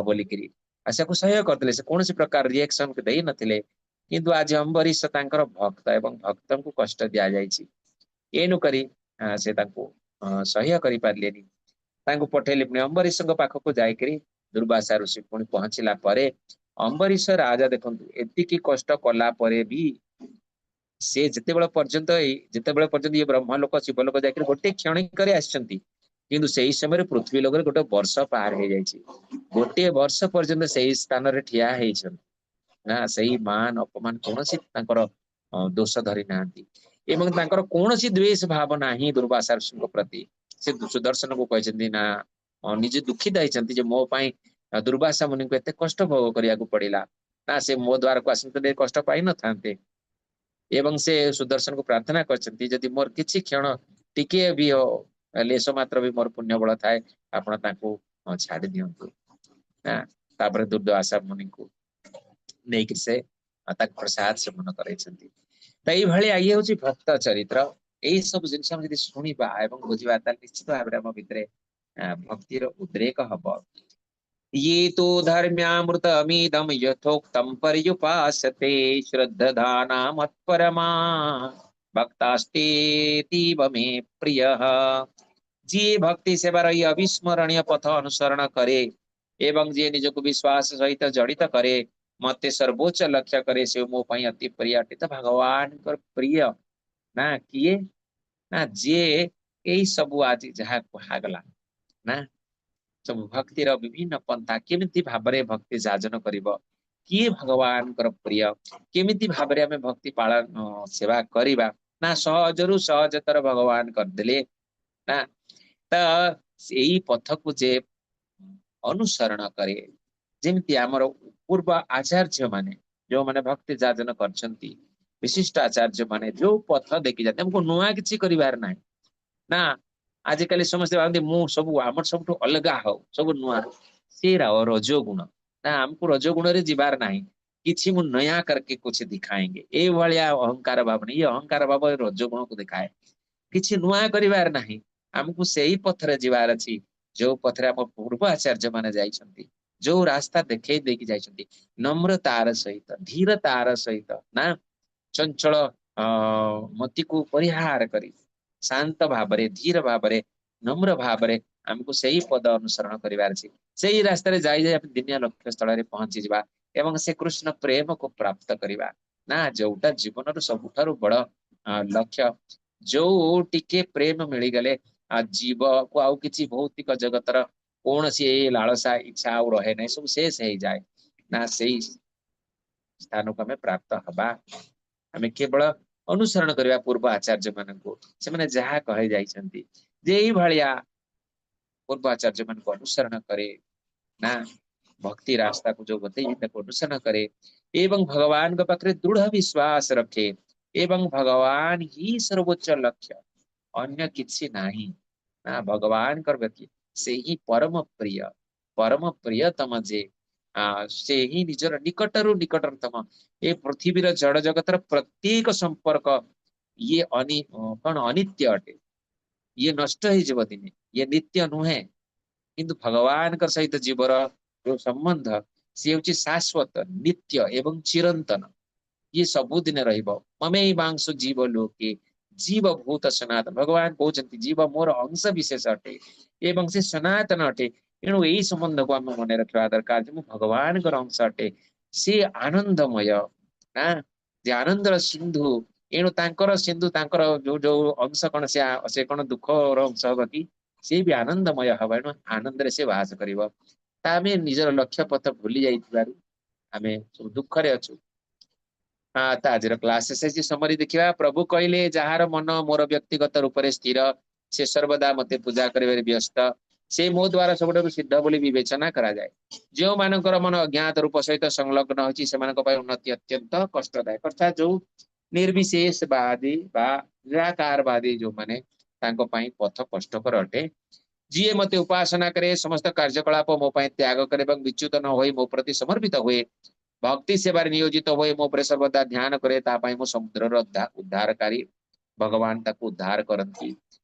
ବୋଲିକିରି, ଆଉ ସେକୁ ସହ୍ୟ କରିଥିଲେ, ସେ କୌଣସି ପ୍ରକାର ରିଆକ୍ସନ ଦେଇ ନଥିଲେ। କିନ୍ତୁ ଆଜି ଅମ୍ବରୀଶ ତାଙ୍କର ଭକ୍ତ ଏବଂ ଭକ୍ତଙ୍କୁ କଷ୍ଟ ଦିଆଯାଇଛି, ଏଣୁ କରି ସେ ତାଙ୍କୁ ସହ୍ୟ କରିପାରିଲେନି। ତାଙ୍କୁ ପଠେଇଲେ ପୁଣି ଅମ୍ବରୀଶଙ୍କ ପାଖକୁ ଯାଇକରି ଦୁର୍ବାସା ଋଷି ପୁଣି ପହଞ୍ଚିଲା ପରେ ଅମ୍ବରୀଶ ରାଜା ଦେଖନ୍ତୁ ଏତିକି କଷ୍ଟ କଲା ପରେ ବି ସେ ଯେତେବେଳେ ପର୍ଯ୍ୟନ୍ତ ଏଇ ଯେତେବେଳେ ପର୍ଯ୍ୟନ୍ତ ଇଏ ବ୍ରହ୍ମ ଲୋକ ଶିବ ଲୋକ ଯାଇକରି ଗୋଟେ କ୍ଷଣିକରେ ଆସିଛନ୍ତି, କିନ୍ତୁ ସେଇ ସମୟରେ ପୃଥିବୀ ଲୋକରେ ଗୋଟେ ବର୍ଷ ପାର ହେଇଯାଇଛି। ଗୋଟିଏ ବର୍ଷ ପର୍ଯ୍ୟନ୍ତ ସେଇ ସ୍ଥାନରେ ଠିଆ ହେଇଛନ୍ତି ନା, ସେଇ ମାନ ଅପମାନ କୌଣସି ତାଙ୍କର ଦୋଷ ଧରି ନାହାନ୍ତି ଏବଂ ତାଙ୍କର କୌଣସି ଦ୍ୱେଷ ଭାବ ନାହିଁ ଦୁର୍ବାସା ଋଷିଙ୍କ ପ୍ରତି। ସେ ସୁଦର୍ଶନକୁ କହିଛନ୍ତି ନା ନିଜେ ଦୁଃଖିତ ହେଇଛନ୍ତି ଯେ ମୋ ପାଇଁ ଦୁର୍ବାସା ମୁନିଙ୍କୁ ଏତେ କଷ୍ଟ ଭୋଗ କରିବାକୁ ପଡିଲା ନା, ସେ ମୋ ଦ୍ୱାରକୁ ଆସନ୍ତେ କଷ୍ଟ ପାଇନଥାନ୍ତେ। ଏବଂ ସେ ସୁଦର୍ଶନକୁ ପ୍ରାର୍ଥନା କରିଛନ୍ତି ଯଦି ମୋର କିଛି କ୍ଷଣ ଟିକିଏ ବି ଲେଶ ମାତ୍ର ବି ମୋର ପୁଣ୍ୟ ବଳ ଥାଏ, ଆପଣ ତାଙ୍କୁ ଛାଡି ଦିଅନ୍ତୁ ନା। ତାପରେ ଦୁର୍ବାସା ମୁନିଙ୍କୁ ନେଇକି ସେ ତାକୁ ପ୍ରସାଦ ସେବନ କରାଇଛନ୍ତି। ତ ଏଇଭଳିଆ ଇଏ ହଉଛି ଭକ୍ତ ଚରିତ୍ର। ଏଇ ସବୁ ଜିନିଷ ଆମେ ଯଦି ଶୁଣିବା ଏବଂ ବୁଝିବା, ତାହେଲେ ନିଶ୍ଚିତ ଭାବରେ ଆମ ଭିତରେ ଭକ୍ତିର ଉଦ୍ରେକ ହବ। ये तो धर्म्यामृतमिदं यथोक्तं पर्युपासते श्रद्दधाना मत्परमा भक्तास्तेऽतीव मे ପ୍ରିୟଃ। ଯିଏ ଭକ୍ତି ସେବାର ଏଇ ଅବିସ୍ମରଣୀୟ ପଥ ଅନୁସରଣ କରେ ଏବଂ ଯିଏ ନିଜକୁ ବିଶ୍ୱାସ ସହିତ ଜଡିତ କରେ, ମତେ ସର୍ବୋଚ୍ଚ ଲକ୍ଷ୍ୟ କରେ, ସେ ମୋ ପାଇଁ ଅତି ପ୍ରିୟ ଅଟେ। ତ ଭଗବାନଙ୍କର ପ୍ରିୟ ନା କିଏ? ନା ଯିଏ ଏଇ ସବୁ ଆଜି ଯାହା କୁହାଗଲା ନା, ସବୁ ଭକ୍ତିର ବିଭିନ୍ନ ପନ୍ଥା, କେମିତି ଭାବରେ ଭକ୍ତି ଯାଜନ କରିବ, କିଏ ଭଗବାନଙ୍କର ପ୍ରିୟ, କେମିତି ଭାବରେ ଆମେ ଭକ୍ତି ପାଳନ ସେବା କରିବା ନା, ସହଜରୁ ସହଜତର ଭଗବାନ କରିଦେଲେ ନା। ତ ଏଇ ପଥକୁ ଯେ ଅନୁସରଣ କରେ, ଯେମିତି ଆମର ପୂର୍ବ ଆଚାର୍ଯ୍ୟ ମାନେ ଯୋଉମାନେ ଭକ୍ତି ଯାଜନ କରିଛନ୍ତି, ବିଶିଷ୍ଟ ଆଚାର୍ଯ୍ୟ ମାନେ ଯୋଉ ପଥ ଦେଖି ଯାନ୍ତି, ଆମକୁ ନୂଆ କିଛି କରିବାର ନାହିଁ ନା। ଆଜିକାଲି ସମସ୍ତେ ଭାବନ୍ତି ମୁଁ ସବୁ ଆମର ସବୁଠୁ ଅଲଗା ହଉ, ସବୁ ନୂଆ। ସେ ରଜୋଗୁଣ ନା, ଆମକୁ ରଜୋଗୁଣରେ ଯିବାର ନାହିଁ। କିଛି ମୁଁ नया करके कुछ दिखाएंगे, ଏଇଭଳିଆ ଅହଙ୍କାର ଭାବନା। ଇଏ ଅହଙ୍କାର ଭାବ ରଜୋଗୁଣକୁ ଦେଖାଏ। କିଛି ନୂଆ କରିବାର ନାହିଁ, ଆମକୁ ସେଇ ପଥରେ ଯିବାର ଅଛି ଯୋଉ ପଥରେ ଆମ ପୂର୍ବ ଆଚାର୍ଯ୍ୟ ମାନେ ଯାଇଛନ୍ତି, ଯୋଉ ରାସ୍ତା ଦେଖେଇ ଦେଇକି ଯାଇଛନ୍ତି, ନମ୍ରତାର ସହିତ, ଧୀରତାର ସହିତ ନା, ଚଞ୍ଚଳ ମତିକୁ ପରିହାର କରି ଶାନ୍ତ ଭାବରେ, ଧୀର ଭାବରେ, ନମ୍ର ଭାବରେ ଆମକୁ ସେଇ ପଦ ଅନୁସରଣ କରିବାର ଅଛି। ସେଇ ରାସ୍ତାରେ ଯାଇ ଯାଇ ଆମେ ଦିନିଆ ଲକ୍ଷ୍ୟ ସ୍ଥଳରେ ପହଞ୍ଚିଯିବା ଏବଂ ସେ କୃଷ୍ଣ ପ୍ରେମକୁ ପ୍ରାପ୍ତ କରିବା ନା, ଯୋଉଟା ଜୀବନର ସବୁଠାରୁ ବଡ ଲକ୍ଷ୍ୟ। ଯୋଉ ଟିକେ ପ୍ରେମ ମିଳିଗଲେ ଜୀବକୁ ଆଉ କିଛି ଭୌତିକ ଜଗତର କୌଣସି ଏଇ ଲାଳସା ଇଚ୍ଛା ଆଉ ରହେ ନାହିଁ, ସବୁ ଶେଷ ହେଇଯାଏ ନା। ସେଇ ସ୍ଥାନକୁ ଆମେ ପ୍ରାପ୍ତ ହବା। ଆମେ କେବଳ ଅନୁସରଣ କରିବା ପୂର୍ବ ଆଚାର୍ଯ୍ୟ ମାନଙ୍କୁ, ସେମାନେ ଯାହା କହି ଯାଇଛନ୍ତି ଯେ ଏଇଭଳିଆ ପୂର୍ବ ଆଚାର୍ଯ୍ୟ ମାନଙ୍କୁ ଅନୁସରଣ କରେ ନା, ଭକ୍ତି ରାସ୍ତାକୁ ଯୋଉ ବତେଇ ତାକୁ ଅନୁସରଣ କରେ ଏବଂ ଭଗବାନଙ୍କ ପାଖରେ ଦୃଢ ବିଶ୍ୱାସ ରଖେ ଏବଂ ଭଗବାନ ହିଁ ସର୍ବୋଚ୍ଚ ଲକ୍ଷ୍ୟ, ଅନ୍ୟ କିଛି ନାହିଁ ନା। ଭଗବାନଙ୍କର ବ୍ୟକ୍ତି ସେ ହିଁ ପରମ ପ୍ରିୟ, ପରମ ପ୍ରିୟତମ ଯେ ସେ ହିଁ ନିଜର ନିକଟରୁ ନିକଟତମ। ଏ ପୃଥିବୀର ଜଡ ଜଗତର ପ୍ରତ୍ୟେକ ସମ୍ପର୍କ ଇଏ ଅନି କଣ ଅନିତ୍ୟ ଅଟେ, ଇଏ ନଷ୍ଟ ହେଇଯିବ ଦିନେ, ଇଏ ନିତ୍ୟ ନୁହେଁ। କିନ୍ତୁ ଭଗବାନଙ୍କ ସହିତ ଜୀବର ଯୋଉ ସମ୍ବନ୍ଧ ସିଏ ହଉଛି ଶାଶ୍ୱତ, ନିତ୍ୟ ଏବଂ ଚିରନ୍ତନ। ଇଏ ସବୁଦିନ ରହିବ। ମମୈବାଂଶୋ ଜୀବ ଲୋକେ ଜୀବ ଭୂତ ସନାତନ। ଭଗବାନ କହୁଛନ୍ତି ଜୀବ ମୋର ଅଂଶ ବିଶେଷ ଅଟେ ଏବଂ ସେ ସନାତନ ଅଟେ। ଏଣୁ ଏଇ ସମ୍ବନ୍ଧକୁ ଆମେ ମନେ ରଖିବା ଦରକାର ଯେ ମୁଁ ଭଗବାନଙ୍କର ଅଂଶ ଅଟେ। ସେ ଆନନ୍ଦମୟ ନା, ଯେ ଆନନ୍ଦର ସିନ୍ଧୁ। ଏଣୁ ତାଙ୍କର ସିନ୍ଧୁ, ତାଙ୍କର ଯୋଉ ଯୋଉ ଅଂଶ କଣ ସେ କଣ ଦୁଃଖର ଅଂଶ ହବ କି? ସେ ବି ଆନନ୍ଦମୟ ହବ। ଏଣୁ ଆନନ୍ଦରେ ସେ ବାସ କରିବ। ତା ଆମେ ନିଜର ଲକ୍ଷ୍ୟ ପଥ ଭୁଲି ଯାଇଥିବାରୁ ଆମେ ସବୁ ଦୁଃଖରେ ଅଛୁ। ହଁ, ତ ଆଜିର କ୍ଲାସ ଶେଷ ହେଇଛି। ସମରି ଦେଖିବା। ପ୍ରଭୁ କହିଲେ, ଯାହାର ମନ ମୋର ବ୍ୟକ୍ତିଗତ ରୂପରେ ସ୍ଥିର, ସେ ସର୍ବଦା ମତେ ପୂଜା କରିବାରେ ବ୍ୟସ୍ତ। ସେ ମୋ ଦ୍ଵାରା ସବୁଠାରୁ ସିଦ୍ଧ ବୋଲି ବିବେଚନା କରାଯାଏ। ଯେଉଁମାନଙ୍କର ମନ ଅଜ୍ଞାତ ରୂପ ସହିତ ସଂଲଗ୍ନ ହୋଇଛି, ସେମାନଙ୍କ ପାଇଁ ଉନ୍ନତି ଅତ୍ୟନ୍ତ କଷ୍ଟଦାୟକ। ଅର୍ଥାତ୍ ଯୋଉ ନିର୍ବିଶେଷବାଦୀ ବା ନିରାକାରବାଦୀ ଯୋଉମାନେ, ତାଙ୍କ ପାଇଁ ପଥ କଷ୍ଟକର ଅଟେ। ଯିଏ ମତେ ଉପାସନା କରେ, ସମସ୍ତ କାର୍ଯ୍ୟକଳାପ ମୋ ପାଇଁ ତ୍ୟାଗ କରେ ଏବଂ ବିଚ୍ୟୁତ ନ ହୋଇ ମୋ ପ୍ରତି ସମର୍ପିତ ହୁଏ, ଭକ୍ତି ସେବାରେ ନିୟୋଜିତ ହୋଇ ମୋ ଉପରେ ସର୍ବଦା ଧ୍ୟାନ କରେ, ତା ପାଇଁ ମୁଁ ସମୁଦ୍ରର ଉଦ୍ଧାରକାରୀ ଭଗବାନ ତାକୁ ଉଦ୍ଧାର କରନ୍ତି।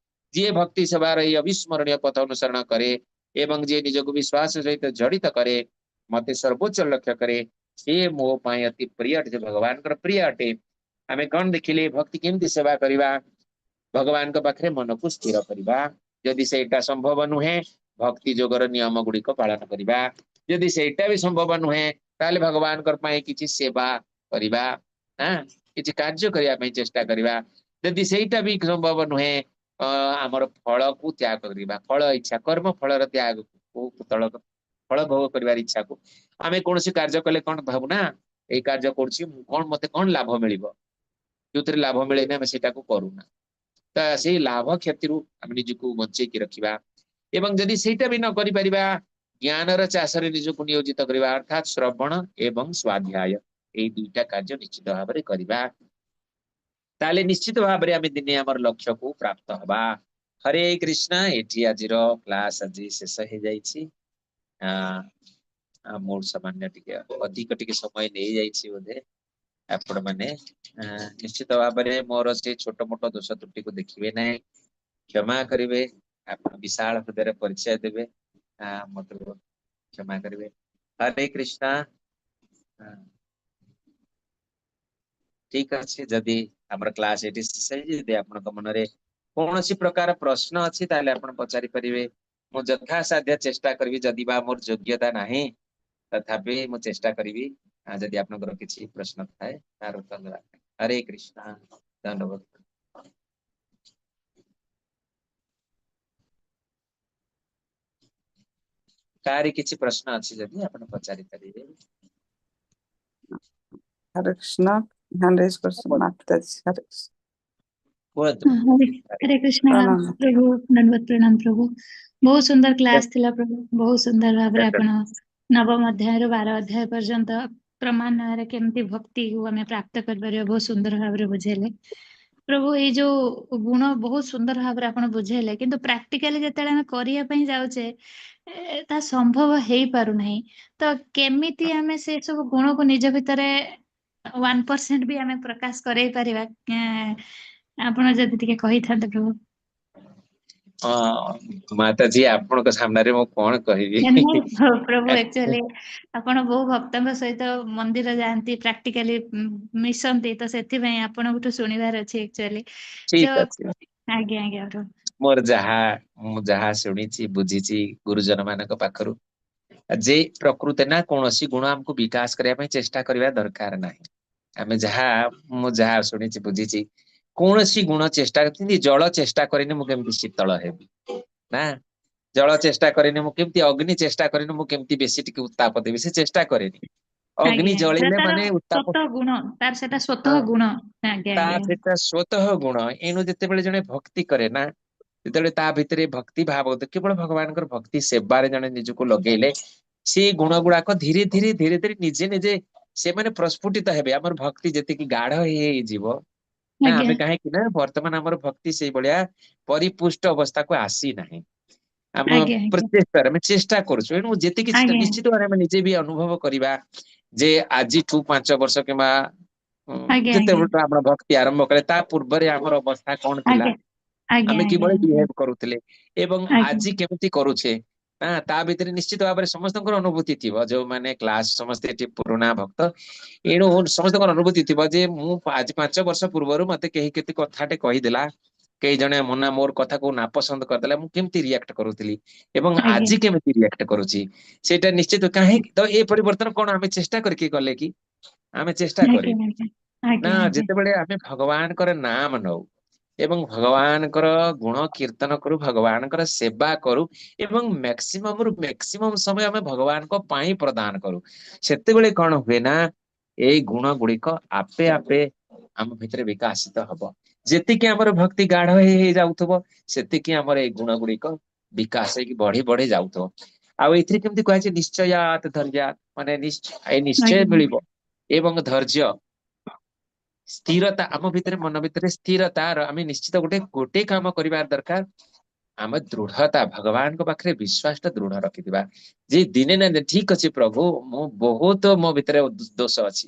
ଯିଏ ଭକ୍ତି ସେବାର ଏଇ ଅବିସ୍ମରଣୀୟ ପଥ ଅନୁସରଣ କରେ ଏବଂ ଯିଏ ନିଜକୁ ବିଶ୍ୱାସ ସହିତ ଜଡିତ କରେ, ମତେ ସର୍ବୋଚ୍ଚ ଲକ୍ଷ୍ୟ କରେ, ସିଏ ମୋ ପାଇଁ ଅତି ପ୍ରିୟ ଅଟେ, ଭଗବାନଙ୍କର ପ୍ରିୟ ଅଟେ। ଆମେ କଣ ଦେଖିଲେ? ଭକ୍ତି କେମିତି ସେବା କରିବା? ଭଗବାନଙ୍କ ପାଖରେ ମନକୁ ସ୍ଥିର କରିବା। ଯଦି ସେଇଟା ସମ୍ଭବ ନୁହେଁ, ଭକ୍ତି ଯୋଗର ନିୟମ ଗୁଡିକ ପାଳନ କରିବା। ଯଦି ସେଇଟା ବି ସମ୍ଭବ ନୁହେଁ, ତାହେଲେ ଭଗବାନଙ୍କ ପାଇଁ କିଛି ସେବା କରିବା, କିଛି କାର୍ଯ୍ୟ କରିବା ପାଇଁ ଚେଷ୍ଟା କରିବା। ଯଦି ସେଇଟା ବି ସମ୍ଭବ ନୁହେଁ, ଆମର ଫଳକୁ ତ୍ୟାଗ କରିବା, ଫଳ ଇଚ୍ଛା, କର୍ମ ଫଳର ତ୍ୟାଗକୁ, ଫଳ ଭୋଗ କରିବାର ଇଚ୍ଛାକୁ। ଆମେ କୌଣସି କାର୍ଯ୍ୟ କଲେ କଣ ଭାବୁନା, ଏଇ କାର୍ଯ୍ୟ କରୁଛି ମୁଁ କଣ, ମତେ କଣ ଲାଭ ମିଳିବ? ଯୋଉଥିରେ ଲାଭ ମିଳେନି ଆମେ ସେଇଟାକୁ କରୁନା। ତ ସେଇ ଲାଭ କ୍ଷତିରୁ ଆମେ ନିଜକୁ ବଞ୍ଚେଇକି ରଖିବା। ଏବଂ ଯଦି ସେଇଟା ବି ନ କରିପାରିବା, ଜ୍ଞାନର ଚାଷରେ ନିଜକୁ ନିୟୋଜିତ କରିବା, ଅର୍ଥାତ୍ ଶ୍ରବଣ ଏବଂ ସ୍ୱାଧ୍ୟାୟ, ଏଇ ଦୁଇଟା କାର୍ଯ୍ୟ ନିଶ୍ଚିତ ଭାବରେ କରିବା, ତାହେଲେ ନିଶ୍ଚିତ ଭାବରେ ଆମେ ଦିନେ ଆମର ଲକ୍ଷ୍ୟକୁ ପ୍ରାପ୍ତ ହବା। ହରେ କୃଷ୍ଣ। ଏଠି ଆଜିର କ୍ଲାସ ଆଜି ଶେଷ ହେଇଯାଇଛି। ମୋର ସାମାନ୍ୟ ଟିକେ ଅଧିକ ଟିକେ ସମୟ ନେଇଯାଇଛି ବୋଧେ। ଆପଣ ମାନେ ନିଶ୍ଚିତ ଭାବରେ ମୋର ସେଇ ଛୋଟ ମୋଟ ଦୋଷ ତ୍ରୁଟିକୁ ଦେଖିବେ ନାହିଁ, କ୍ଷମା କରିବେ। ଆପଣ ବିଶାଳ ହୃଦୟରେ ପରିଚୟ ଦେବେ, ମତେ କ୍ଷମା କରିବେ। ହରେ କୃଷ୍ଣ। ଠିକ ଅଛି, ଯଦି ଆମର କ୍ଲାସ ଏଠି ଶେଷ ହେଇଛି, ଯଦି ଆପଣଙ୍କ ମନରେ କୌଣସି ପ୍ରକାର ପ୍ରଶ୍ନ ଅଛି ତାହେଲେ ଆପଣ ପଚାରି ପାରିବେ। ମୁଁ ଯଥାସାଧ୍ୟ ଚେଷ୍ଟା କରିବି, ଯଦି ବା ମୋର ଯୋଗ୍ୟତା ନାହିଁ ତଥାପି ମୁଁ ଚେଷ୍ଟା କରିବି। ଯଦି ଆପଣଙ୍କର କିଛି ପ୍ରଶ୍ନ ଥାଏ ତାର ଉତ୍ତର ଦେବା ପାଇଁ। ହରେ କୃଷ୍ଣ। ଧନ୍ୟବାଦ। କାହାରି କିଛି ପ୍ରଶ୍ନ ଅଛି ଯଦି ଆପଣ ପଚାରି ପାରିବେ। ହରେ କୃଷ୍ଣ। ହ୍ୟାଣ୍ଡ ରେଜ୍ କରୁଛନ୍ତି ମାତାଜୀ। ହରେ କୃଷ୍ଣ। କୁହନ୍ତୁ। ହରେ କୃଷ୍ଣ ପ୍ରଣାମ। ପ୍ରଭୁ, ଧନ୍ୟବାଦ, ପ୍ରଣାମ ପ୍ରଭୁ। ବହୁତ ସୁନ୍ଦର କ୍ଲାସ ଥିଲା ପ୍ରଭୁ, ବହୁତ ସୁନ୍ଦର ଭାବରେ ଆପଣ ନବମ ଅଧ୍ୟାୟରୁ 12 ଅଧ୍ୟାୟ ପର୍ଯ୍ୟନ୍ତ କ୍ରମାନ୍ୱୟରେ କେମିତି ଭକ୍ତିକୁ ଆମେ ପ୍ରାପ୍ତ କରିପାରିବା ବହୁତ ସୁନ୍ଦର ଭାବରେ ବୁଝେଇଲେ ପ୍ରଭୁ। ଏଇ ଯୋଉ ଗୁଣ ବହୁତ ସୁନ୍ଦର ଭାବରେ ଆପଣ ବୁଝେଇଲେ, କିନ୍ତୁ ପ୍ରାକ୍ଟିକାଲି ଯେତେବେଳେ ଆମେ କରିବା ପାଇଁ ଯାଉଛେ ତା ସମ୍ଭବ ହେଇପାରୁନାହିଁ। ତ କେମିତି ଆମେ ସେ ସବୁ ଗୁଣକୁ ନିଜ ଭିତରେ 1% ବି ଆମେ ପ୍ରକାଶ କରେଇ ପାରିବା, ଆପଣ ଯଦି ଟିକେ କହିଥାନ୍ତେ ପ୍ରଭୁ। ମାତାଜୀ, ଆପଣଙ୍କ ସାମ୍ନାରେ ମୁଁ କଣ କହିବି? ପ୍ରଭୁ, ଆକ୍ଚୁଆଲି ଆପଣ ବହୁ ଭକ୍ତଙ୍କ ସହିତ ମନ୍ଦିର ଯାଆନ୍ତି, ପ୍ରାକ୍ଟିକାଲି ମିଶନ୍ତି, ତ ସେଥିପାଇଁ ଆପଣଙ୍କଠୁ ଶୁଣିବାର ଅଛି ଆକ୍ଚୁଆଲି। ଠିକ ଅଛି। ଆଜ୍ଞା ଆଜ୍ଞା ପ୍ରଭୁ। ମୁଁ ଯାହା ଶୁଣିଛି ବୁଝିଛି ଗୁରୁଜନ ମାନଙ୍କ ପାଖରୁ, ଯେ ପ୍ରକୃତି ନା କୌଣସି ଗୁଣ ଆମକୁ ବିକାଶ କରିବା ପାଇଁ ଚେଷ୍ଟା କରିବା ଦରକାର ନାହିଁ। ମୁଁ ଯାହା ଶୁଣିଛି ବୁଝିଛି, କୌଣସି ଗୁଣ ଚେଷ୍ଟା, ଯେମିତି ଜଳ ଚେଷ୍ଟା କରିନି ମୁଁ କେମିତି ଶୀତଳ ହେବି ନା, ଜଳ ଚେଷ୍ଟା କରିନି ମୁଁ କେମିତି, ଅଗ୍ନି ଚେଷ୍ଟା କରିନି ମୁଁ କେମିତି ବେଶୀ ଟିକେ ଉତ୍ତାପ ଦେବି, ସେ ଚେଷ୍ଟା କରେନି। ଅଗ୍ନି ଜଳିଲେ ମାନେ ଉତ୍ତାପ, ସ୍ୱତଃ ଗୁଣ ତାର, ସେଟା ସ୍ୱତଃ ଗୁଣ। ତାର ସେଟା ସ୍ୱତଃ ଗୁଣ। ଏଣୁ ଯେତେବେଳେ ଜଣେ ଭକ୍ତି କରେ ନା, ଯେତେବେଳେ ତା ଭିତରେ ଭକ୍ତି ଭାବ, କେବଳ ଭଗବାନଙ୍କର ଭକ୍ତି ସେବାରେ ଜଣେ ନିଜକୁ ଲଗେଇଲେ, ସେ ଗୁଣ ଗୁଡାକ ଧୀରେ ଧୀରେ ଧୀରେ ଧୀରେ ନିଜେ ନିଜେ ସେମାନେ ପ୍ରସ୍ଫୁଟିତ ହେବେ। ଆମର ଭକ୍ତି ଯେତିକି ଗାଢ ହେଇଯିବ ନା, ଆମେ କାହିଁକି ନା ବର୍ତ୍ତମାନ ଆମର ଭକ୍ତି ସେଇଭଳିଆ ପରିପୁଷ୍ଟ ଅବସ୍ଥାକୁ ଆସିନାହିଁ। ଆମ ପ୍ରଚେଷ୍ଟାରେ ଆମେ ଚେଷ୍ଟା କରୁଛୁ। ଏଣୁ ଯେତିକି ନିଶ୍ଚିତ ଭାବରେ ଆମେ ନିଜେ ବି ଅନୁଭବ କରିବା ଯେ ଆଜିଠୁ 5 ବର୍ଷ କିମ୍ବା ଯେତେବେଳେ ଆମର ଭକ୍ତି ଆରମ୍ଭ କଲେ ତା ପୂର୍ବରେ ଆମର ଅବସ୍ଥା କଣ ଥିଲା, ଆମେ କିଭଳି ବିହେଭ କରୁଥିଲେ ଏବଂ ଆଜି କେମିତି କରୁଛେ, ନା ତା ଭିତରେ ନିଶ୍ଚିତ ଭାବରେ ସମସ୍ତଙ୍କର ଅନୁଭୂତି ଥିବ। ଯୋଉମାନେ କ୍ଲାସ ସମସ୍ତେ ଏଠି ପୁରୁଣା ଭକ୍ତ, ଏଣୁ ସମସ୍ତଙ୍କର ଅନୁଭୂତି ଥିବ ଯେ ମୁଁ ଆଜି 5 ବର୍ଷ ପୂର୍ବରୁ ମତେ କେହି କେତେ କଥାଟେ କହିଦେଲା, କେହି ଜଣେ ମନା ମୋର କଥାକୁ ନାପସନ୍ଦ କରିଦେଲା, ମୁଁ କେମିତି ରିଆକ୍ଟ କରୁଥିଲି ଏବଂ ଆଜି କେମିତି ରିଆକ୍ଟ କରୁଛି, ସେଇଟା ନିଶ୍ଚିତ। କାହିଁକି ତ ଏ ପରିବର୍ତ୍ତନ କଣ ଆମେ ଚେଷ୍ଟା କରିକି କଲେ କି? ଆମେ ଚେଷ୍ଟା କରିନୁ ନା। ଯେତେବେଳେ ଆମେ ଭଗବାନଙ୍କର ନାମ ନଉ ଏବଂ ଭଗବାନଙ୍କର ଗୁଣ କୀର୍ତ୍ତନ କରୁ, ଭଗବାନଙ୍କର ସେବା କରୁ ଏବଂ ମ୍ୟାକ୍ସିମମ୍ ରୁ ମ୍ୟାକ୍ସିମମ୍ ସମୟ ଆମେ ଭଗବାନଙ୍କ ପାଇଁ ପ୍ରଦାନ କରୁ, ସେତେବେଳେ କଣ ହୁଏ ନା ଏଇ ଗୁଣ ଗୁଡିକ ଆପେ ଆପେ ଆମ ଭିତରେ ବିକାଶିତ ହବ। ଯେତିକି ଆମର ଭକ୍ତି ଗାଢ ହେଇ ହେଇ ଯାଉଥିବ, ସେତିକି ଆମର ଏଇ ଗୁଣ ଗୁଡିକ ବିକାଶ ହେଇକି ବଢି ବଢି ଯାଉଥିବ। ଆଉ ଏଥିରେ କେମିତି କୁହାଯାଇଛି ନିଶ୍ଚୟାତ ଧୈର୍ଯ୍ୟାତ, ମାନେ ଏ ନିଶ୍ଚୟ ମିଳିବ ଏବଂ ଧୈର୍ଯ୍ୟ, ସ୍ଥିରତା ଆମ ଭିତରେ, ମନ ଭିତରେ ସ୍ଥିରତା, ଆମେ ନିଶ୍ଚିତ ଗୋଟେ କାମ କରିବା ଦରକାର, ଆମେ ଦୃଢତା ଭଗବାନଙ୍କ ପାଖରେ ବିଶ୍ୱାସଟା ଦୃଢ ରଖିଥିବା ଯେ ଦିନେ ନା ଦିନେ ଠିକ ଅଛି ପ୍ରଭୁ, ମୁଁ ବହୁତ ମୋ ଭିତରେ ଦୋଷ ଅଛି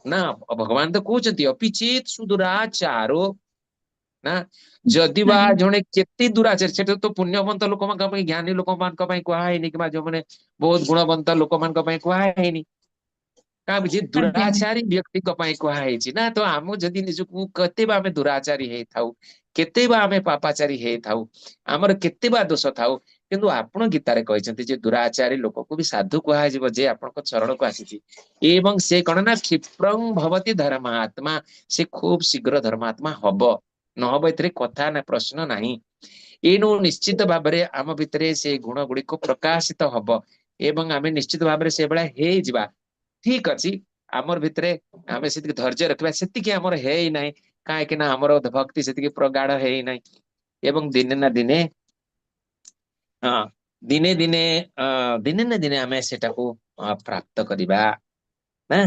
ନା, ଭଗବାନ ତ କହୁଛନ୍ତି ଅପିଚିତ ସୁଦୁରାଚାରୋ ନା, ଯଦି ବା ଜଣେ କେତେ ଦୁରାଚାର, ସେଟା ତ ପୁଣ୍ୟବନ୍ତ ଲୋକମାନଙ୍କ ପାଇଁ, ଜ୍ଞାନୀ ଲୋକମାନଙ୍କ ପାଇଁ କୁହା ହେଇନି, କିମ୍ବା ଯୋଉମାନେ ବହୁତ ଗୁଣବନ୍ତ ଲୋକମାନଙ୍କ ପାଇଁ କୁହା ହେଇନି, କାହା ଯେ ଦୁରାଚାରୀ ବ୍ୟକ୍ତିଙ୍କ ପାଇଁ କୁହା ହେଇଛି ନା। ତ ଆମ ଯଦି ନିଜକୁ କେତେ ବା ଆମେ ଦୁରାଚାରୀ ହେଇଥାଉ, କେତେ ବା ଆମେ ପାପାଚାରୀ ହେଇଥାଉ, ଆମର କେତେ ବା ଦୋଷ ଥାଉ, କିନ୍ତୁ ଆପଣ ଗୀତାରେ କହିଛନ୍ତି ଯେ ଦୁରାଚାରୀ ଲୋକକୁ ବି ସାଧୁ କୁହାଯିବ ଯେ ଆପଣଙ୍କ ଚରଣକୁ ଆସିଛି, ଏବଂ ସେ କଣ ନା କ୍ଷିପ୍ରଂ ଭବତି ଧର୍ମାତ୍ମା, ସେ ଖୁବ ଶୀଘ୍ର ଧର୍ମାତ୍ମା ହବ ନହବ ଏଥିରେ କଥା ନା ପ୍ରଶ୍ନ ନାହିଁ। ଏଣୁ ନିଶ୍ଚିତ ଭାବରେ ଆମ ଭିତରେ ସେ ଗୁଣ ଗୁଡିକ ପ୍ରକାଶିତ ହବ ଏବଂ ଆମେ ନିଶ୍ଚିତ ଭାବରେ ସେଇଭଳିଆ ହେଇଯିବା। ଠିକ ଅଛି, ଆମର ଭିତରେ ଆମେ ସେତିକି ଧୈର୍ଯ୍ୟ ରଖିବା, ସେତିକି ଆମର ହେଇନାହିଁ, କାହିଁକି ନା ଆମର ଭକ୍ତି ସେତିକି ପ୍ରଗାଢ ହେଇନାହିଁ। ଏବଂ ଦିନେ ନା ଦିନେ, ହଁ ଦିନେ ଦିନେ ଦିନେ ନା ଦିନେ ଆମେ ସେଟାକୁ ପ୍ରାପ୍ତ କରିବା ନା।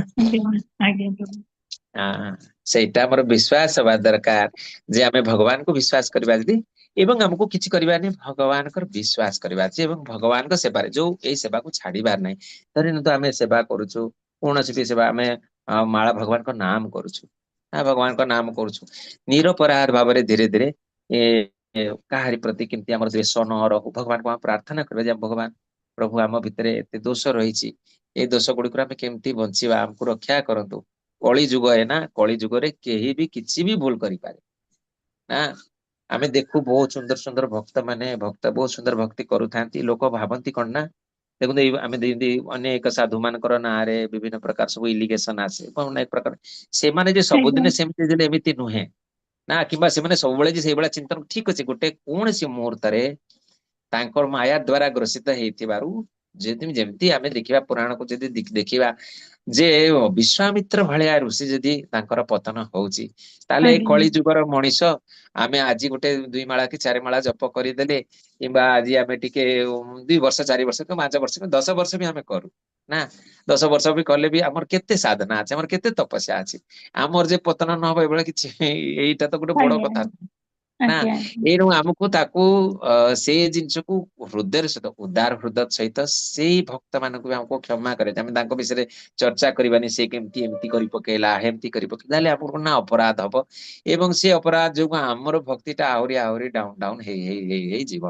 ଆଜ୍ଞା ପ୍ରଭୁ। ସେଇଟା ଆମର ବିଶ୍ୱାସ ହବା ଦରକାର ଯେ ଆମେ ଭଗବାନଙ୍କୁ ବିଶ୍ୱାସ କରିବା ଯଦି, ଏବଂ ଆମକୁ କିଛି କରିବାନି, ଭଗବାନଙ୍କର ବିଶ୍ୱାସ କରିବା ଅଛି ଏବଂ ଭଗବାନଙ୍କ ସେବାରେ ଯୋଉ ଏଇ ସେବାକୁ ଛାଡିବାର ନାହିଁ। ଧରି ନିଅନ୍ତୁ ଆମେ ସେବା କରୁଛୁ, କୌଣସି ବି ସେବା ଆମେ ମାଳା ଭଗବାନଙ୍କ ନାମ କରୁଛୁ, ଭଗବାନଙ୍କ ନାମ କରୁଛୁ ନିରପରାଧ ଭାବରେ, ଧୀରେ ଧୀରେ କାହାରି ପ୍ରତି କେମିତି ଆମର ଦ୍ୱେଷ ନ ରହୁ, ଭଗବାନଙ୍କୁ ଆମେ ପ୍ରାର୍ଥନା କରିବା ଯେ ଭଗବାନ ପ୍ରଭୁ ଆମ ଭିତରେ ଏତେ ଦୋଷ ରହିଛି, ଏଇ ଦୋଷ ଗୁଡିକରୁ ଆମେ କେମିତି ବଞ୍ଚିବା, ଆମକୁ ରକ୍ଷା କରନ୍ତୁ। କଳି ଯୁଗ ଏ ନା, କଳି ଯୁଗରେ କେହି ବି କିଛି ବି ଭୁଲ କରିପାରେ ନା। ଆମେ ଦେଖୁ ବହୁତ ସୁନ୍ଦର ସୁନ୍ଦର ଭକ୍ତ ମାନେ ଭକ୍ତ ବହୁତ ସୁନ୍ଦର ଭକ୍ତି କରୁଥାନ୍ତି। ଲୋକ ଭାବନ୍ତି କଣ ନା, ଦେଖନ୍ତୁ ଏଇ ଆମେ ଯେମିତି ଅନେକ ସାଧୁ ମାନଙ୍କର ନାଁରେ ବିଭିନ୍ନ ପ୍ରକାର ସବୁ ଇଲିଗେସନ ଆସେ, ଅନେକ ପ୍ରକାର, ସେମାନେ ଯେ ସବୁଦିନ ସେମିତି ଦେଲେ ଏମିତି ନୁହେଁ ନା, କିମ୍ବା ସେମାନେ ସବୁବେଳେ ଯେ ସେଇଭଳିଆ ଚିନ୍ତନ। ଠିକ ଅଛି, ଗୋଟେ କୌଣସି ମୁହୂର୍ତ୍ତରେ ତାଙ୍କର ମାୟା ଦ୍ଵାରା ଗ୍ରସିତ ହେଇଥିବାରୁ ଯଦି ଯେମିତି ଆମେ ଦେଖିବା ପୁରାଣକୁ ଯଦି ଦେଖିବା ଯେ ବିଶ୍ୱାମିତ୍ର ଭଳିଆ ଋଷି ଯଦି ତାଙ୍କର ପତନ ହଉଛି, ତାହେଲେ ଏଇ କଳି ଯୁଗର ମଣିଷ ଆମେ ଆଜି ଗୋଟେ 2 ମାଳା କି 4 ମାଳା ଜପ କରିଦେଲେ, କିମ୍ବା ଆଜି ଆମେ ଟିକେ 2 ବର୍ଷ 4 ବର୍ଷ କି 5 ବର୍ଷ କି 10 ବର୍ଷ ବି ଆମେ କରୁ ନା, 10 ବର୍ଷ ବି କଲେ ବି ଆମର କେତେ ସାଧନା ଅଛି, ଆମର କେତେ ତପସ୍ୟା ଅଛି, ଆମର ଯେ ପତନ ନ ହବ ଏଭଳିଆ କିଛି, ଏଇଟା ତ ଗୋଟେ ବଡ କଥା ନା। ଏଣୁ ଆମକୁ ତାକୁ ସେଇ ଜିନିଷକୁ ହୃଦୟର ସହିତ, ଉଦାର ହୃଦୟ ସହିତ ସେଇ ଭକ୍ତ ମାନଙ୍କୁ ବି ଆମକୁ କ୍ଷମା କରିବା। ଆମେ ତାଙ୍କ ବିଷୟରେ ଚର୍ଚ୍ଚା କରିବାନି, ସେ କେମିତି ଏମିତି କରି ପକେଇଲା, ଏମିତି କରି ପକେଇଲା, ତାହେଲେ ଆମକୁ ନା ଅପରାଧ ହବ, ଏବଂ ସେ ଅପରାଧ ଯୋଗୁ ଆମର ଭକ୍ତିଟା ଆହୁରି ଆହୁରି ଡାଉନ ଡାଉନ ହେଇ ହେଇ ହେଇ ହେଇଯିବ।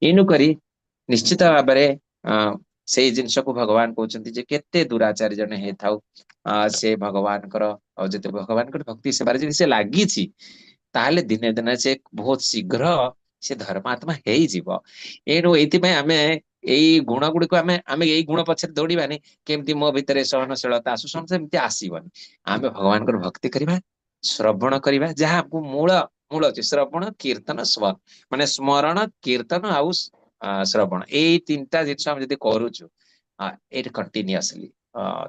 ଏଣୁ କରି ନିଶ୍ଚିତ ଭାବରେ ସେଇ ଜିନିଷକୁ ଭଗବାନ କହୁଛନ୍ତି ଯେ କେତେ ଦୁରାଚାରୀ ଜଣେ ହେଇଥାଉ, ସେ ଭଗବାନଙ୍କର ଯେତେ ଭଗବାନଙ୍କର ଭକ୍ତି ସେବାରେ ଯଦି ସେ ଲାଗିଛି, ତାହେଲେ ଦିନେ ଦିନେ ସେ ବହୁତ ଶୀଘ୍ର ସେ ଧର୍ମାତ୍ମା ହେଇଯିବ। ଏଣୁ ଏଇଥିପାଇଁ ଆମେ ଏଇ ଗୁଣ ଗୁଡିକୁ ଆମେ ଆମେ ଏଇ ଗୁଣ ପଛରେ ଦୌଡିବାନି, କେମିତି ମୋ ଭିତରେ ସହନଶୀଳତା ଆସୁ, ସେମିତି ଆସିବନି। ଆମେ ଭଗବାନଙ୍କର ଭକ୍ତି କରିବା, ଶ୍ରବଣ କରିବା, ଯାହା ଆମକୁ ମୂଳ ମୂଳ ଅଛି ଶ୍ରବଣ କୀର୍ତ୍ତନ ସ୍ମରଣ, ମାନେ ସ୍ମରଣ କୀର୍ତ୍ତନ ଆଉ ଶ୍ରବଣ, ଏଇ 3ଟା ଜିନିଷ ଆମେ ଯଦି କରୁଛୁ ଏଇଟା କଣ୍ଟିନ୍ୟୁଅସଲି,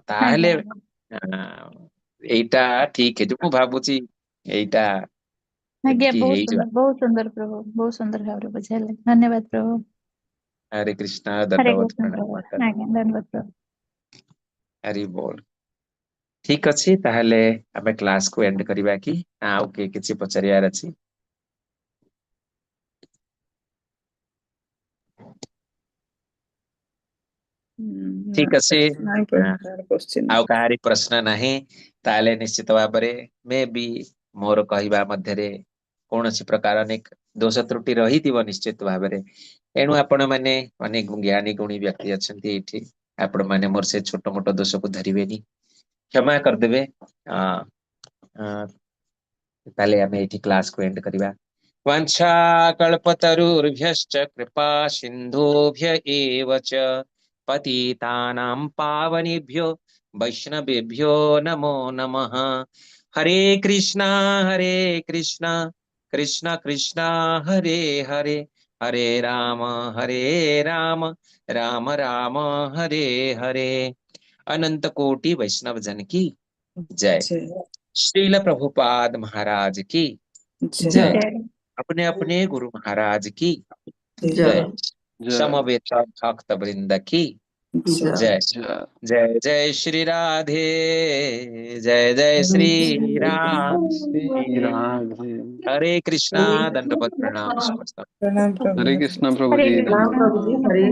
ତାହେଲେ ଏଇଟା ଠିକ ହେଇଯିବ। ମୁଁ ଭାବୁଛି ଏଇଟା ଆଜ୍ଞା, ବହୁତ ସୁନ୍ଦର, ବହୁତ ସୁନ୍ଦର ପ୍ରଭୁ, ବହୁତ ସୁନ୍ଦର ଭାବରେ ବୁଝାଇଲେ, ଧନ୍ୟବାଦ ପ୍ରଭୁ। ହରେ କୃଷ୍ଣ, ଧନ୍ୟବାଦ ପ୍ରଣାମ। ଆଜ୍ଞା, ଧନ୍ୟବାଦ ପ୍ରଭୁ। ହରି ବୋଲ। ଠିକ ଅଛି, ତାହେଲେ ଆମେ କ୍ଲାସକୁ ଏଣ୍ଡ କରିବା କି ଆଉ କିଏ କିଛି ପଚାରିବାର ଅଛି? ଠିକ ଅଛି, ଆଉ କାହାରି ପ୍ରଶ୍ନ ନାହିଁ? ତାହେଲେ ନିଶ୍ଚିତ ଭାବରେ ମେ ବି ମୋର କହିବା ମଧ୍ୟରେ କୌଣସି ପ୍ରକାର ଅନେକ ଦୋଷ ତ୍ରୁଟି ରହିଥିବ ନିଶ୍ଚିତ ଭାବରେ। ଏଣୁ ଆପଣ ମାନେ ଅନେକ ଜ୍ଞାନୀ ଗୁଣୀ ବ୍ୟକ୍ତି ଅଛନ୍ତି ଏଇଠି, ଆପଣ ମାନେ ମୋର ସେ ଛୋଟ ମୋଟ ଦୋଷକୁ ଧରିବେନି, କ୍ଷମା କରିଦେବେ। ତାହେଲେ ଆମେ ଏଇଠି କ୍ଲାସକୁ ଏଣ୍ଡ କରିବା। वाञ्छाकल्पतरुभ्यश्च कृपा सिन्धुभ्य एव च पतितानां पावनेभ्यो वैष्णवेभ्यो नमो नमः। हरे कृष्णा हरे कृष्णा कृष्ण कृष्ण हरे हरे, हरे राम हरे राम राम राम हरे हरे। अनंत कोटि वैष्णव जन की जय। श्रील प्रभुपाद महाराज की जय। अपने अपने गुरु महाराज की जय। समवेत भक्त वृंद की जय। जय जय श्री राधे, जय जय श्री राधे। हरे कृष्णा, दंडवत प्रणाम। प्रणाम हरे कृष्णा प्रभु जी। हरे।